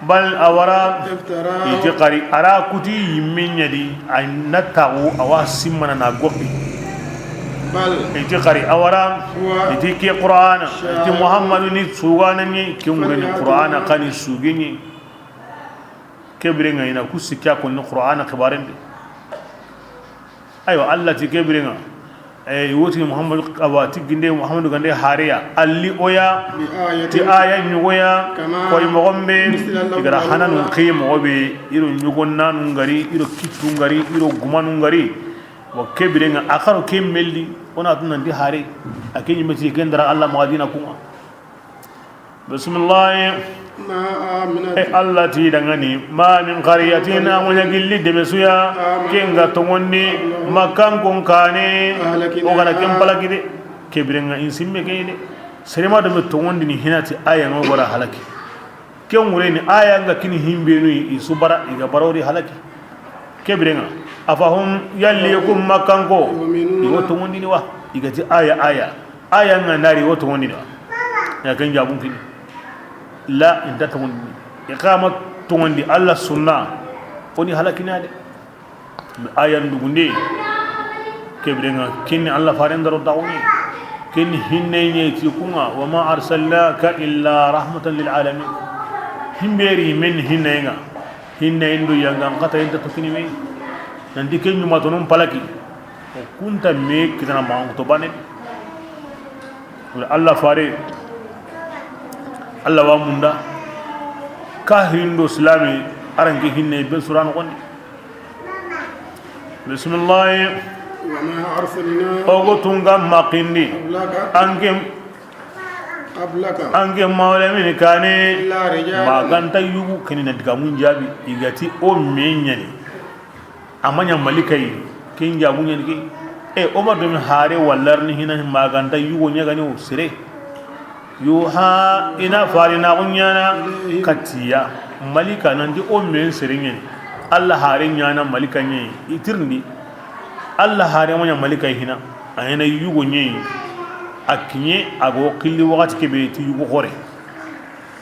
Bal a wara. افتراه. I ti xari a ra kuti yimme ɲa di, a na taxu a wa simmana na goxi. I ti xari a wara. I ti ke Qur'ana, i ti Muhammadu ni sugana ni, ke ŋure ni Qur'ana xa ni sugi ni. Ke biren ŋa i na ku sikki a konni Qur'ana xibaren di. Aywa, Allah ti ke biren ŋa, e, i wo ti Muhammadu, awa, ti ginde Muhammadu ga nda hare ya, a li o ya ti aya ɲogo ya, koy moxo be i ga ra hananu ke moxo be, i ro ɲogonnanu ŋari, i ro kittu ŋari, i ro gumanu ŋari. Wa ke biren ŋa, a xa ro ke melli, o na tu nanti hare, a ke ɲi me ti ken dara Allah maxa dina ku ŋa. Bisimilahi. E, Allah ti dangani, ma min qaryatin, a ŋa ɲa gilli deme su ya, ken ga tonŋundi Makkankon kaane, o ga na ken palaki de. Ke biren ŋa in simme ke de. Sere ma deme tonŋundini hina ti aya ŋa o ga ra halaki. Ken ŋure ni aya ŋa kini himbenu i su bara, i ga bara o ri halaki. Ke biren ŋa, afahum, yalli kun Makkanko, i wo tonŋundini wa? I ga ti aya, aya. Aya ŋa na ri, i wo tonŋundini wa? Ya ken jabun kini. La, i nta tonŋundini. I xa ma tonŋundi Allah sunna, o ni halakina de. Aya ndugunde. Ke biren ŋa, ken ni Allah faren daro taaxu ni. Ken ni hinne ɲa ti ku ŋa, wa ma arsalnaka illa rahmatan lil alamin. Himberi men hinne ŋa. Hinne indo yangan xata inta to kini me. Nanti ke ɲuma tonon palaki. O kunta me kitana ma to bane. Wala Allah fare. Allah wa munda. Kahirin do silami, aran ke hinne be suran xoni. Bisimilahi. وما أرسلنا O go tunga makindi. قبلك An ke, قبلك an ke mawle mini kaane. إلا رجالا Ma ganta yugu kini na diga mun jabi. I ga ti o me ɲa ni. A ma ɲa malika yi. Ken jabu ɲa ni ke. E, o ma deme hare wallar ni hina ma ganta yugo ɲa ga ni o sire. Yuha, i na fari na ku ɲaana katiya. Malika nanti o men sere ɲa ni. Allah hare ɲaana malika ɲa yi. I tirindi. Allah hare ma ɲa malika yi hina. A ɲaana yugo ɲa yi. A kiɲe a go xilli waxati ke be ti yugo xore.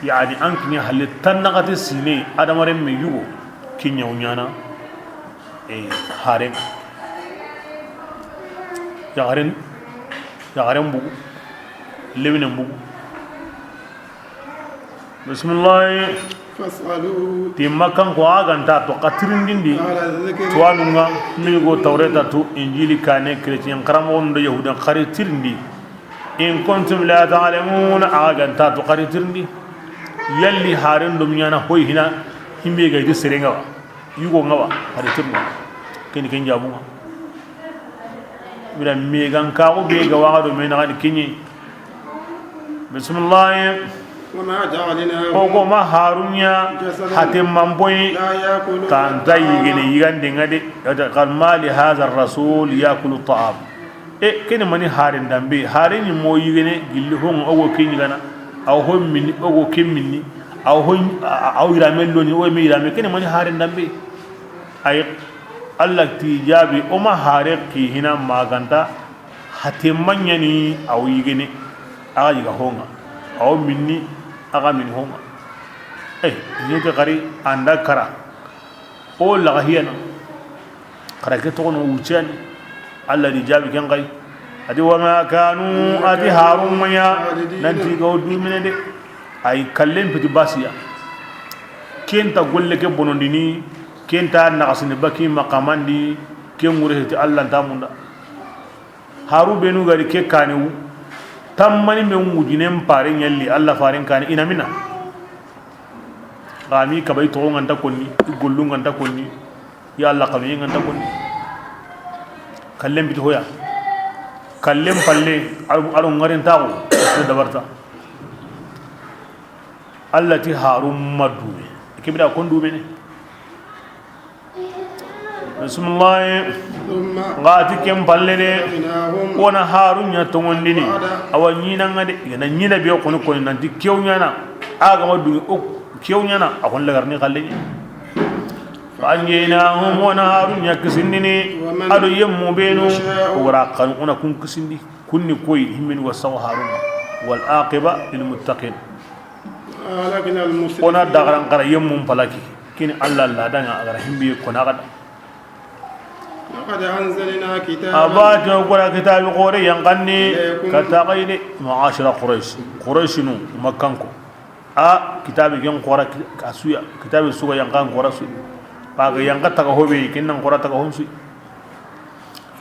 Yani an kiɲe halle tan naxati sine adamaren me yugo. Kiɲe o ɲaana. E, haren. Yaxaren, yaxaren bugu. Lewinen bugu. Bisimilahi. فاسألوا Ti Makkanko a ganta to xa tirindindi. أهل الذكر Tuwanu ŋa, mi go Tawreta tu, Injili kaane, chrétien xaramoxo ndo Yahudan xari tirindi. إن كنتم لا تعلمون A ganta to xari tirindi. Yalli haren do ɲaana hoy hina himbe ga di sere ŋa wa? Yugo ŋa wa? Xari tirindi. Ken ni ken jabu ŋa. Bira megan kaxu be ga waxa do me naxani kiɲe. Bisimilahi. وما جعلناهم O go ma harunya جسدا hate mamboyi لا يأكلون kanta الطعام. Yigene yigande ŋa de. Yata qal ma li hadha ar-rasul ya'kulu at-ta'am. E, kene mani haren dambe, haren ni mo yigene gilli hon o go ke ɲigana. Aw hon minni o go ke minni. Aw hon, a-, a-, aw irame loni o me irame, kene mani haren dambe. Ay, Allah ti jabi, o ma hare ki hina maganta, hate maɲani, aw yigene, a ga yiga honga, aw minni, a ga min honga. Eh, ni ke xari, anda kara. O laga hiyana. Xara ke toxono wuccani. Allah di jabi ken xay. Adi wa ma kanu, adi harun maya, nanti ga o dumine de. Ay kallen piti basiya. Kenta golle ke bonondini, kenta naxasini baki maqamandi, ken ŋure heti Allah nta munda. Haru benu gari ke kani wu, tammani men wujinen pare ɲalli, Allah faren kani ina mina. Xami kabay toxo nganta konni, i gollu nganta konni, ya Allah xami nganta konni. Kallen biti hoya. Kallen palle, aro, aro ŋaren taxu, dabarta. Allah ti harun ma dume. Kibida kon dume ne. Bismillah. ثم Ngati ken palle de. أنجيناهم Wona harun ɲa tongondini. بعد Awa ɲina nga de. Ina ɲina biyo kono kono nanti kew ɲana. Aga ma du o kew ɲana. A kon lagarni xalle ɲa. فأنجيناهم Wona harun ɲa kisindini. ومن Ado yemmu benu. نشاء Wara kan una kun kisindi. Kunni koy himmin wa saw harun. والعاقبة للمتقين وأهلكنا المسرفين Ona dagaran kara yemmun palaki. Kini Allah la danga agara himbi kona gada. لقد أنزلنا كتابا. A ba to kura kitabi xoore yanqanni. إليكم. Ka taxayi de. Ma'ashara Quraysh. Qurayshinu, Makkanko. A kitabi gen xoora ki-, a su ya. Kitabi su ga yanqan xoora su. Ba ga yanqa taga hobe, ken nan xoora taga hon su.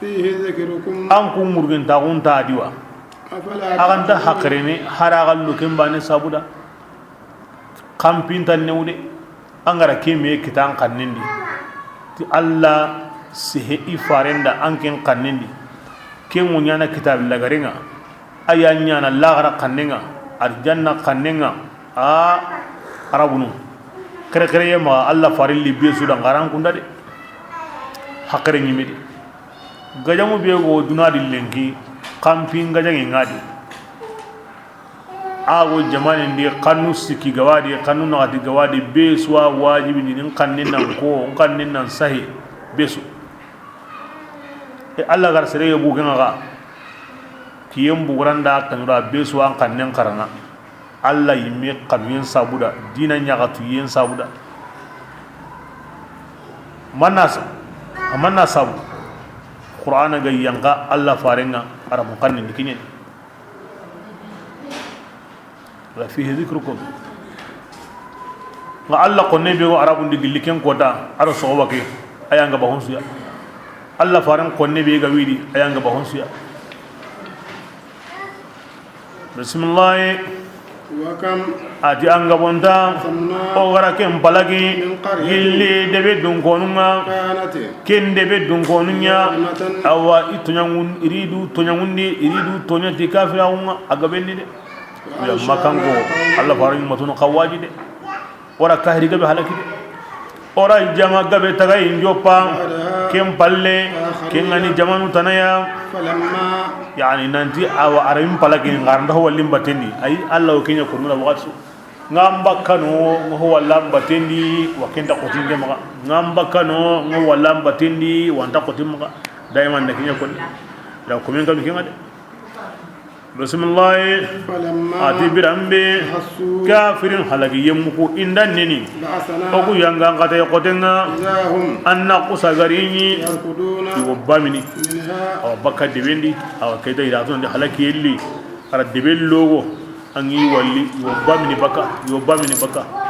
فيه ذكركم. An ku murgin taxun ta diwa. أفلا تعقلون. A ga nta haqilini, hara ga lu ken bane sabuda. Kanpinta newde, an ga ra ke me kitan xannendi. Ti Alla sehe i farenda an ken xannendi. Ken ŋo ɲaana kitabi lagarenŋa, a ya ɲaana laxara xannenŋa, arjanna xannenŋa, a Arabunu. Xeere xeere ye maxa Alla farilli be su da ŋaran kunda de. Haqile ɲime de. Gajaŋu be go duna di lenki, kanpin gajaŋe ŋa di. A wo jamanin di xannu sikki gawadi, xannu naxati gawadi, be su wa wajibi ni, n xannin nan ko, n xannin nan sahi, be su. E Alla gar sere ye bugen ŋa ga, kiyen buguranda kanura be su wa n xannen xarana. Alla yimme xanuyen sabuda, dina ɲaxatuyen sabuda. Manna sa, manna sabu. Qur'ana ga yanqa Alla farenŋa, Arabu xannin di kiɲeni. وفيه ذكركم. Nga Alla xonne be go Arabun di gilli ken kota, a ro soxoba ke, a ya nga ba honsuya. Alla faren xonne be ga widi, a ya nga ba honsuya. Bismillah. وكم. A ti an ga bonta, قصمنا. O ga ra ken palaki, من قرية. Gilli debe dunkonun ŋa. كانت. Ken debe dunkonun ɲa. ظالمة. Awa, i toɲangun, i ri du toɲangundi, i ri du toɲa ti kafiraxun ŋa, a gabendi de. Ya Makanko, Alla faran matunu xawaji de. O ra kahiri gabe halaki de. O ra jama gabe tagayi n joppa. Ken palle, ken ŋa ni jamanu tana ya. Yani nanti awa a ra yin palaki n ga ra nda ho wallin batendi. Ayi, Alla o ken ɲa ko nuna waxati su. Nga n bakka no, nga ho walla n batendi, wa ken ta xotin ke maxa. Nga n bakka no, nga ho walla n batendi, wa nta xotin maxa. Daiman na ken ɲa ko ni. Da ko men gabe ken ŋa de. Bismillah. فلما. A ti biranbe. أحسوا. Kafirin halaki yemmu ku i nda neni. بأسنا. O ku yanga n xata xoten ŋa. إذا هم. An na kusa gari ɲi. يركضون. I wo bamini. منها. Awa bakka debendi. Awa kayta i ra tun de halaki yelli. A ra debe logo. An ŋi walli. I wo bamini bakka. I wo bamini bakka.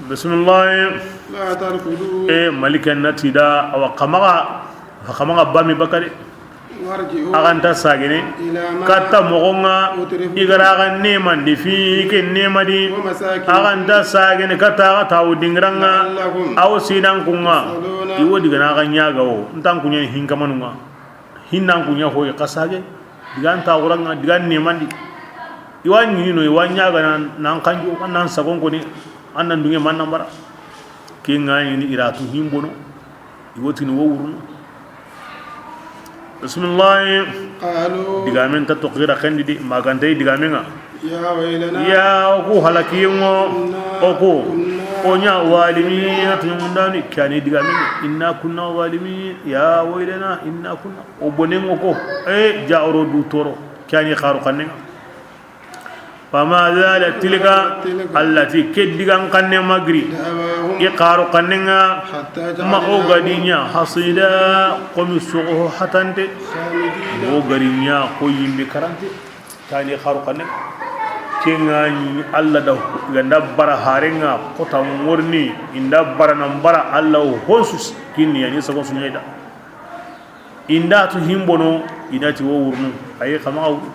Bismillah. لا تركضوا. E, Malika na ti da, awa, xa maxa, xa maxa bami bakka de. وارجعوا. A ga nta sagene, إلى ما. Katta moxon ŋa, أترفوا. I ga ra xa nemandi fi, ke nemadi. ومساكنكم. A ga nta sagene, katta xa tawu dingiran ŋa. لعلكم. Awo sidan kun ŋa. تسألون. I wo digana xa ɲaga wo, ntan kuɲen hinkamanun ŋa. Hinnan kuɲa hoyi xa sage, digan taxuran ŋa, digan nemandi. I wa ɲini no, i wa ɲaga nan, nan kanju, nan sagon koni, an nan dunge man nan bara. Ke ŋa ɲini i ra tu himbono, i wo tini wo wuruno. Bismillah. قالوا. Digamen ta toxira xendi di, magantay digamen ŋa. يا ويلنا. Ya o ku halakiyen ŋo, إنا. O ku, كنا. O ɲa zalimina, tuɲumundani, kani digamen ŋa. إنا كنا ظالمين. يا ويلنا إنا كنا. O bonen ŋo ko, e, ja oro du toro, kani xaru xannen ŋa. فما زالت تلك. تلك. Alla ti ke digan xanne ma giri. دعواهم. I xaru xannen ŋa. حتى. Ma o جعلناهم. Ga di ɲa hasida, komi soxo hatante. خامدين. O ga ri ɲa ko yimbe karante. Kani xaru xanne. Ke ŋa ɲi Alla da, i ga nda bara haren ŋa, kota ŋorni, i nda bara nan bara Alla wo honsu kinni, yani sagon su ɲa i da. I nda tu himbono, i na ti wo wurunu, ayi xa maxa wuru.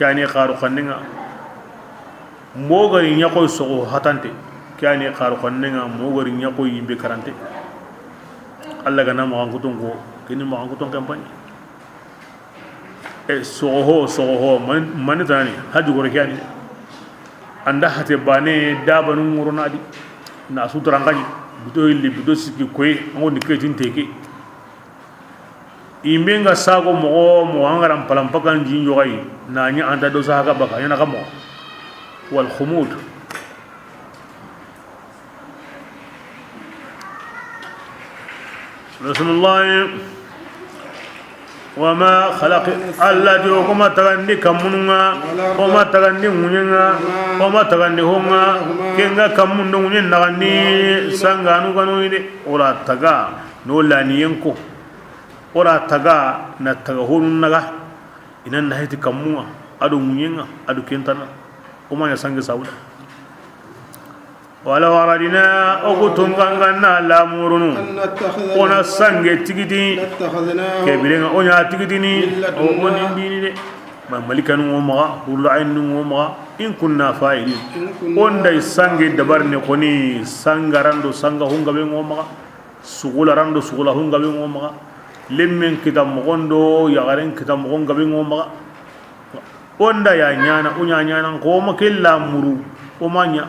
Kani xaru xannen ŋa. Mo ga ri ɲa koy soxo hatante. Kani xaru xannen ŋa, mo ga ri ɲa koy yimbe karante. Alla ga na maxan kuton ko, kini maxan kuton kampani. E, soxo ho, soxo ho, man-, mani tani, haju gore ke yani. Anda hate bane, dabanu ŋorona di. Na su taranxaɲi, bito hilli, bito sikki koy, an ŋo ni ketin teke. Imbe nga sago moxo, moxo an ga ra n palampakan jin joxayi, na ɲa anta do saha ga baka, ɲa na xa moxo. Wal khumud. Bismillah. Wama xalaqi, Alla ti o ma tagandi kammunun ŋa, o ma tagandi ŋuɲen ŋa, o ma tagandi hon ŋa, ken ga kammun do ŋuɲen naxandi, sanganu ga no yi de. O ra taga no laniyen ko, o ra taga na taga honun naga, i na na heti kammun ŋa, a do ŋuɲen ŋa, a do ken tana, o ma ɲa sange sabu da. Walaw aradna, o ku tunka n ga na lamurunu, o na sange tigiti, ke biren ŋa o ɲa tigitini, o ni n dini de. Ma malikanu ŋo maxa, hurul ayni ŋo maxa, in kunna fa'ilin. O nda i sange dabarini xoni, sanga ran do sanga hun gabe ŋo maxa, sugula ran do sugula hun gabe ŋo maxa, lemmen kita moxon do yaxaren kita moxon gabe ŋo maxa. O nda ya ɲana, o ɲa ɲana, ko ma ke lamuru, o ma ɲa.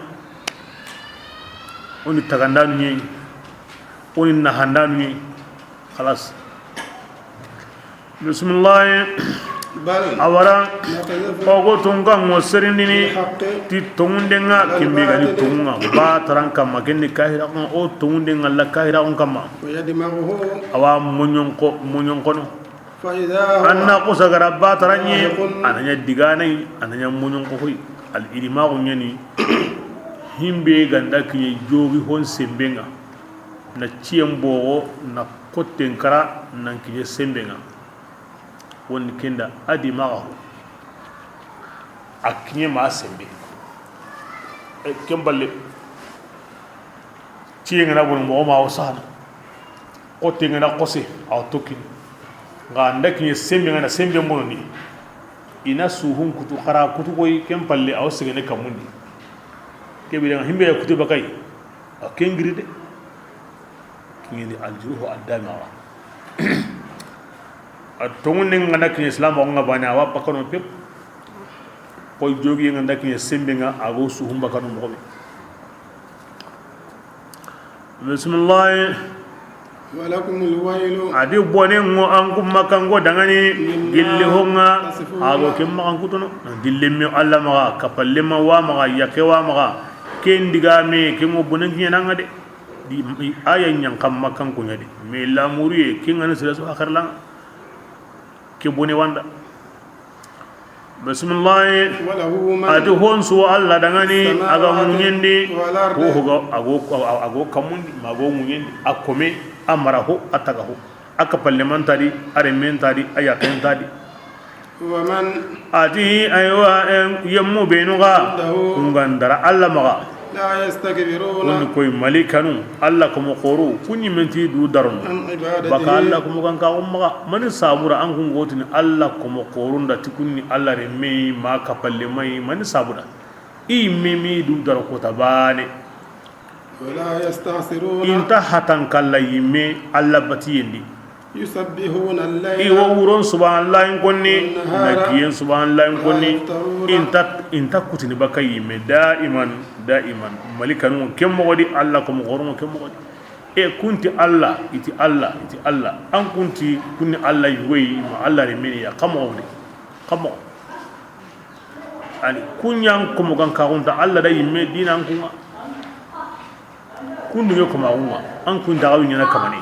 O ni tagandanu ɲi, o ni nahandanu ɲi. Xalas. Bisimilahi. Bal. A wara. Naqdhifu. O go tunka ŋo serindini. Bil haqqi. Ti tonŋunden ŋa, ala al-batil. Kimbe ga ni tonŋun ŋa. Ba taran kamma, ken ni kahira ko, o tonŋunden ŋa la kahira ko kamma. Wa yadmaghuhu. Awa moɲon ko, moɲon kono. Fa idha huwa. An na xusa gara ba taran ɲi. Zahiqun. A na ɲa digana yi, a na ɲa moɲon ko hoy. Al idmagu ɲa ni. Himbe ga nda kiɲe jogi hon semben ŋa. Na ciyen bogo, na xotten kara, nan kiɲe semben ŋa. Woni kenda, a di maxa ho. A kiɲe ma sembe. E, ken balle. Ciyen ŋa na bono, moxo ma o sahana. Xotten ŋa na xose, a wa tokkini. Nga nda kiɲe semben ŋa na sembe bono ni. I na suhun kutu, xara kutu koy, ken palle, a wa segene kammundi. Ke biren ŋa himbe ya kutu bakay. A ken giri de. Kiɲeni aljuruhu addamaga. A tonŋunden ŋa nda kiɲe silamaxu ŋa bane, a wa bakano pep. Koy jogi ŋa nda kiɲe semben ŋa, a go suhun bakano moxo be. Bisimilahi. Walakumul waylu. A di bonen ŋo an ku Makkanko dangani, mimma, gilli hon ŋa, tasifuna, a go ken maxan kutono. Gilli me Alla maxa, kapalle ma wa maxa, yake wa maxa. Ken digame, ken ŋo bonen kiɲe na ŋa de. Di, aya ɲan kan Makkanko ɲa de. Me lamuriye, ken ŋa ni sere su axirlan ŋa. Ke bone wanda. Bisimilahi. Walahu ma. A ti hon su Alla dangani, a ga, samawati, ŋuɲendi, wal ardi, ko hoga, a go, a go kammundi, ma go ŋuɲendi, a kome, a mara ho, a taga ho, a kapalle manta di, a remmen ta di, a yaken ta di. Wa man. A ti, aywa, em, yemmu benu ga, indahu, kun ga ndara Alla maxa. La yastakbiruna. Woni koy malikanu, Alla komo xoru, ku ɲi menti du darono. An ibadatihi. Baka Alla komo kan ka umma. Mani sabura an kun gotini Alla komo xorunda ti kunni Alla remme ma kapalle mai, mani sabuda. I mimi du daro ko tabane. Wala yasta'khiruna. Inta hatan kalla yimme Alla batiyendi. Yusabbihuna al-layla. I wo wuron subhanallahi konni, wannahara, na kiyen subhanallahi konni. La yafturuna. Inta, inta kutini baka yimme, daiman, daiman. Malikanu ken moxo di, Alla komo xoron ken moxo di. E kunti Alla, iti Alla, iti Alla. An kunti kunni Alla yugoyi, ma Alla remeni ya, xa moxo di. Xa moxo. Ani, kuɲan komo gan kaxunta Alla da yimme dinan kunga. Kundu ɲo kama kunga. An kun daga wi ɲana kamane.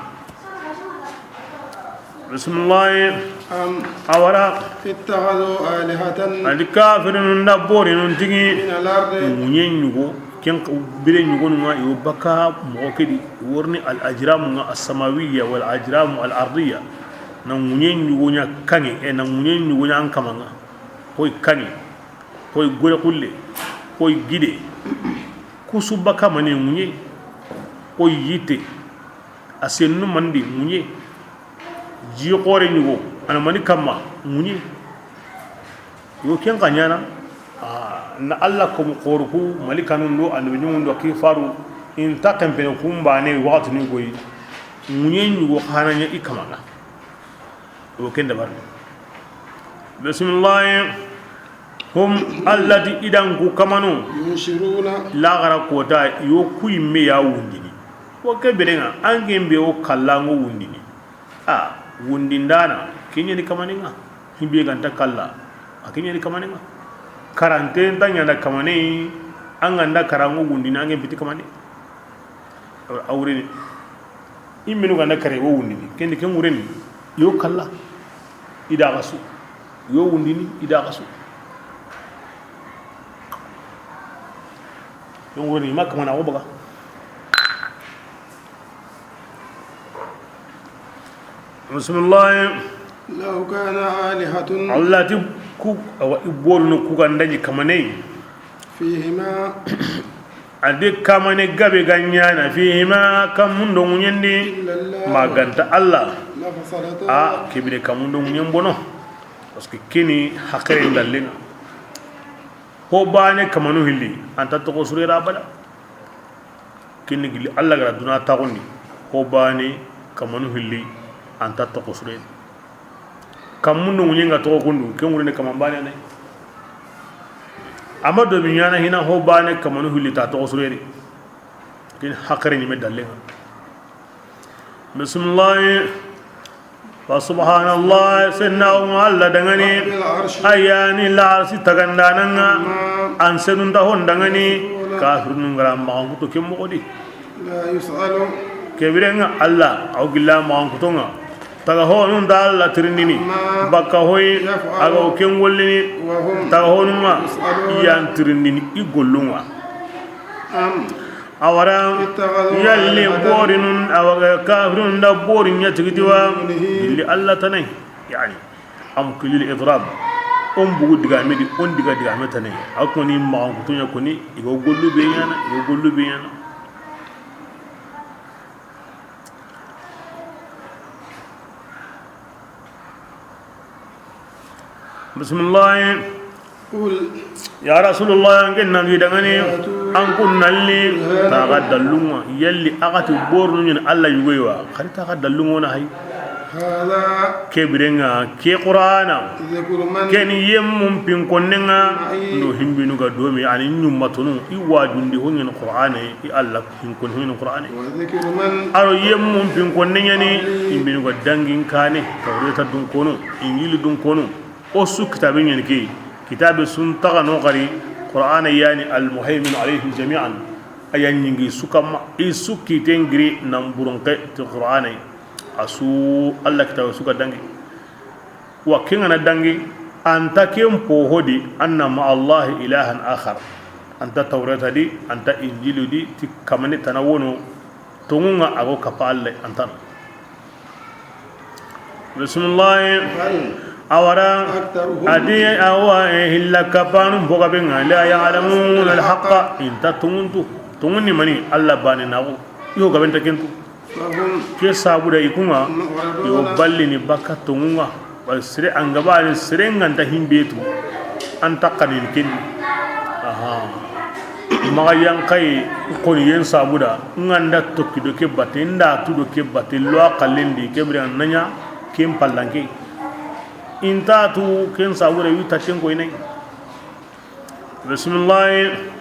Bismillah. Am. A wara. Ittakhadhu alihatan. Andi kafirinun da borinun tigi. Min al-ardi. Ŋuɲen ɲugo. Ken bire ɲugonun ŋa yo baka moxo kedi. Worni al-ajramu ŋa as-samawiyya wal ajramu al-ardiyya. Na ŋuɲen ɲugo ɲa kanŋe, e na ŋuɲen ɲugo ɲa an kamanga. Koy kanŋe. Koy gore xulle, koy gide, kusu baka mane ŋuɲe, koy yitte, a sennu mandi ŋuɲe, ji xore ɲugo, a na mani kamma ŋuɲe. Yo ken xa ɲana, a, na Alla komo xoru ku, malikanun do, annabi ɲumun do, ki faru, inta kempene kumbane waxatini goyi, ŋuɲe ɲugo xana ɲa i kamanga. O ken dabar. Bismillah. Hum, Alla ti i dan ku kamanu. Yunshiruna. Laxara kota, yo ku yimme ya wundini. Wo ke berenga, an ke be o kallango wundini. A, wundindana, kenyani kamaninga. Himbe ganta kalla, a kenyani kamaninga. Karante nta ɲanda kamane, an ganda karango wundini, an ke biti kamane. A wureni. I menu ganda kare wo wundini. Kendi ken wureni. Yo kalla. I da xa su. Yo wundini, i da xa su. Yo nguruni, i ma kamana wo baga. Bismillah. لو كان آلهة. Allah ti ku, awa, i bolu no ku ga nda ɲi kamane. فيهما. A di kamane gabe ga ɲaana, فيهما, kanmun do ŋuɲen di, إلا الله. Ma ga nta Allah. لفسدتا. A, ke bire kanmun do ŋuɲen bono. Parce que ke ni haqilen dallen ŋa. Ho baane kamanu hilli, a nta toxo sure ra abada. Ke ni gilli Allah ga ra duna taxundi, ho baane kamanu hilli, a nta toxo sure. Kanmun do ŋuɲen ga toxo kundu, ke ŋurene kaman baane ne. Amma do mi ɲaana hina ho baane kamanu hilli ta toxo sure ri. Ke ni haqile ɲi me dallen ŋa. Bismillah. Fa subhanallah, senna o ŋa Allah danŋa ni. رب العرش. A ya ni larsi tagandaana ŋa. عما. An senun ta hon danŋa ni. يصفون. Kafirinu ga ra maxankuto ke moxo di. لا يسأل. Ke bire ŋa Allah, a wo gilla maxankuto ŋa. Taga honun da Allah tirindini. عما. Bakka hoyi. يفعل. A ga wo ken gollini. وهم. Taga honun ŋa. يسألون. I yan tirindini i gollun ŋa. أم. Awara, اتخذوا yalli آلهة. Borinun, awa ga kafirun da borin ɲa tigitiwa. من دونه. Illi Allah tanai. Yani, am kilil idrab. On bugu digame di, on diga digame tanai. A ko ni maxankuto ɲa ko ni, i ga gollu be ɲaana, i ga gollu be ɲaana. Bismillah. قل. Ya Rasulullah, an ken nabi danŋa ni, فاتوا. An kun nalli, برهانكم. Taxa dallun ŋa, yalli a ga ti borinu ɲi Allah yugo yi wa, xari taxa dallun ŋa na hay. هذا. Ke bire ŋa, ke Qur'ana. ذكر من. Ke ni yemmun pinkonne ŋa, معي. Ndo himbinu ga domi, a ni ɲummatunu, i wajundi ho ɲi Qur'ana, i Allah hinkon ho ɲi Qur'ana. وذكر من. A ro yemmun pinkonne ɲa ni, علي. Himbinu ga dangin kane, Tawreta dun kono, Injili dun kono. O su kitabe ɲeni ke, kitabe sun taga no xari, Qur'ana yani al-muhaymin alayhim jami'an. A ya ɲingi su kamma, i su kiten giri nan burunke ti Qur'ana. A su Allah kitabe su ga dangi. Wa ken ga na dangi, a nta ken po hodi, anna ma Allah ilahan akhar. A nta Tawreta di, a nta Injilu di, ti kamani tana wono, tonŋun ŋa a go kappa Allah, a nta. Bismillah. بل. Awara. أكثرهم. A di awa, e, hilla kapanu boga be ŋa, لا يعلمون الحق. I nta tonŋun tu. Tonŋun ni mani, Allah baane na go. I ho gabe nta ken tu. فهم. Ke sabu da i kun ŋa, معرضون. I wo ballini bakka tonŋun ŋa. Wa sere an ga ba ni sere ŋa nta himbe tu. An ta kanin ken. Aha. Maxa yankayi xoni yen sabuda, n ga nda tokki do ke batte, n da tu do ke batte, lo a xallen di, ke bire na ɲa ken pallanke. I nta tu ken sabuda, wi tatten koyne. Bismillahi.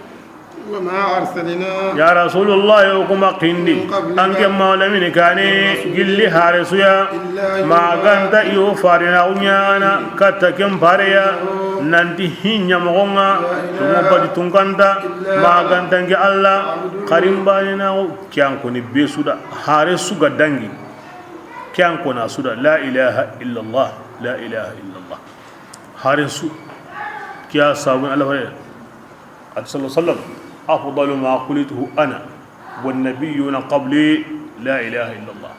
وما أرسلنا. Ya Rasulullah, o kuma xindi, من قبلك an ke mawlamini kane, من رسول gilli hare suya, إلا يوحى ma ga nta i wo farina ɲana, katta ken pareya, nanti hinya mogonga, tumo badi tunkanta, ma ga nta nge Allah, karimbanina, kiyan koni besuda, hare suga dangi, kiyan kona suda, la ilaha illallah, la ilaha illallah. Hare su, kiya sabun Allah fare. Ati sallallahu alaihi wasallam, afdalu ma qultuhu ana wan nabiyuna qabli, la ilaha illallah.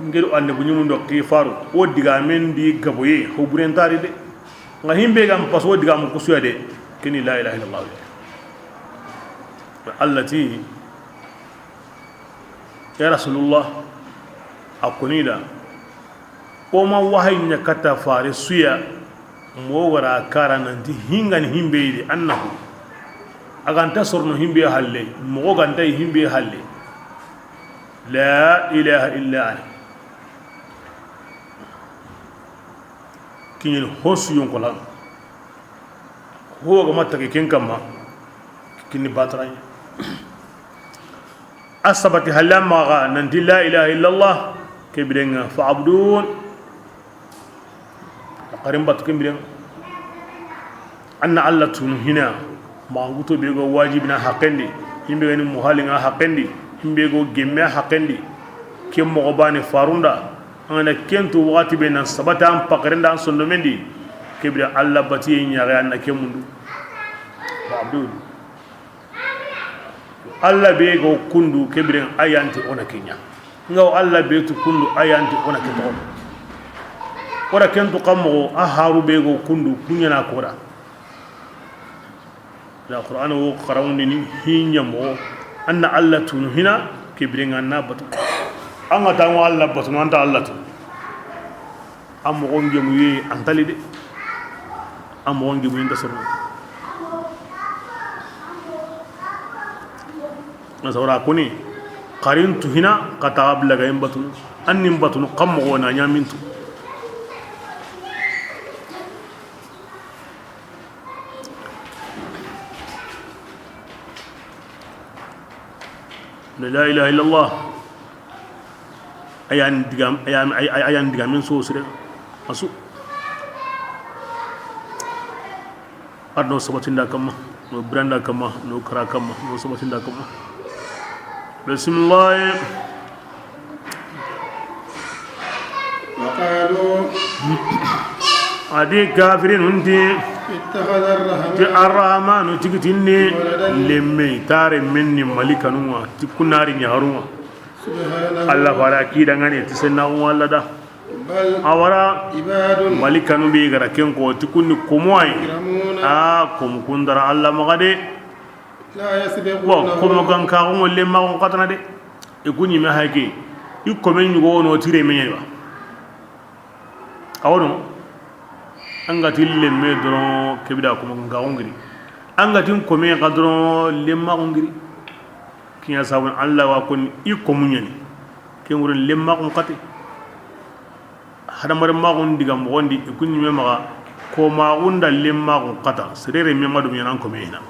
Ngeru annabi ɲumun do xifaru, o digamen di gaboye, ho burentari de. Nga himbe gam pas o digamu kusuya de, kini la ilaha illallah. Allah ti, ya Rasulullah, a koni da, o ma wahayi ɲa katta fare suya, mo wara kara nanti hingani himbe yi de, annahu. A ganta sorno himbe halle, mo ganta himbe halle. La ilaha illa ana. Kiɲen hosu yonkolan. Ho ga ma tagi ken kamma, kini bataraɲa. A sabati halla maxa nanti la ilaha illallah, ke birenga fa'budun. Xarin batu ke birenga. Anna Allah tunu hina, maxankuto be go wajibina haqendi, himbe gani muhalinga haqendi, himbe go gemme haqendi, ke moxo bane farunda. An ga na ken tu waxati be, nan sabata an paxaren da an sondomen di, ke bire Alla batiye ɲaxe, an na ke mundu. Ma'bud. Alla be ga o kundu, ke bire a yan ti o na ke ɲa. N ga o Alla be tu kundu, a yan ti o na ke toxo. O da ken tu xa moxo, a haru be ga o kundu, ku ɲa na ko da. Da Qur'ana wo xaranŋundini hi ɲa moxo, an na Alla tunu hina, ke bire ŋa an na batu. An ga ta ŋo Alla batu, an ta Alla tunu. A moxo ŋemuye an ta li de. A moxo ŋemuye nta soro. Na sawra koni, xarin tu hina, xa ta bila ga in batunu. An nin batunu, xa moxo na ɲa min tu. La ilaha illallah. Ayan digam, ayan, ay, ay, ayan digamen so sire. Asu. Ar no sabatinda kamma, no biranda kamma, no kara kamma, no sabatinda kamma. Bismillah. وقالوا A di kafirinun ti, اتخذ الرحمن ti Arrahmanu tigitinni ولدا lemme, tare menni malikanun ŋa, ti kunari ɲaxarun ŋa. سبحانه Alla fara ki dangane, ti sennaxun ŋa Alla da. بل A wara عباد malikanu be ga ra ken ko, ti kunni komo ay. مكرمون A komo kundara Alla maxa de. لا Bon, يسبقونه komo gankaxun ŋo lemmaxun xatana de. I ku ɲime hake, i kome ɲugo wono tire meɲe ba. A wono, an ga ti lemme doron, ke bire komo gankaxun giri. An ga ti kome xa doron, lemmaxun giri. Ke ɲa sabun Alla wa koni i komu ɲani. Ke ŋuren lemmaxun xate. Hadamaren maxun diga moxon di, i ku ɲime maxa, komaxun da lemmaxun xata, sere renme ma do ɲanan kome hina.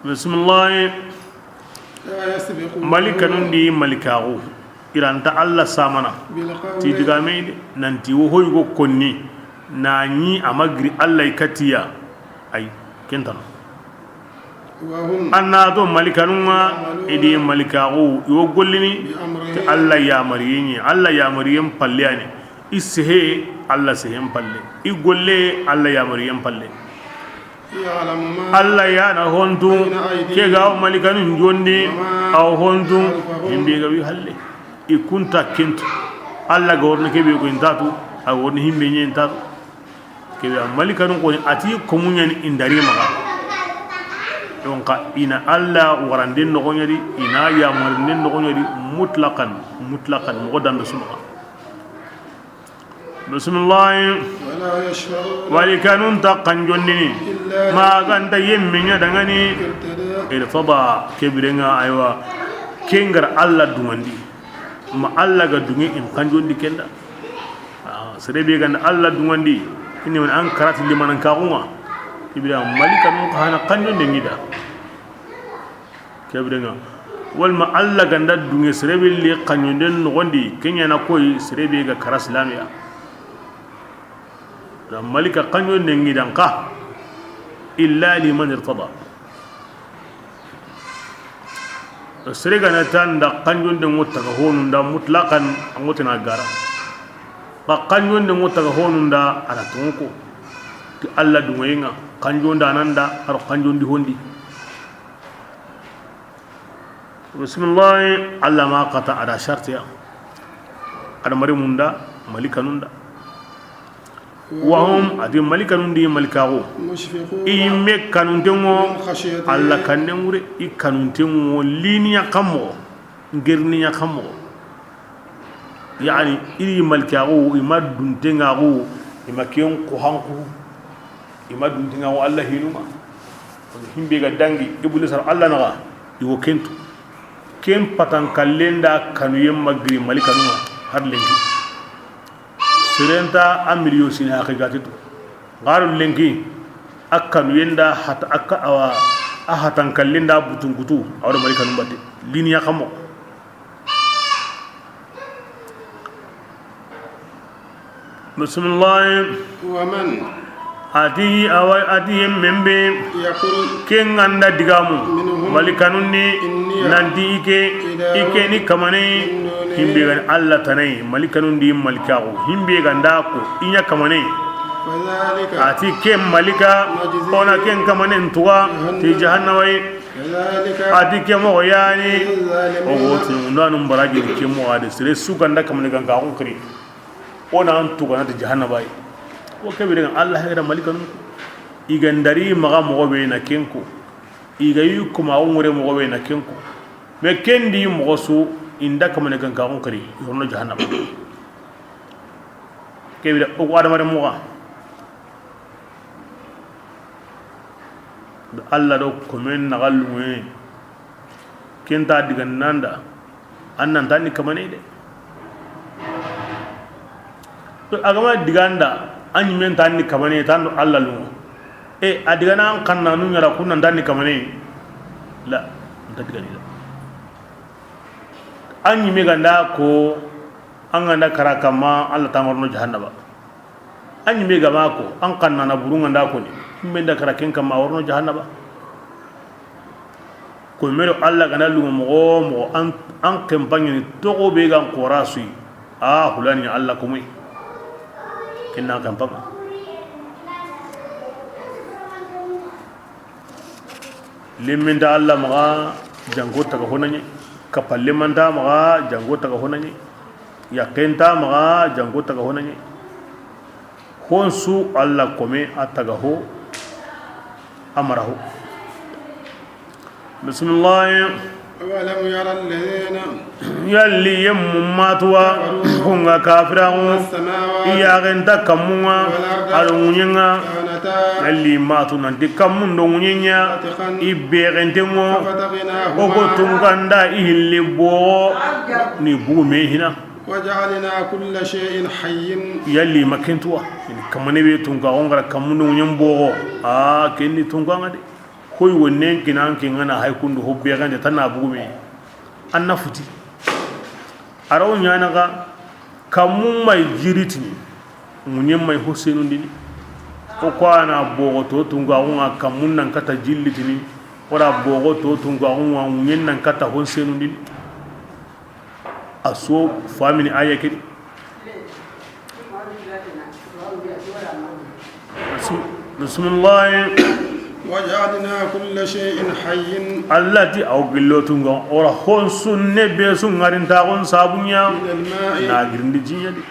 Bismillahi. لا يسبقونه Malikanun di malikaxu, i ra nta Alla samana بالقول ti digame de, nanti wo hoyugo konni, na ɲi a ma giri Alla i katiya. Ay, kentana. وهم An na to malikanun ŋa, يعملون i di malikaxu, i wo gollini, بأمره ti Alla yamariyen ɲi, Alla yamariyen palle yani. I sehe, Alla sehen palle. I golle, Alla yamariyen palle. يعلم ما Alla ya na hontu, بين أيديهم ke ga o malikanun jondi, وما a wo hontu, خلفهم himbe ga wi halle. I kunta kentu. Alla ga worni ke be ko intatu, a worni himbe ɲi intatu. Ke be malikanun ko ni a ti komu ɲani i ndari maxa. Donc i na Alla waranden noxo ɲa di, i na yamarinden noxo ɲa di, mutlaqan, mutlaqan, moxo dambe su maxa. Bismillahi. ولا يشفعون Malikanun nta kanjondini, إلا ma ganta yemme ɲa dangani, ارتضى irtada, ke bire ŋa, aywa, ke ga ra Alla duŋandi, ma Alla ga duŋe in kanjondi ken da. Ah, sere be ga nda Alla duŋandi, i ni man an karati limanankaxun ŋa, ke bire malikanun xa na kanjonden ŋi da. Ke bire ŋa. Walma Alla ga nda duŋe sere be li kanjonden noxon di, ke ɲa na koy sere be ga kara silamiya. Da malika kanjonden ŋi da nxa, إلا لمن ارتضى. Sere ga na ta nda kanjonden ŋo taga honun da mutlaqan, a ŋo tana gara. Xa kanjonden ŋo taga honun da, a ra toŋo ko ti Alla duŋeyen ŋa, kanjonda nan da, a ro kanjondi hondi. Bismillahi, Alla ma xata a da shartiya. Adamari munda, malikanun da. وهم a di malikanun di malikaxu. مشفقون I me kanunten ŋo, من خشيته Alla kannen ŋure, i kanunten ŋo liniya xa moxo, ngerniya xa moxo. Yani, i di malikaxu, i ma dunten ŋaxu, i ma ken ko hanku, i ma dunten ŋaxu Alla hinun ŋa. Himbe ga dangi, Ibulisa ra Alla naxa, i wo kentu. Ken patan kallen da kanuyen ma giri malikanun ŋa, har lenki. Sere nta a miliyo sine haqiqati tu. Ŋaro lenki, a kanuyen da hata, a ka, awa, a hatan kallen da butun kutu, a wara malikanun batte. Liniya xa moxo. Bismillahi. ومن A ti, awa, a ti yemmen be, يقول ken ga nda digamu, منهم malikanun di, إني nanti i ke, إله i ke ni kamane, من دونه himbe ga ni Alla tana yi, malikanun di malikaxu, himbe ga nda ko, i ɲa kamane. فذلك A ti ken malika, نجزيه o na ken kamanen tuga, ti جهنم jahannaba yi. كذلك A ti ke moxo yani, نجزي الظالمين o go ti, ndanun baraji ni ke moxo a de, sere su ga nda kamane gankaxun xiri. O na an tuga na ti jahannaba yi. O ke bire ga Alla hera malikanu. I ga ndari maxa moxo be na ken ko. I ga yi kuma o ŋure moxo be na ken ko. Mais ken di moxo su i nda kamane gankaxun xiri, i rono jahannaba. Ke bire o adamare moxa. Alla do komen na galluŋe. Ken ta diga nanda. An nan ta ni kamane de. To, a ga ma diga nda, an ɲimen ta ni kamane, tan do Alla luŋo. E, a diga na an xanna nu ɲara kun nan ta ni kamane. La, an ta diga ni la. An ɲime ga nda ko, an ga nda kara kamma, Alla ta ŋa rono jahannaba. An ɲime ga ma ko, an xanna na buru ga nda ko ni, himbe nda kara ken kamma, a wa rono jahannaba. Ko mero Alla ga na luŋo moxo moxo, an, an kempa ɲa ni toxo be ga n xora su yi. A hulani Alla ko moy. Ken na kempa. Lemmen nta Alla maxa, janko taga honaɲe. Kappa lemman nta maxa, janko taga honaɲe. Yaqqen nta maxa, janko taga honaɲe. Honsu Alla kome a taga ho, a mara ho. Bismillahi. أولم ير الذين Yalli yemmu matuwa, كفروا kunga kafiraŋu, أن السماوات i yaxenta kammunga, والأرض a do ŋuɲenga. كانتا Yalli matu nanti kammun do ŋuɲenya, رتقا i bexentengo, ففتقناهما o go tunganda i hilli bogo, ni bugu me hina. وجعلنا كل شيء حي. Yalli ma kentuwa, kamane be tunka, o ngara kammun do ŋuɲen bogo, a kenni tunka nga de. Hoy wonnen kinan ke ngana hay kundu hobbe gande tana bugume. Anna futi. Araw ɲana ga kammun may jiritini. Ŋuɲen may hosenundini. O ko ana bogo to tunga ŋa kammun nan kata jillitini. Ora bogo to tunga ŋa ŋuɲen nan kata hosenundini. A so famini aya kedi. Bismillahi. وجعلنا كل شيء حي. Alla ti aw gillo tunga ora honsu ne be su ŋarintaxun sabunya من الماء na girindi jinya di.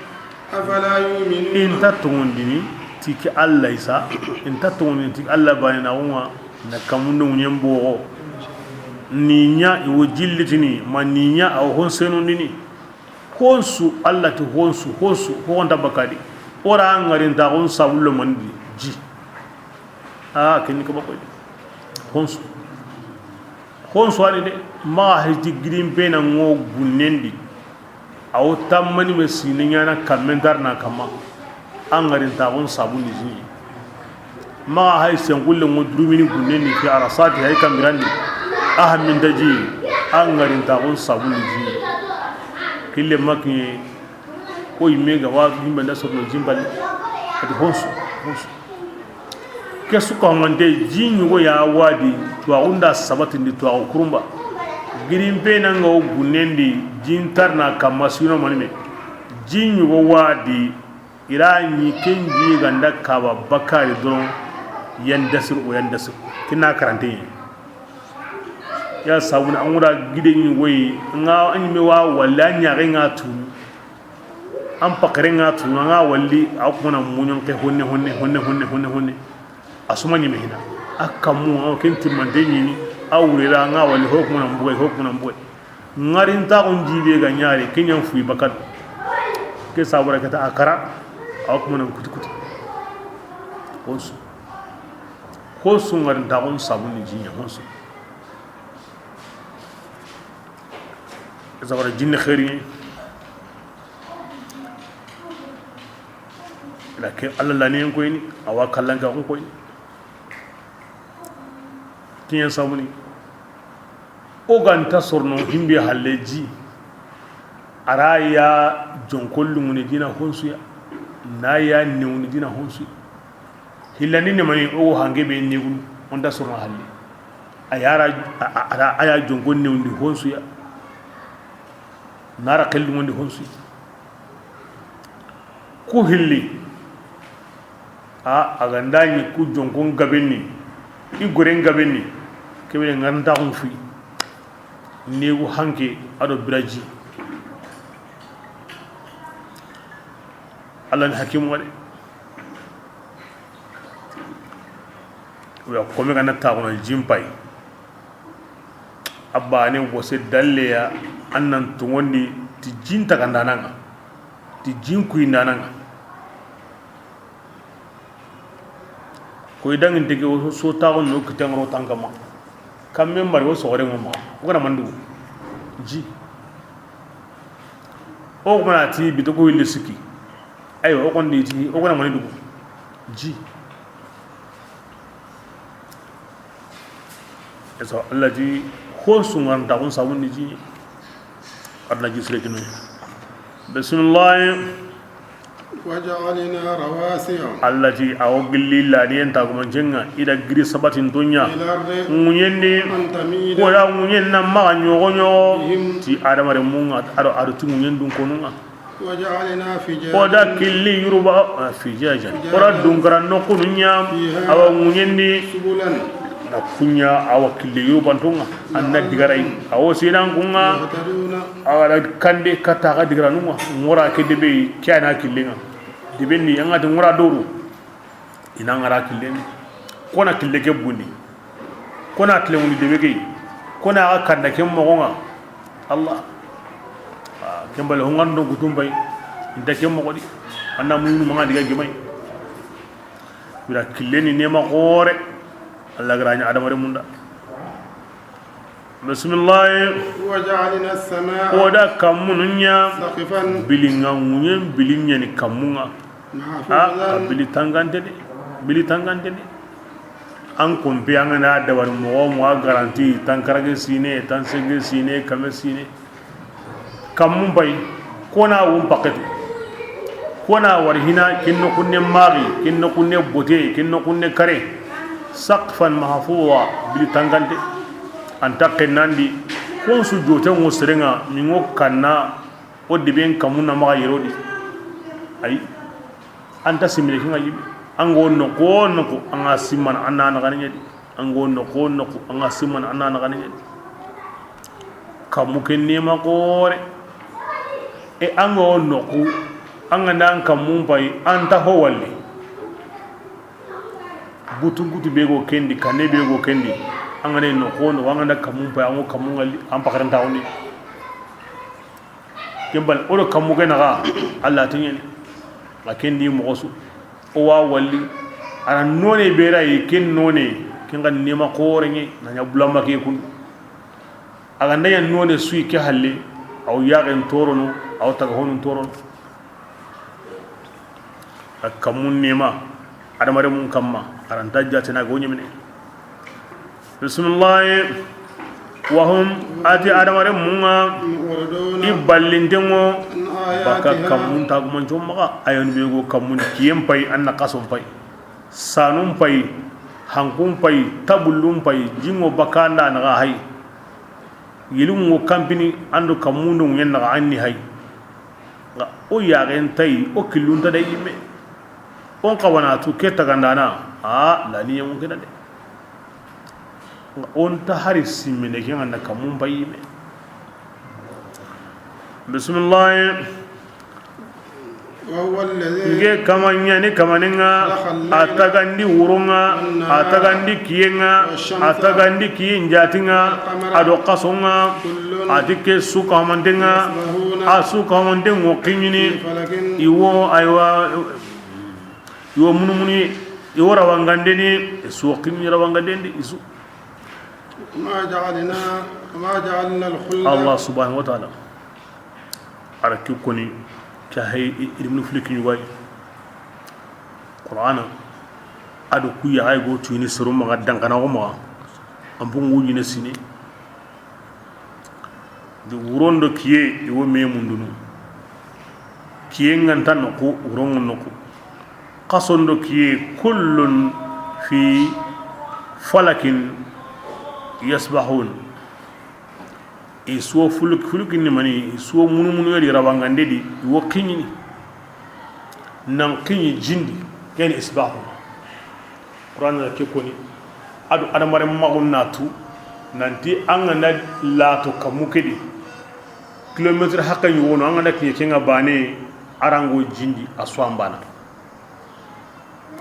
أفلا يؤمنون. Inta tongondini tiki Alla isa, inta tongondini tiki Alla bani na wonga na kamundo ŋuɲen bogo. Ninya iwo jillitini ma ninya aw honsenundini. Honsu, Alla ti honsu, honsu, ho honta bakadi. Ora ŋarintaxun sabullo mandi ji. A kenni kaba koy. Honsu. Honsu ani de, maxa hiti girin pena ŋo gunnendi. Awo tammani me sini ɲana kammentar na kamma. An ŋarintaxun sabundi ji. Maxa hay senkulle ŋo durumini gunneni ke arasati hay kambirandi. A hamminta ji, a ŋarintaxun sabundi ji. Kille makiye, ko yimme ga wa yimbe nda sorno jimbali. Ati honsu, honsu. Ke suka honde ji ɲugo ya wadi, tuwaxu nda sabatindi tuwaxu kurumba. Girimpe nanga wo gunnendi, jintarna kamma sino manime. Ji ɲugo wadi, Ira ɲi ken ji ganda kaba bakari doron, yan dasir o yan dasir. Kina karante. Ya sabuna an ŋura gide ɲi woyi, nga an ɲi me wa walla an ɲaxe nga tunu. An pakare nga tunu, nga walli, a kuma na muɲon ke honne, honne, honne, honne, honne, honne. A suma ɲi me hina. A kamu, a ken timmante ɲini, a wurira, nga walli, ho kuma na mbugai, ho kuma na mbugai. Ŋarintaxun jibe ga ɲari, ke ɲan fuyi bakadu. Ke sabura keta a kara, a wa kuma nan kuti kuti. Honsu. Honsu ŋarintaxun sabuni jiɲa, honsu. Sabura jinni xeeri. Lakin Alla laniyen koyni, a wa kallankaxun koyni. Kiɲen sabuni. O ganta sorno himbe halle ji. Ara ya jonkon lunguni dina honsuya. Na ya newni dina honsuya. Hillandi ni mani, o wo hanke be negun, o nta sorona halle. A yara, a, a, a, a ya jonkon newndi honsuya. Nara kellungondi honsuya. Ku hilli. A, a ga nda ɲi ku jonkon gabenni, i goren gabenni, kebe ŋa nta xun fi. Negu hanke a do biraji. Alla ni hakimu ŋa de. Wa kome ga na taxuna jin pay. A bane wose dalleya, an nan tongondi ti jin tagandananga, ti jin kuyindananga. Koy dangin tege o so taxun no kitenŋaro tankama. Kamme mari o soxore ŋo ma. O gana mandu ji. O gana ti bito ko yille sikki. Aywa, o kondi ti o gana mani dugu ji. Eso Allah ti ho sungan taxun sabundi ji. Adna ji sire kinu. Bismillah. وجعلنا رواسي Allah ti awo gilli ladiyen tagumancenga ida giri sabatin tonya في الأرض ŋuɲendi أن تميد koda ŋuɲen na maxa ɲoxoɲoxo بهم ti adamare munga ado ado ti ŋuɲen dun konunga. وجعلنا فجاجا O da killi yuruba, ah, fijajan. فجاجا O da dunkara noqunu ɲa, فيها awa ŋuɲendi. سبلا Na kuɲa awa killi yurubantunga. An na digaray. Awo sinan kunga. يهتدون Awa da kande kata ga digaranunga. Ŋora ke debe, ke ana killenga. Debe ni, anga ti ŋora doru. Ina ŋara killen. Kona kille ke bundi. Kona tile wundi debe ke. Kona aga kanda ke mogonga. Allah. Ah, ken bale hongan do gutum bay. Inta ke mogodi. Anna munu manga diga gimay. Bira killeni nema xore. Allah garani adamare munda. Bismillah. وجعلنا السماء O da kammunu ɲa سقفا bilinga ŋuɲen bilinɲa ni kammunga. محفوظا A, a bili tangante de. Bili tangante de. An kompe an gana dabari moxo moxo a garanti tankarage sine, tansege sine, kame sine. Kammun pay, kona wun paketu. Kona war hina, kinno kunne maxi, kinno kunne bote, kinno kunne kare. Saqfan mahfuza, bili tangante. Anta kennandi, konsu jotengo serenga, mingo kanna, o deben kamuna maxa yerodi. Ay. Anta simine kinga yibi. Ango noko noko, anga simana, anna naxani ɲedi. Ango noko noko, anga simana, anna naxani ɲedi. Kammu ke nema xore. E ango noku, anga ndan kammun pay, anta ho walli. Gutu gutu be go kendi, kane be go kendi. Anga ne noko noko, anga nda kammun pay, ango kammun ngalli, an pakaranta woni. Kembal, o do kammu ke naxa, Allah tiɲen. A kendi moxo su. O wa walli. Ana none berayi, ken none, ken ga nema xore ɲe, na ɲa bulama ke kun. A ga nda ɲa none suyi ke halle, aw yaxen torono, aw taga honun torono. A kammun nema, adamarenmun kamma, aranta jatena go ɲemene. Bismillah. Wahum, ati adamarenmunga, معرضون i ballintengo, عن آياتها baka kammun tagumanco maxa, ayon be go kammun kiyen pay, anna kason pay. Sanun pay, hankun pay, tabullun pay, jingo bakanda naxa hay. Yilungo kampini, ando kammundo ŋuyen naxa anni hay. Nga o yaxen tay, o killun ta day yimme. On xawana tu ke tagandana, a, lani yamun kena de. Nga on ta hari simmene ke nganda kammun pay yimme. Bismillah. وهو الذي Nge kama ɲani kamaninga, خلق الليل a tagandi wuronga, والنهار a tagandi kiyenga, والشمس a tagandi kiyen jatinga, والقمر a do kasonga, كل a ti ke su kamantenga, يسبحون a su kamantengo kiɲini, في فلك iwo aywa, iwo munumuni, iwo rawangandeni, isu kiɲini rawangandendi, isu. ما جعلنا، ما جعلنا الخلد Allah subhanahu wa ta'ala. Ara ki koni, ka hay ilmu filiki ɲuway. Qur'ana, ado ku ya ay go tuni soro maga dankana go maga. An bungu ɲine sine. Di wurondo kiye, iwo me mundunu. Kiye nganta noku, wurongo noku. Xason do kiye, kullun fi falakin yasbahun. I suwo fuluk-, fulukin ni mani, i suwo munu munu yadi rawangande di, i wo kiɲini. Nan kiɲi jin di, ken isbahun. Qur'an na ke koni. Ado adamaren maxun na tu, nanti an ga na lato kamu ke di, kilomètre haqqe ɲi wono, an ga na kiɲe ken ŋa bane, a ra ŋo jin di, a su an bana.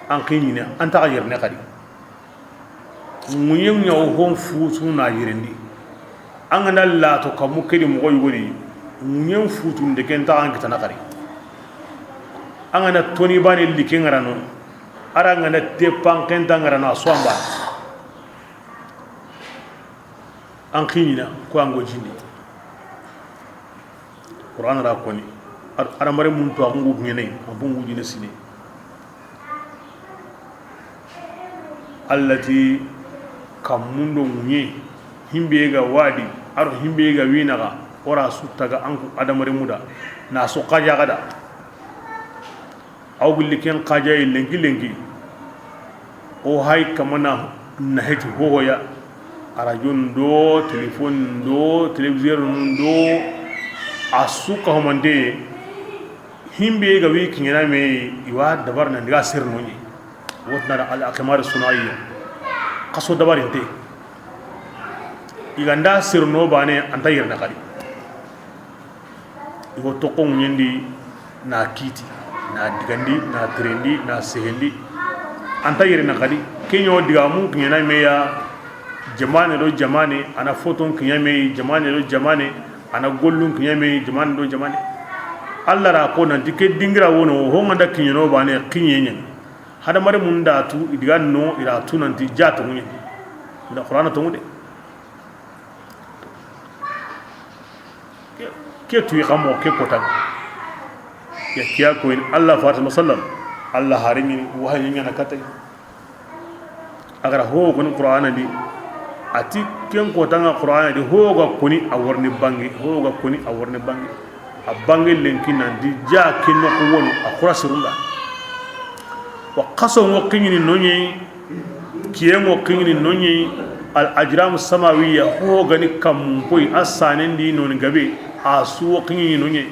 An kiɲini, an ta xa yirene xadi. Ŋuɲen ɲa wo hon futu na yirendi. An ga na lato kamu ke di moxo yogo di, ŋuɲen futu nde ken ta xa an kitana xadi. An ga na toni bane like ŋarano, a ra an ga na te panke nta ŋarano, a su an bana. An kiɲina ko an ŋo jin di. Qur'an ra koni. Ad-, adamaren mun to a kungu ŋene, a bungu jine sine. Allati kammundo ŋuɲe, himbe ga wadi, aro himbe ga winaga, ora su taga anku adamaren muda, na su xaja gada. Aw gilli ken xajayi lenki lenki. O hay kamana na heti hohoya. Arajon do, telefon do, televiseur nun do. A su ka homande. Himbe ga wi kiɲana me, i wa dabar na ndiga sirno ɲi. Wotna da al aqmar sunaiya. Xaso dabarinte. I ga nda sirno bane, an ta yirene xadi. I wo toxo ŋuɲen di, na kiti, na digandi, na terendi, na sehendi. An ta yirene xadi. Ke ɲo digamun kiɲana me ya, jamane do jamane, a na foton kiɲa me, jamane do jamane, a na gollun kiɲa me, jamane do jamane. Allah ra ko nanti ke dingira wono, ho ŋa nda kiɲeno bane, kiɲe ɲen. Hadamaren mun da tu, i diga no, i ra tu nanti ja tonŋu ɲen. Nda Qur'ana tonŋu de. Ke, ke tuyi xa moxo ke kota. Ya kiya ko in Allah Fatima sallam, Allah harimini wahayi ɲana katay. A ga ra ho koni Qur'ana di. A ti ken kota ŋa Qur'ana di, ho ga koni a warni bangi, ho ga koni a warni bangi. A bangi lenki nan di ja kinno ko wono a xura sirunda. Wa xaso ŋo kiɲini noɲe, kiye ŋo kiɲini noɲe, al ajram samawiya, ho gani kammun koy, a sanen di noni gabe, a su wo kiɲini noɲe.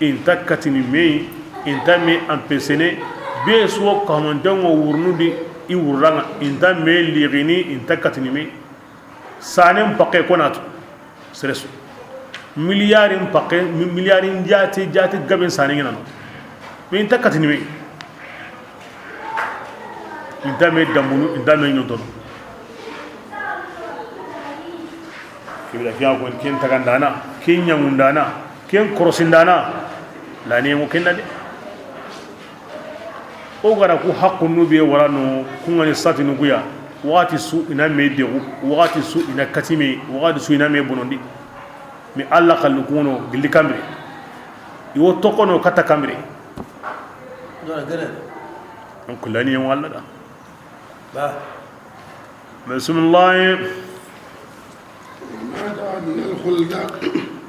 Inta katini me, inta me ampesene, be su wo kamanten ŋo wurnu di, i wurranga, inta me ligini, inta katini me. Sanen pakke konatu. Seresu. Miliyarin pakke, mi-, miliyarin jati, jati gaben sani ŋenano. Mi inta katini me. Inta me dambunu, inta me ɲontono. Kibila kiya ko ken tagandana, ken ɲangundana, ken korosindana. Lani mo kenna de. O gara ku haqqunu be warano, ku ŋani satinu kuya. Waxati su ina me degu, waxati su ina katime, waxati su ina me bonondi. Mi Allah kallu kuno gilli kamre. Iwo tokono kata kamre. Dora gere. Donc lani mo Allah da. Ba. Bismillah. وما وعدنا الخلد.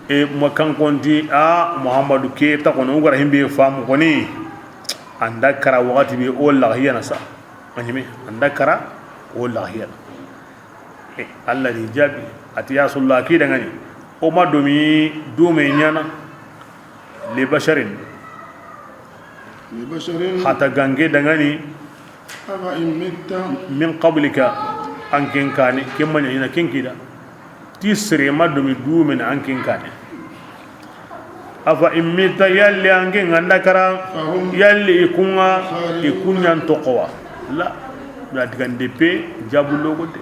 E ma kan konti a Muhammadu ke ta kono, o gara himbe famu koni. Anda kara wakati be o lahiya na sa. Anime, anda kara o lahiya. E, Allah ni jabi. Ati ya Rasulullah, ki dangani. O ma domi, dume ɲana. Li basharin. Li basharin. Hata gange dangani. Afa in mitta. Min qablika, an ken kane, ken maɲa ina ken kida. Ti sere ma domi dumen an ken kane. Afa in mitta, yalli an ken ŋa anda kara, fahum, yalli i ku ŋa, khalidun, i ku ɲan toxowa. La, da digande pe, jabu logote.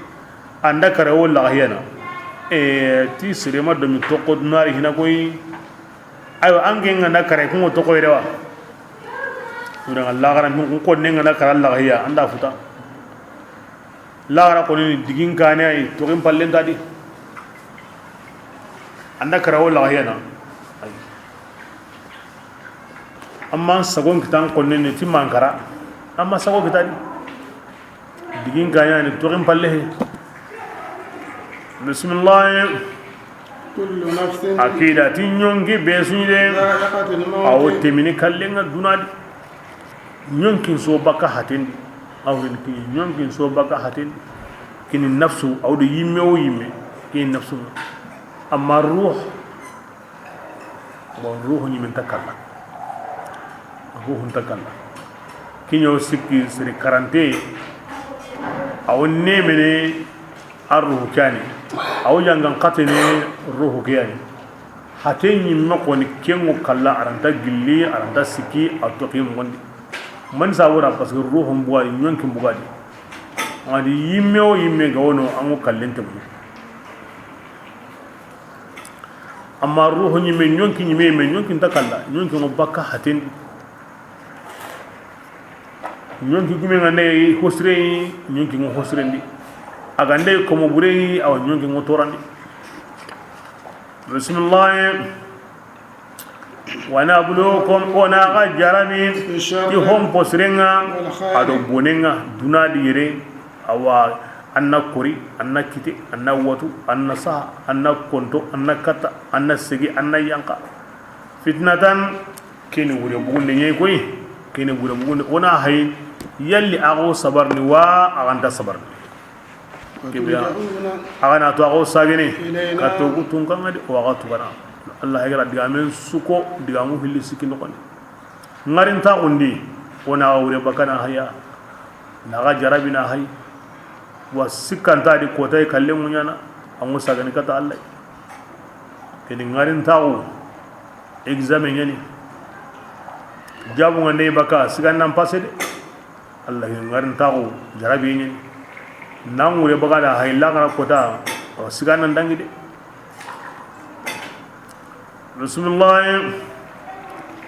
Anda kara o lahiya na. E, ti sere ma domi toxo dunari hina koyi. Aywa, an ke ŋa nda kara, ku ŋa toxo yere wa. Ŋa laxara, min ku konne ŋa nda kara laxiya, anda futa. Laxara koni ni digin kane ay, toxin pallen ta di. Anda kara o laxiya na. Ay. Amma sagon kitan konne ni ti mankara. Amma sago kita di. Digin kaɲani toxin palle he. Bismillah. Kullu nafsin. Akida ti ɲonki be suɲi de. Dha'iqatul mawt. Awo temini kallenga dunadi. Ɲonkin so baka haten di. Awrin kini ɲonkin so baka haten di. Kini nafsu, aw do yimme o yimme. Kini nafsu. Amma ruh, bon, ruhu ɲimen ta kalla. Ruhu nta kalla. Kiɲo sikki siri karante. Aw nemene a ruhu kani. Aw yangan katene ruhu kani. Hate ɲimme koni kengo kalla, aranta gilli, aranta sikki, a toki mondi. Man sabura, parce que ruhu mbugadi, ɲonkin bugadi. Adi yimme o yimme ga wono, ango kallente mu. Amma ruhu ɲimme, ɲonki ɲimme, yimme ɲonki nta kalla, ɲonki ngo baka haten di. Ɲonki gume nga ne hosire, ɲonki ngo hosiren di. Aga nde komo bure, awa ɲonki ngo torandi. Bismillah. Wa nabluukum, o na ga jarabi, ti hon posirenga, a do bonenga, duna di yere, awa, anna kori, anna kite, anna watu, anna saha, anna konto, anna kata, anna segi, anna yanka. Fitnatan, keni wure bugunde ɲe koy, keni wure bugunde, o na hay, yalli ago sabarni wa, aganta sabarni. Kebe ya. Axa na to axa wo sagene. Ka to ku tunkanga di, o axa tugana. Allah hegera digamen suko, digamu hilli sikki noxondi. Ngarintaxundi, o na axa wure bakana haya, na axa jarabina hay. Wa sikkanta di kotay kalle muñana, angu sagani kata Allah. Keni ngarintaxu, examen ñani. Jabunga ndey baka, sigannan passé de. Allah ke ngarintaxu jarabi ñani. Nan wure bagada hay laxara kota, o siganan dangi de. Bismillah.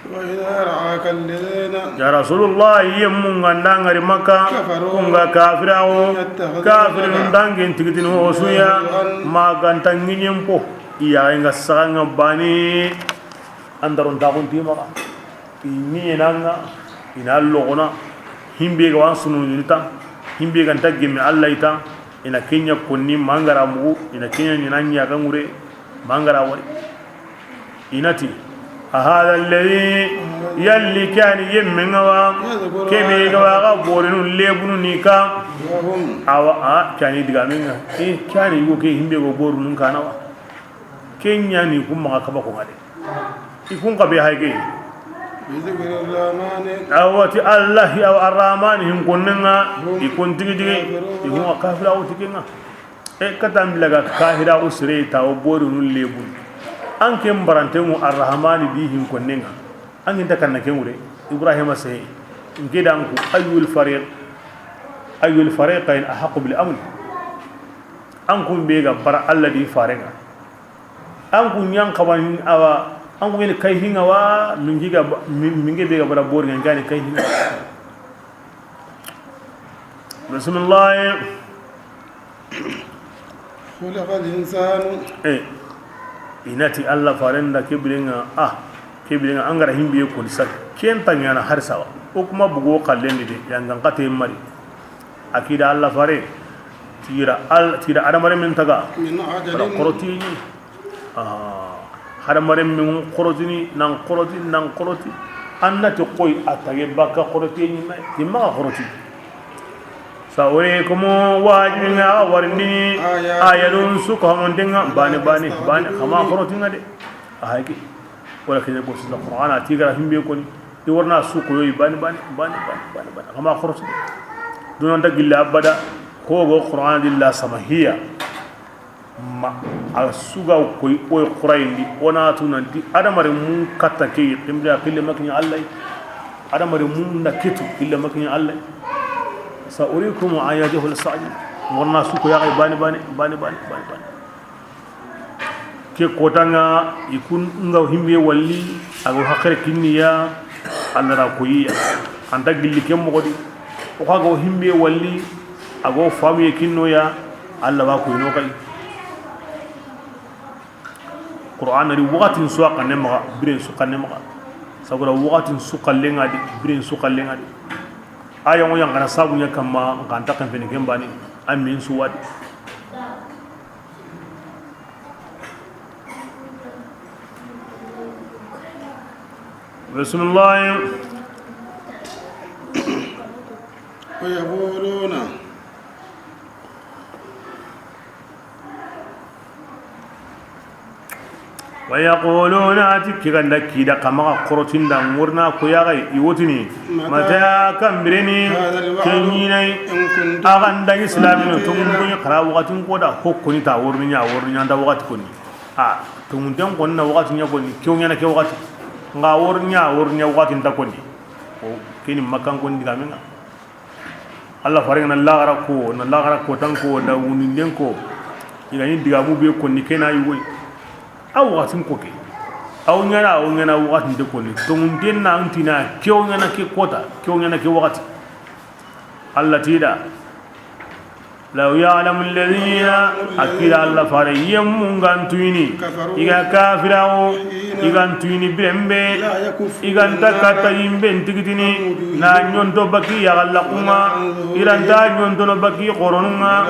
وإذا رآك الذين Ya Rasulullah, yemmu nganda ngari Makka, كفروا kunga kafirawo, يتخذونك kafirun dangin tigitini o suya, هزوا ma ganta ngiñen po, iya nga saga nga bani, andaron taxun timaxa. I ñiñenanga, ina logona, himbe ga wan sunu ni ta, himbe ga nta gemme Allah ita, ina kenya konni mangara mugu, ina kenya ñina ñaga ngure, mangara wari. Inati, a hada alladhi, yalli kani yemme nga wa, kebe ga wa ga borinu lebunu ni ka, awa, a, kani diga menga, e, kani yugo ke himbe go borinu kana wa. Kenya ni kuma kaba ko ngade. I kun xa be hay ke. بذكر الرحمن Awati Allah, aw Arrahman, hin konnenga, i kun tigi tigi, i kun kafira wuti kenga. E kata mbila ga kafira usre ta o boru nun lebu. An ken barante mu Arrahman di hin konnenga. An ginta kanna ken wure. Ibrahima se. Nke dan ku ayyul fariq, ayyul fariqayn ahaqqu bil amn. An kun be ga bara Allah di farenga. An ku ñan xaban awa, an ku ñen kay hinga wa, mingi ga ba-, mi-, mingi be ga bara bori ñan gani kay hinga. Bismillah. خلق الإنسان. E, inati Allah farenda kebirenga, a, kebirenga angara himbe ko sa, kenta ñana har sawa. O kuma bugo kallendi de, yangan kate mari. Akida Allah fare, tira al-, tira adamare men taga, من عجل. Bara koroti. Ah, hadamaren min korotini, nan koroti, nan koroti. An na ti koy a tage baka koroti ni mai, ti maga koroti. Sa ore komo wajibi nga warindini, ayalun su ko hamontenga, bani, bani, bani, kama koroti nga de. A hayki. Wala kene ko sisa Qur'ana tigara himbe koni. I warna su ko yoy bani, bani, bani, bani, bani, bani. Kama koroti. Dunanta gilla abada, ko go Qur'ana dilla samahiya. Ma a suga koy o Qurayndi, o na tu nanti adamare mun katta ke, qimda qille makinya Allah. Adamare mun na kitu qille makinya Allah. Sa urikum ayatihi al-sa'di. Warna su ko ya bani, bani, bani, bani, bani, bani. Ke kotanga i kun nga himbe walli, ago hakre kinniya, Allah ra koyiya. Anta gilli ken mogodi. O xa go himbe walli, ago famuye kinnoya, Allah wa koyno kay. Qur'an ri waxatin su xanne maxa, biren su xanne maxa. Sabura waxatin su xallenga di, biren su xallenga di. Aya ngo yang kana sabu nya kamma, nganta kan fene ken bani, amin su wadi. Bismillah. ويقولون ويقولون، a ti ke ga nda kida kama ga korotinda ŋorna ko ya gai i wotini. Mata kambireni ke ɲinai. A ga nda islamin tonŋundi, xara waxatin ko da hokkoni ta worni ɲa, worni ɲa nda waxati koni. A tonŋunden koni na waxati ɲa koni, kew ɲana ke waxati. Nga worni ɲa, worni ɲa waxati nta koni. O keni makkan koni digamen ŋa. Allah faren ŋa na laxara ko, na laxara ko tan ko, na wuninden ko. I ga ni digamu be konni ke na yugo yi. A waxatin ko ke. Aw ɲana, aw ɲana waxatin de konni. Tonŋunden na antina, kew ɲana ke kota, kew ɲana ke waxati. Allah tida. لو يعلم الذين، a kira Allah fare yemmu ngan tuyini. I ga kafirawo, i gan tuyini birembe. I gan ta katta yimben tigitini, na ɲonto baki ya galla kuma. I ranta ɲontono baki xoronunga.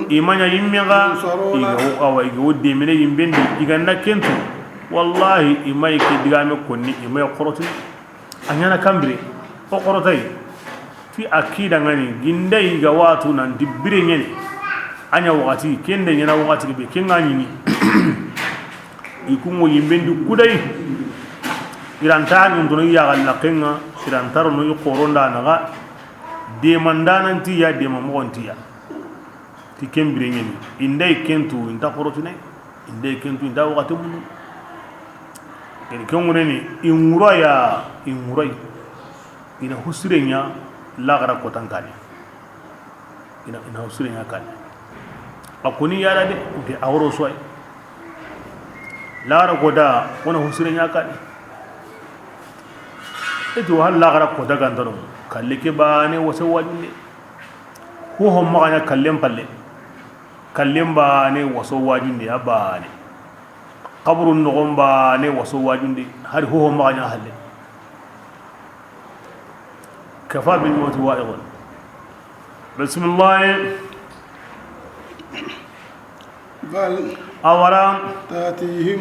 I maɲa yimme ga. I ga wo awa, i ga wo demene yimben di, i ganda kentu. Wallahi, i may ke digame konni, i may xorotini. A ɲana kambire, o xorotay. Ti a kida ŋani, gindayi ga watu nanti bire ɲene. A ɲa waxati, kende ɲana waxati be, kenga ɲini. I kungo yimbendi kudayi. I ranta ɲontono i yaxa laxenga, i ranta rono i xoronda naxa. Demandanantiya, dema moxontiya. Ti ken bire ɲeni, inday kentu inta xorotinay, inday kentu inta waxati munu. Ken ken ŋureni, i ŋuraya, i ŋuray. Ina husire ɲa laxara kotan kane. Ina, ina husire ɲa kane. A koni yala de, nte a woro soy. Laxara kota, wona husire ɲa kane. Eto hal laxara kota gantano, kalle ke bane waso wajunde. Hoho maxa ɲa kallen palle. Kallen bane waso wajundi a bane. Xaburun noxon bane waso wajundi. Hari hoho maxa ɲa halle. Kafa bil mawti wa'iqun. Bismillah. بل Awara. تأتيهم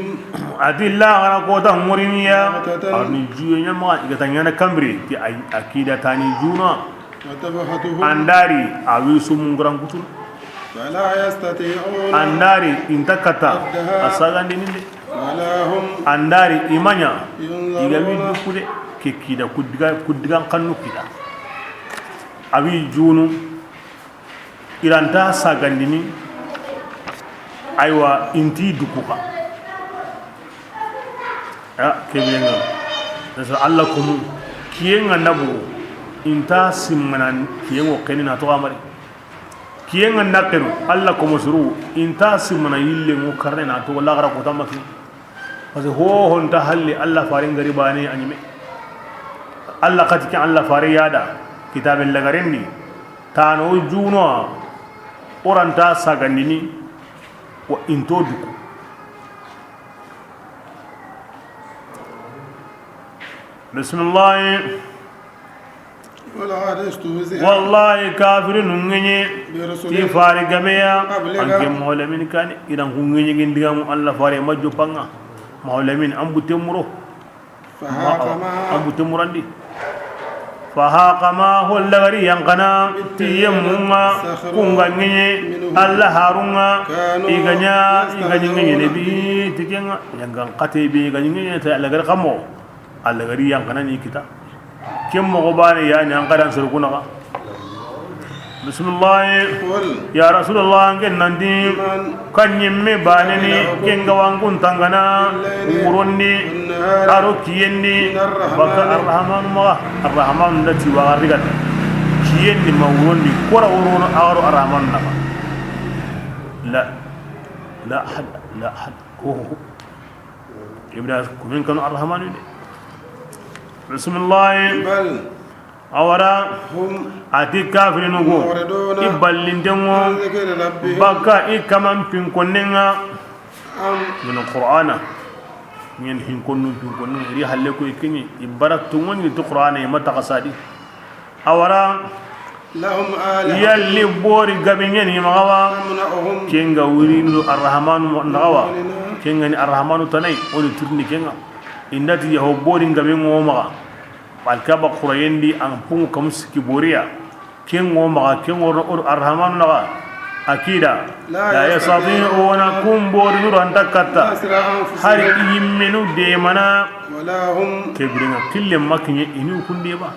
A ti laxara kota ŋuriniya. بغتة Ani juye ɲama i ga ta ɲana kambiri ti ay akida tani juna. وتبهتهم Andari a wi sumu nguran kutun. فلا يستطيعون Andari inta kata ردها a sagandini de. ولا هم Andari i maɲa i ga wi ينظرون dukude. Ke kida kudiga, kudigan kannu kida. A wi junu. I ranta sagandini. Aywa, inti dukuka. Ya, kebirenga. Nasa Allah komu. Kiyenga nabu. Inta simmana kiyengo keni na to amari. Kiyenga nakenu. Allah komu suru. Inta simmana yille ngo karne na to laxara kota maki. Parce que hoho nta halli Allah faren gari bane a ɲime. Allah xati ke Allah fare yada kitabe lagarendi tano juno o ranta sagandini wa into duku. Bismillah. ولقد استهزئ Wallahi, kafirinu ŋeɲe برسل ti fari gameya, قبلك an ke mawlamin kani, idan ku ŋeɲe gindigamu Allah fare ma jopanga. Mawlamin an butte muro. فحاق ما An butte murandi. فحاق ما ho lagari yankana, ti yemmunga, kunga ŋeɲe, Allah harunga, كانوا i gaɲa, i gaɲi ŋeɲe ne يستهزئون به bi, tikenga, yangan kate bi, i gaɲi ŋeɲe ta lagari kamo. Allah gari yankana ni kita. Ken moxo bane yani an kadan soro kunaxa. Bismillah. قل Ya Rasulullah, an ken nanti, من kan ɲimme bane ni, يكلأكم ken ga wankun tangana, بالليل wurondi, والنهار aro kiyendi, من الرحمن baka Arrahmanu maxa, Arrahmanu da ti wa rigat. Kiyendi ma wurondi, kora wurono, aro Arrahmanu naxa. La, la ahad, la ahad. Ho, ho, ho. Ibra kumin kanu Arrahmanu de. Bismillah. بل Awara. هم A ti kafirinu go. معرضون I ballintengo. عن ذكر ربهم Baka i kaman pinkonnenga. أم Min Qur'ana. Ɲen hinkonnun pinkonnun ri halle ko i kini i bara tungoni ti Qur'ana i mata kasadi. Awara. لهم آلهة Yalli bori gabe ɲani maxawa. تمنعهم Kenga wurinu Arrahmanu naxawa. من دوننا Kenga ni Arrahmanu tanai, oni turni kenga. Indati yaho bori gabe ngo maxa. Alkaba xurayendi an pungu kamu sikki boriya. Ken ŋo maxa, ken ŋo ro-, ro-, Arrahmanu naxa. Akida. La yastati'una, kun bori nu ranta katta. Nasra anfusihim. Hari i yimmenu demana. Wala hum. Ke birenŋa kille makiɲe inu kunde ba.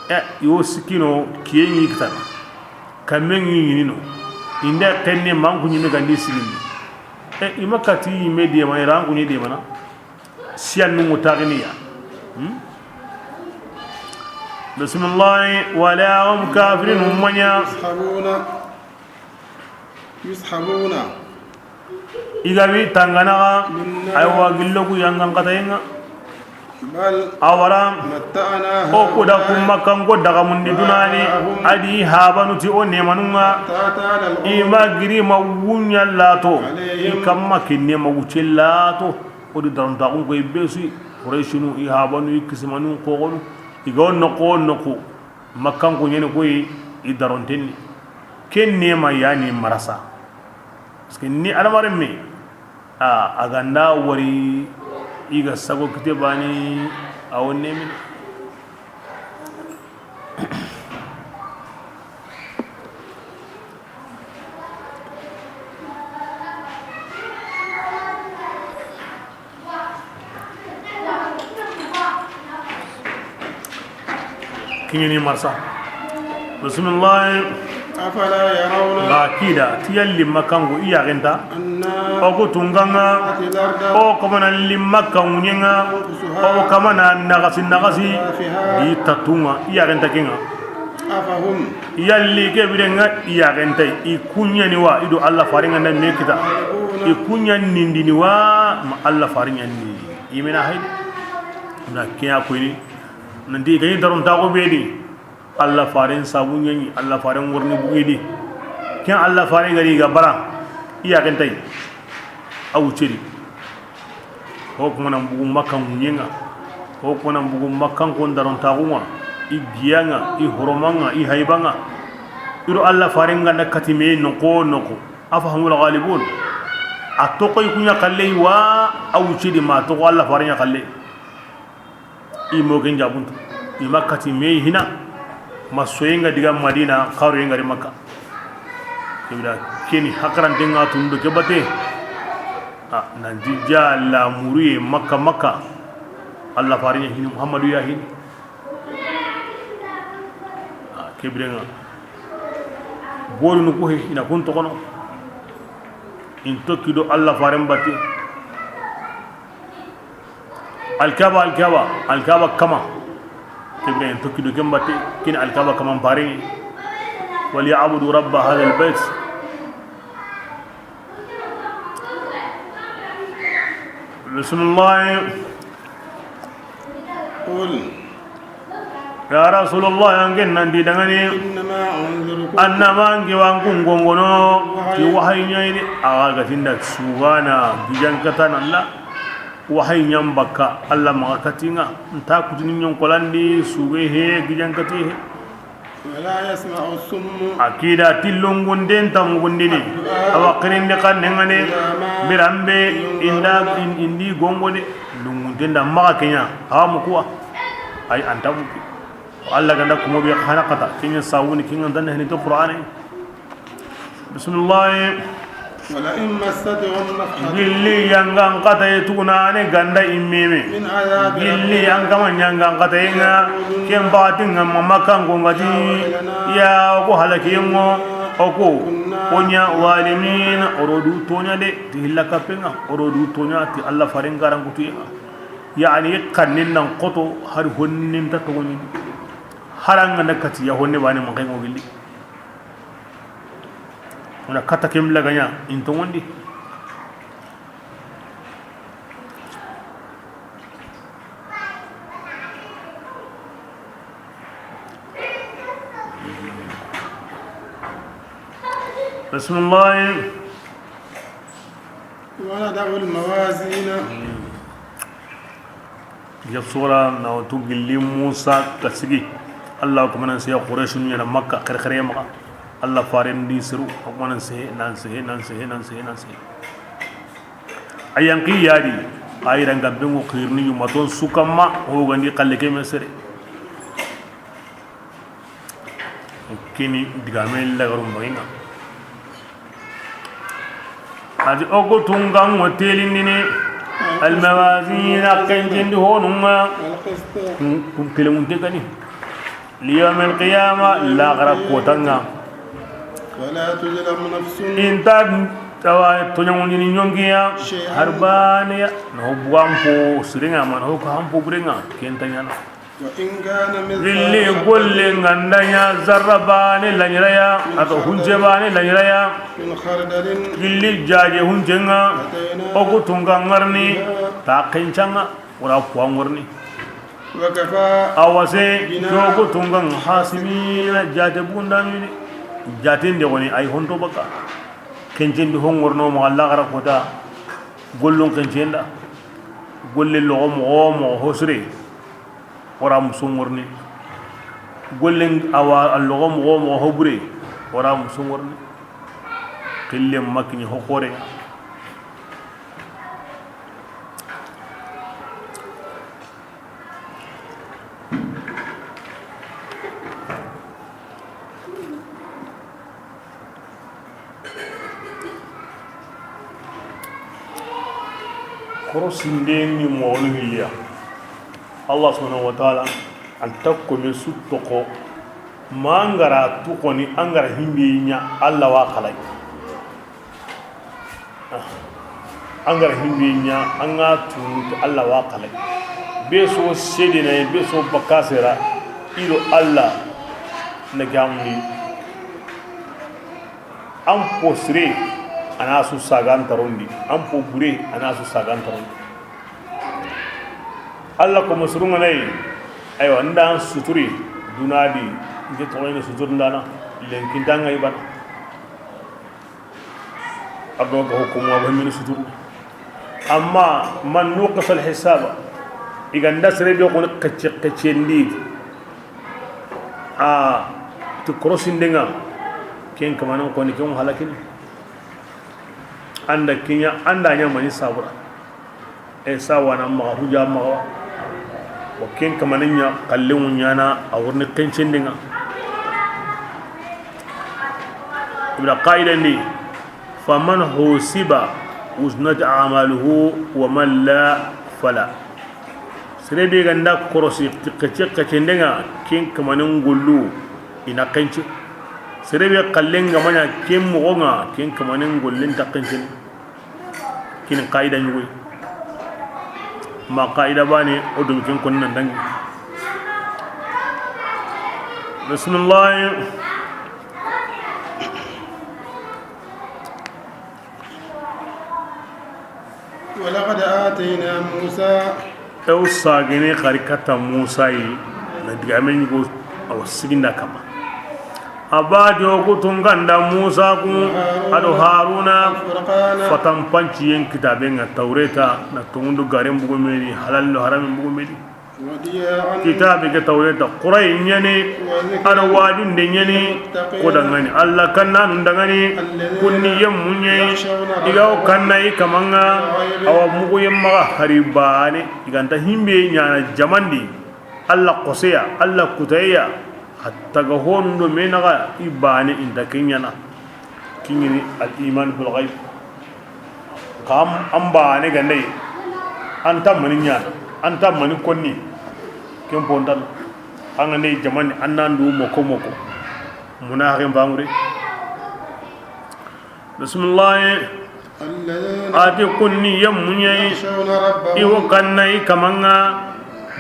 E, yo sikino kiye ŋi kitana. Kamme ŋi ɲinino. Inda kenne man kuɲime gandi sigindi. E, i ma kati yimme demana, i ra an kuɲe demana. Siyan nungu taxiniya. Hmm? Bismillahi. Wala hum kafirin, umanya. Yushabuna. Yushabuna. I ga wi tanganaxa. Minna. Aywa, gillogu yangan katayenga. Bal. Awara. Matta'na. O kuda haula'i. Kumma kanko daga mundi dunani. Wa hum. Adi habanu ti o nemanunga. Hatta ta'ala al-umur. I ma giri ma wunya lato. Alayhim. I kamma kinne ma wuce lato. O di darontaxun koy be su yi. Qurayshinu, i habanu, i kisimanu, xoxonu. I ga wo noqu wo noqu. Makkanko ɲeni koy, i darontenni. Ken nema yani marasa. Parce que ni adamaren me, a, a ganda wari, i ga sago kite bani, a wo nemini. Kiɲeni marsa. Bismillah. Afala yarawna. Ga kida, ti yalli makangu i yaxenta. Anna. O ku tunganga. Na'til arda. O kamana limma kanguɲenga. Nanqusuha. O kamana naxasi naxasi. Min atrafiha. Di tatunga, i yaxenta kenga. Afahum. Yalli ke birenga i yaxentay, i kuɲani wa, i do Allah farenga na me kita. I kuɲan nindini wa, ma Allah farenga ni. I mena hay. Na kiya koyni. Nanti gani daron taxo be di. Allah faren sabu ɲaɲi, Allah faren worni bugidi. Ken Allah faren gari ga bara, i yaxentay. A wuccedi. Ho kuma nan bugu Makka ŋuɲenga. Ho kuma nan bugu Makkankon darontaxunga. I giyanga, i horomanga, i haybanga. I do Allah faren ganda kati me noqu wo noqu. Afahumul ghalibun. A toxoy kuɲa xalley wa, a wuccedi ma toxo Allah faren ɲa xalley. I mo ken jabuntu. I ma kati me hina. Ma soyenga diga Madina, xaroyenga di Makka. Kebira keni hakarantenga tundu ke bate. A, nanti ja la muriye Makka, Makka. Allah farinya hini, Muhammadu ya hini. A, kebirenga. Bolu nu ko he, ina kun toxono. In tokki do Allah faren bate. Alkaba, Alkaba, Alkaba kama. Kebira en tokki do ken batte, kin Alkaba kama bare. Wal ya'budu rabba hadha al-bayt. Bismillah. Qul. Ya Rasulullah, an ken nan di dangani. Innama unzirukum. Annama an ke wa an kun gongono. Wahyi. Ti wahayi ɲayini. Aga gatinda sugana gijankata nalla. Wahayi ɲan bakka Allah maxa katinga. Nta kutini ɲonkolandi suge he gijankati he. Wala yasma'u summu. Akida ti longunden ta mugundini. Awa xirindi xannengane. Biranbe inda in-, indi gongode. Longunden da maxa kenya. Awa mukuwa. Ay anta muki. Allah ganda kumo be xana kata. Kenya sawuni kinga ndanne hani to Qur'ane. Bismillah. Wala in massathum nafhatun. Gilli yangan kata ye tuguna ne ganda imeme. Min adhabi. Gilli rabbihim. An kama yangan kata yenga. Yaquluna. Ken batin ngam Makkanko ngati. Ya ko halaki yengo. O ko. Kunna. Konya zalimin. Orodu tonya de. Ti hilla kapenga. Orodu tonya ti Allah faren garan kutuyenga. Yani kanin nan koto har honnin ta togoni. Haranga na kati ya honne bane man kai mo gilli. Wona kata kem laganya in tongondi. Bismillah. Wa nada'u al-mawazina. Ya sura na tu gilli Musa kasigi. Allah kuma nan sai Quraysh ɲana Makka xerxere maxa. Allah faren di siru kuma nan sai nan sai nan sai nan sai nan sai. Ayan qiyadi. Ayran gabbengo khirni yumaton sukamma ho gandi xalle ke mesere. Kini digame lagarum baŋa. A ti o ku tunkaŋo telindini. Almawazina, kencindi honunŋa. Kun kelemunte gani. Liyawmil qiyama, laxara kotanŋa. Wala tuzlamu nafsun. Inta tawa toɲaŋundini ɲonkiya. Shay'an. Har baneya. Na ho bugan po sirenŋa, ma na ho ka han po burenŋa. Kenta ɲana. Gilli golle ŋa nda ɲa zarra bane laɲiraya, a do hunce bane laɲiraya. Gilli jaje huncenŋa, o ku tunka ŋarni, ta kencanŋa, wara kuwa ŋorni. A wase, o ku tunka ŋa hasimina, jate bundamini. Jaten de goni, ay honto baka. Kencen di hongorno, ma Allah gara kota, gollun kencen da. Golle logo mogo, mogo hosre. Wara musu ŋorni. Gollen awa allogo mogo mogo hobure. Wara musu ŋorni. Xille makini hokore. Korosinden ni moxonu hilliya. Allah subhanahu wa taala an ta kome su toxo. Ma an gara tuxoni, an gara himbe ɲa, Allah wa xalay. An gara himbe ɲa, an ga tununti Allah wa xalay. Be so sedena, be so bakasera, ido Allah na gamni. An po sire, a na su sagan tarondi. An po bure, a na su sagan tarondi. Allah ko musurunga nay. Aywa, nda an suturi dunadi, nke toxoyne sutur ndana, lenkintanga ibana. Ardo ga hukumu wa mini sutur. Amma man nuqisa alhisaba, iganda sere be ko kacce kacce ndi. A ti korosinden ŋa, ken kamanan koni ken halakini. Anda kinya, anda ɲa mani sabura. E sawana maxa huja maxa wa. Wa ken kamanan ɲa kallen ŋa ɲana a wurni kencenden ŋa. Ibra qaida ndi. Faman husiba usnat amaluhu wa man la fala. Sere be ganda korosi kece kecenden ŋa, ken kamanen gollu ina kence. Sere be kallen ga maɲa ken moxo ŋa, ken kamanen gollen ta kencen. Kin qaida ɲugoy. Ma qaida bane o dum ken kon nan dangi. Bismillah. ولقد آتينا موسى. Ew sagene xari kata Musa yi, na digame ɲugo awa siginda kama. A ba di o ku tunganda Musa ku, a do Haruna, fatan panciyen kitabe ŋa Tawreta, na tongundu garen bugumedi, halal do haramin bugumedi. Kitabe ke Tawreta, Qur'an ɲani, a do wajunde ɲani, ko dangani. Allah kannanu dangani, kunni yemmu ɲayi, i ga o kanna i kamanŋa, awa mugu yemmaga hari bane, i ganta himbe ɲana jamandi, Allah koseya, Allah kutayeya, hatta ga hondo menaga i bane inta kenyana. Kingini al iman bil ghaib. Kam an bane gandai, an ta mani ɲana, an ta mani konni. Ken pontan an gandai jamani an nan du moko moko. Munafiqin bangure. Bismillah. A ti kunni yemmu ɲayi, i wo kanna i kamanŋa,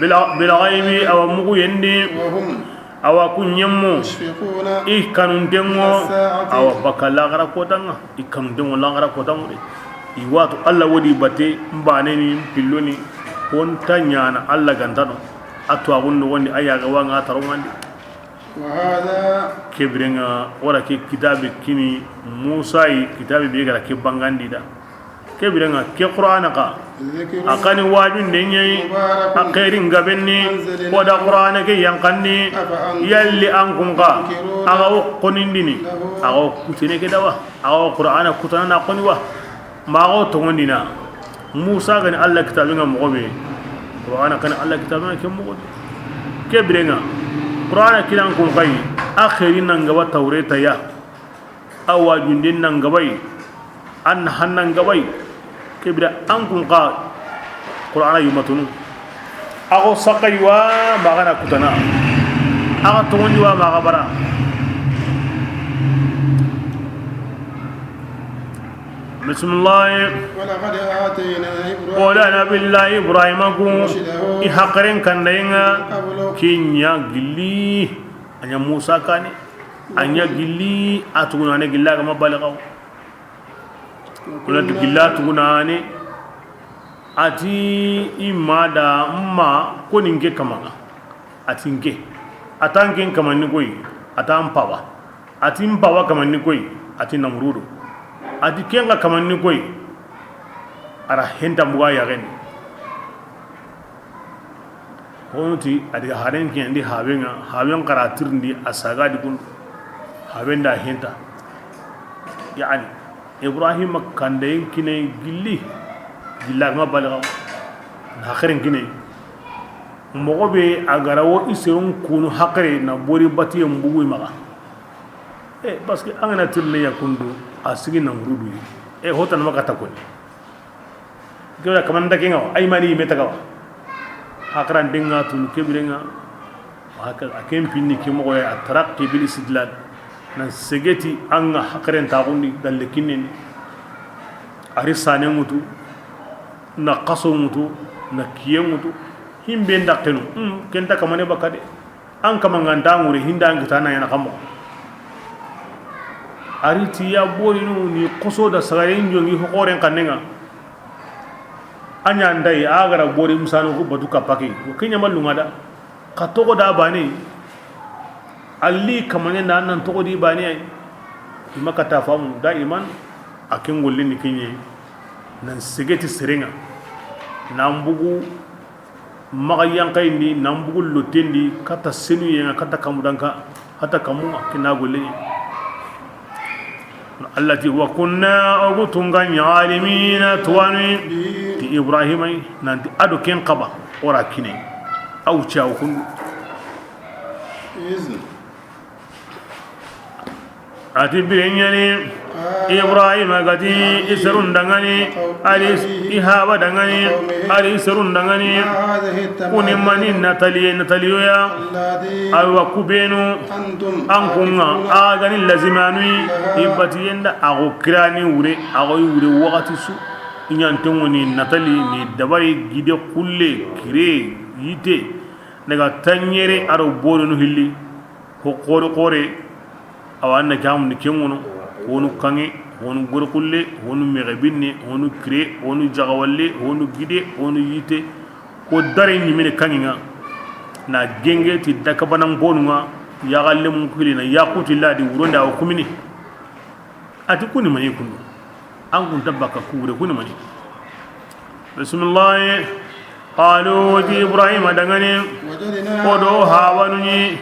bil ghaibi, awa mugu yendi, awa ku ɲemmu, i kanuntenŋo, awa baka laxara kotanŋa, i kanuntenŋo laxara kotanŋo de. I watu Allah wodi bate, n bane ni, n pillo ni, honta ɲana Allah gantano, a tuwaxun noxondi, a yaxe wanga taronŋandi. Kebirenga wara ke kitabe kini Musa yi, kitabe be gara ke bangandi da. Kebirenga ke Qur'ana ka, a kani wajunde ɲayi, a xerin gabenni, ko da Qur'ana ke yankandi, yalli an kunka, a ga wo konindini, a ga wo kutene ke dawa, a ga wo Qur'ana kutana na koni wa. Maxo tongondina, Musa gani Allah kitabe ŋa moxo be, Qur'ana kani Allah kitabe ŋa ke moxo be. Kebirenga Qur'ana kinan kun kayi, A xeeri nan gaba Tawreta ya, a wajunden nan gabay, an hannan gabay. Kebira an kun xa Qur'ana yumatunu. A xo saxay wa ma gana kutana. A ga toxondi wa ma ga bara. Bismillah. ولقد آتينا إبراهيم O da Nabillahi Ibrahima ku رشده i haqilen kandayen ŋa من قبل kiɲa gilli. A ɲa Musa kane. A ɲa gilli a tugunane gilla ga ma baligaw. Kuna gilla tugunane. A ti i ma da ma ko ni n ke kaman ŋa. A ti n ke. A ta n ke kaman ni koyi. A ta n pawa. A ti n pawa kaman ni koyi. A ti Namrudu. A ti ken ŋa kaman ni koyi. A ra henta muga yaxen di. Honu ti a diga haren ke ndi hawen ŋa, hawen xara tirindi a saga di kun. Hawen da henta. Yani Ibrahima kandayen kine gilli. Gilla ga ma baligaw. Na haqilen kine. Moxo be a ga ra wo i serun kunu haqile na bori batiyen bugu i maxa. E, parce que an ga na tirindi ya kundu, a sigi Namrudu yi. E, hotana ma kata koni. Kewra kaman da ke ŋa wa, ay mani me taga wa. Haqilen den ŋa tunu kebire ŋa. Haka, a ken pinni ke moxo ya, a taraqi bil istidlal. Nan segeti an ŋa haqilen taxundi galle kinnen. A ri sane ŋutu, na xaso ŋutu, na kiye ŋutu. Himbe ndaqenu, hmm, ken ta kamane baka de. An kaman ŋa nda ŋure hinda an kita na yana kamo. A ri ti ya borinu ni xoso da sagaren jongi ho xoren kannen ŋa. A ɲa ndai a ga ra bori musanu ku batu kapaki. Ko ke ɲa ma lunŋa da. Ka toxo da bane. Ali kamane na nan toxo di bane ay. I ma kata famu da iman a ken golle ni kenye. Nan segeti seren ŋa. Nan bugu maxa yanqayindi, nan bugu lottendi, kata senuyen ŋa, kata kamudanka, kata kamu ŋa, kina golle. Allah ti, wa kunna, o gu tunga ɲa alimina, tuwanu, ti Ibrahima yi, nanti a do ken xaba, o ra kine. Aw ciya o kundu. A ti bire ɲani Ibrahima ga ti i serun danŋani, a do i haba danŋani, a do i serun danŋani. Kuni mani nataliye, nataliyo ya. Awa kubenu an kun ŋa a ga ni lazimanu yi. I batiyen da a go kirani wure, a go yi wure waxati su. I ɲanten ŋo ni natali ni dabari gide xulle kire yite. Daga tanɲere a do borinu hilli. Ho xore xore, awa, an na ke hamundi ken ŋono, honu kaŋe, honu gorxulle, honu mexe binne, honu kire, honu jaxawalle, honu gide, honu yite. Ko dare ɲimene kaŋe ŋa, na genge ti dakabanan bonu ŋa, yaxalle mun kili na yaxuti ladi wuronde awa kumini. A ti kuni mani kundu. An kun ta baka kure kuni mani. Bismillah. Qalu ti Ibrahima danŋani. O do habanu ni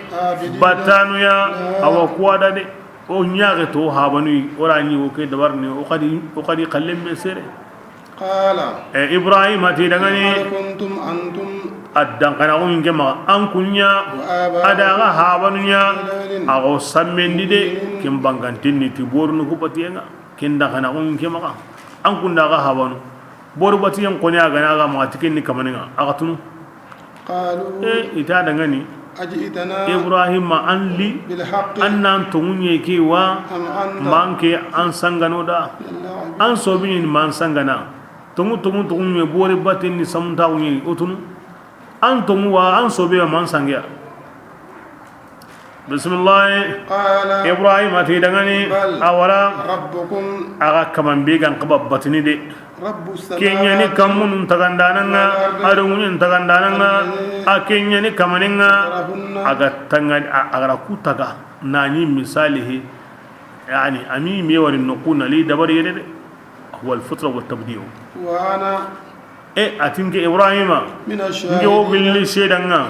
batanu ya. Awa kuwa da de. O ɲaxe to habanu yi. O ra ɲi o ke dabar ni o xadi, o xadi xallen me sere. Qala. E Ibrahima ti danŋani. Kuntum antum. A danxanaxu ɲi ke maxa an kun ɲa. A da xa habanu ɲa. A xo sammendi de. Ken banganten ni ti borunu ku batiyen ŋa. Ken danxanaxu ɲi ke maxa. An kun da xa habanu. Boru batiyen xoni a ga na xa maxa ti ken ni kamanen ŋa a xa tunu. Qalu. E i ta danŋani. Ajitana. Ibrahima an li. Bil haqqi. An nan tonŋu ɲe ke wa. Am anta. Man ke an sangano da. An sobi ni man sangana. Tonŋu, tonŋu, tonŋu ɲe bori baten ni samuntaxu ɲe o tunu. An tonŋu wa an sobe wa man sangeya. Bismillah. Qala. Ibrahima ti danŋani. Bal. Awara. Rabbukum. A ga kaman be gan xaba batini de. Rabbu samawati. Ken ɲani kammunun tagandanan ŋa. Wal ardi. A do ŋuɲen tagandanan ŋa. Alladhi. A ken ɲani kamanen ŋa. Fatarahunna. A ga tanga a ga ra ku taga. Nani misalihi. Yani ami me wari noqu na li dabari yede de. Huwa al-fitra wa tabdi'u. Wa ana. E a ti n ke Ibrahima, mina n ke wo gilli seedan ŋa.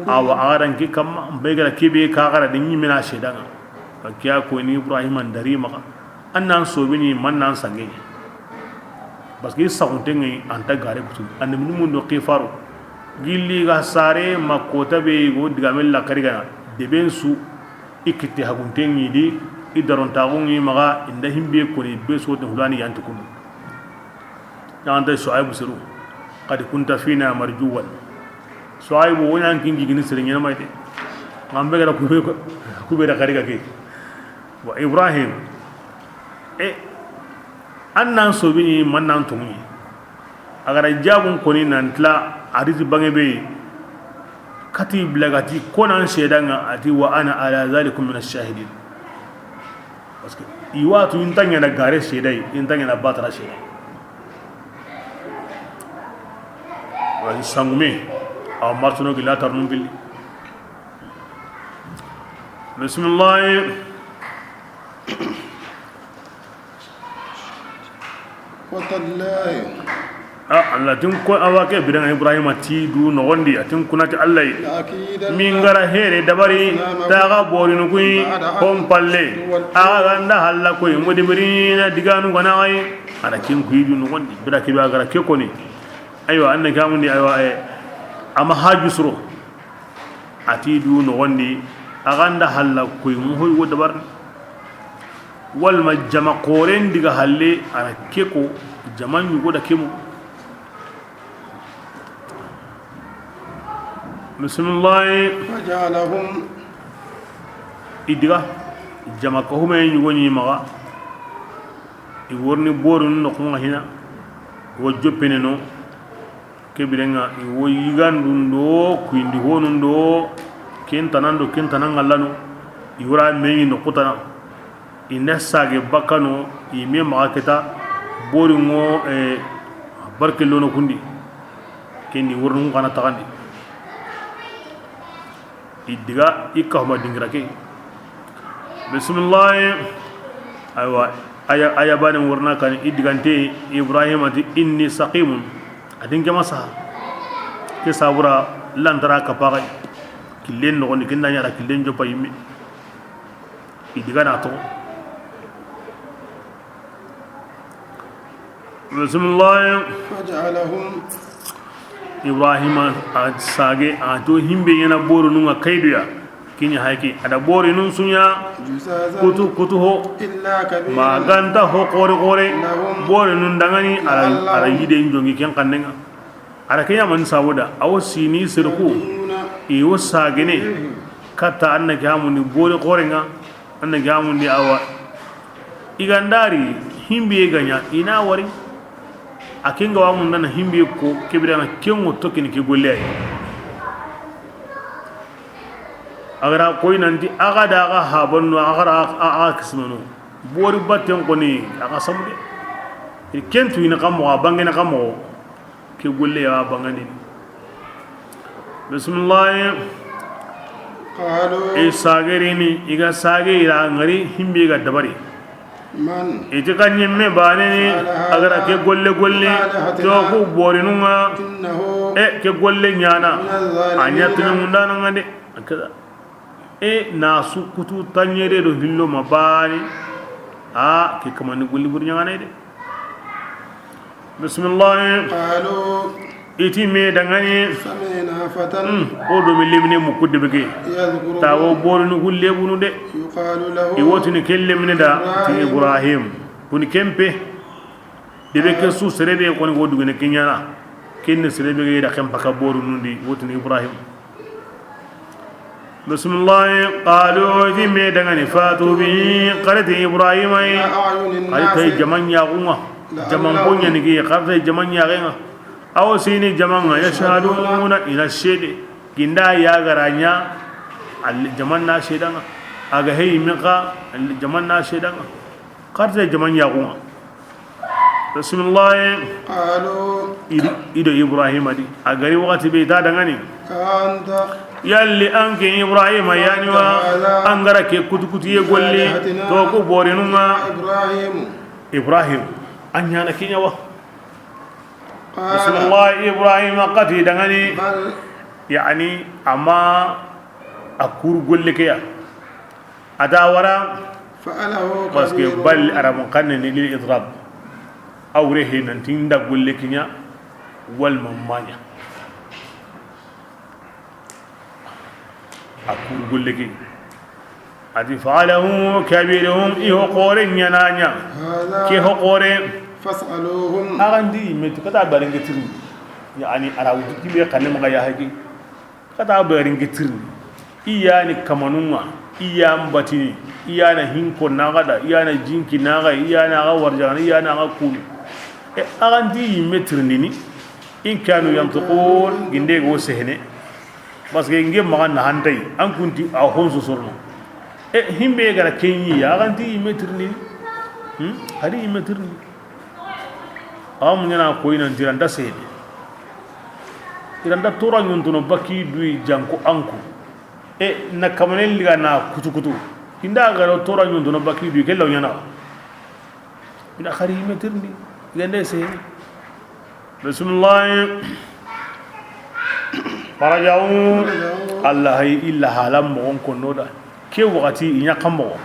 Awa a ga da n ke kamma n be ga ra ke be ka ga ra de ɲi mina seedan ŋa. Kiya ko ni Ibrahima n dari maxa. An nan sobe ni man nan sange ni. Parce que saxunte ŋa an ta gare kutu. An mun do xifaro. Gilli ga sare ma kota be go diga mel la kari ga na de ben su. I kitte hagunten ŋi di, i darontaxun ŋi maxa, i nda himbe koni be sotin hulani yanti kunu. Ɲaxanta Suaybu siru, qad kunta fina marjuwan. Suaybu, wo ɲan kin gigini sere ɲenamay de. Ngambe gara kube, kube da xari ga ke. Wa Ibrahim, e, an nan sobini, man nan tongini. A ga ra jabun koni nan tila, a riti bange be, kati bilagati, ko nan seedanŋa, a ti, "Wa ana ala zalikum min ash-shahidin." Parce que i watu, i nta ɲana gare seeday, i nta ɲana batara seeday. Wa sangume, awa marsuno gila tarnum billi. Bismillah. وتالله. A, Allah tin ko, awa ke biren Ibrahima ti du noxondi, a tin kunati Allah yi. لأكيدن. Min gara here dabari, لأصنامكم. Taga borinu kuyi, بعد أن hon palle. تولوا. Aga ganda halla koy, mudbirina, diganu gana ay. Ana kin kuyi du noxondi, bira ke be a gara ke koni. Aywa, anna kamundi, aywa, e, ama haju suro. A ti du noxondi, a ganda halla koy, mu hoy wo dabarni. Walma jama xoren diga halle, a na ke ko, jama ɲugo da kemu. Bismillahi. فجعلهم. I diga, jama ko hume ɲugo ɲi maxa. I worni borun noxunga hina, wo joppene no. Ke birenŋa, i wo yigandun do, kuyindi honun do, ken tanan do, ken tanan ŋallano, i wora meyi noxu tana, i nda sage bakkano, i me maxa keta, borinŋo, e, barke lono kundi, kendi wornun xana taxandi. I diga, i kahuma dingira ke. Bismillahi. Aywa, aya, aya bane worna kan i digante Ibrahima ti, "Inni saqimun." A din ke ma saha. Ke sabura lantara ka paxay. Killen noxondi, ken da ɲara killen joppa yimme. I diga na toxo. Bismillah. فجعلهم. Ibrahima a sage, a to himbe ɲana borinu ŋa kayduya. Kiɲa hayki, a da borinun suɲa, جذاذا. Kutu, kutu ho. إلا كبيرا. Ma ganta ho xore xore. لهم. Borinun dangani, a ra, لعلهم. A ra yiden jongi ken xannenŋa. A ra ke ɲa man sabuda, a wo sini serku, i wo sagene, katta anna ke hamundi bori xorenŋa, anna ke hamundi awa. I gandari, himbiye ga ɲa, i na wari, a kenŋa wa mundana himbiye ko, kebirana kenŋo tokini ke golle ay. A ga ra koy nanti, a ga da a ga habanno, a ga ra a ga kismano. Bori batten koni, a ga samude. Kentu ina kamo, a bangene kamo. Ke golle ya bangandini. Bismillah. قالوا. I sagerini, i ga sage i ra ŋari, himbi ga dabari. من. I ti ka ɲimme baneni, فعل هذا. A ga ra ke golle golle, بآلهتنا. To ku borinun ŋa. إنه. E, ke golle ɲana. لمن الظالمين. A ɲa tini mundana ŋa de. Akada. E, na su kutu taɲere do hillo ma bani. A, ke kamani golli bur ɲaŋane de. Bismillah. قالوا. I ti me dangani. سمعنا فتى. Hmm, o do mi lemine mu kudde bege. يذكرهم. Tawo borinu gulle bunu de. يقال له. I wotini ke lemine da, ti إبراهيم. Ibrahim. Kuni kempe. Debe ke su serebe koni go dugene ke ɲana. Kenne serebe ge da kempa ka boru nundi wotini Ibrahim. Bismillah. قالوا, i ti me dangani, فأتوا به, xariti Ibrahima yi. إلى أعين الناس. Xariti jaman yaxunŋa. لعلهم. Jaman boɲani gi, xariti jaman yaxenŋa. Awo sini jamanŋa, يشهدون, i na sede. Ginda ya ga ra ɲa, al jaman na sedanŋa. A ga heyi min xa, al jaman na sedanŋa. Xariti jaman yaxunŋa. Bismillah. قالوا. I do, i do Ibrahima di. A ga ri waxati be i ta dangani. أأنت. Yalli an ke Ibrahima yani wa, an ga ra ke kutukutiye golli, بآلهتنا. To ku borinun ŋa. إبراهيم. Ibrahim, an ɲana ke ɲa wa. قال. Bismillah, Ibrahima xati dangani. بل. Yani, ama a kuru golle ke ya. A da wara, فعله كبيرهم. Parce que bal arabun xanne ni lil idrab. Awre he nan tinda golle ke ɲa, wal mamanya. A kuru golle ke. A ti, فعله كبيرهم, i ho xoore ɲa na ɲa. هذا Ke ho xoore. فاسألوهم. A ga nti yimme ti, xa ta bari n ke tirindi. Yani, a ra wutu kille xanne maxa ya haqi. Xa ta bari n ke tirindi. I ya ni kamanun ŋa, i ya n batini, i ya na hinko naxa da, i ya na jinki naxa, i ya na xa warjaxana, i ya na xa kunu. E, a ga nti yimme tirindini. إن كانوا ينطقون, ginde go sehene. Parce que n ke maxa na hantay, an kunti a honso sorno. E, himbe ga ra ke ɲi ya, a ga nti yimme tirindini. Hmm? Hari yimme tirindini. Awa mu ɲana koyi nan ti i ra nta sehene. I ra nta tora ɲontono baki duyi janko anku. E, na kamanen liga na kutu kutu. I nda ga ro tora ɲontono baki duyi, ke law ɲana. I na hari yimme tirindi, i ga nda sehene. Bismillah. فرجعوا. Allah hay illa halan moxon konno da. Ke waxati i ɲa xa moxo.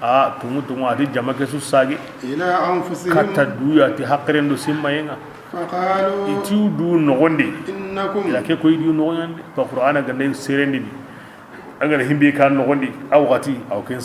A, tungu tungu, a ti jama ke su sage. إلى أنفسهم. Katta duya ti haqiren do simmayen ŋa. فقالوا. I ti du noxondi. إنكم. Ya ke koy du noxondi. To Qur'ana ga nda serendini. An ga na himbe ka noxondi, a waxati, aw ken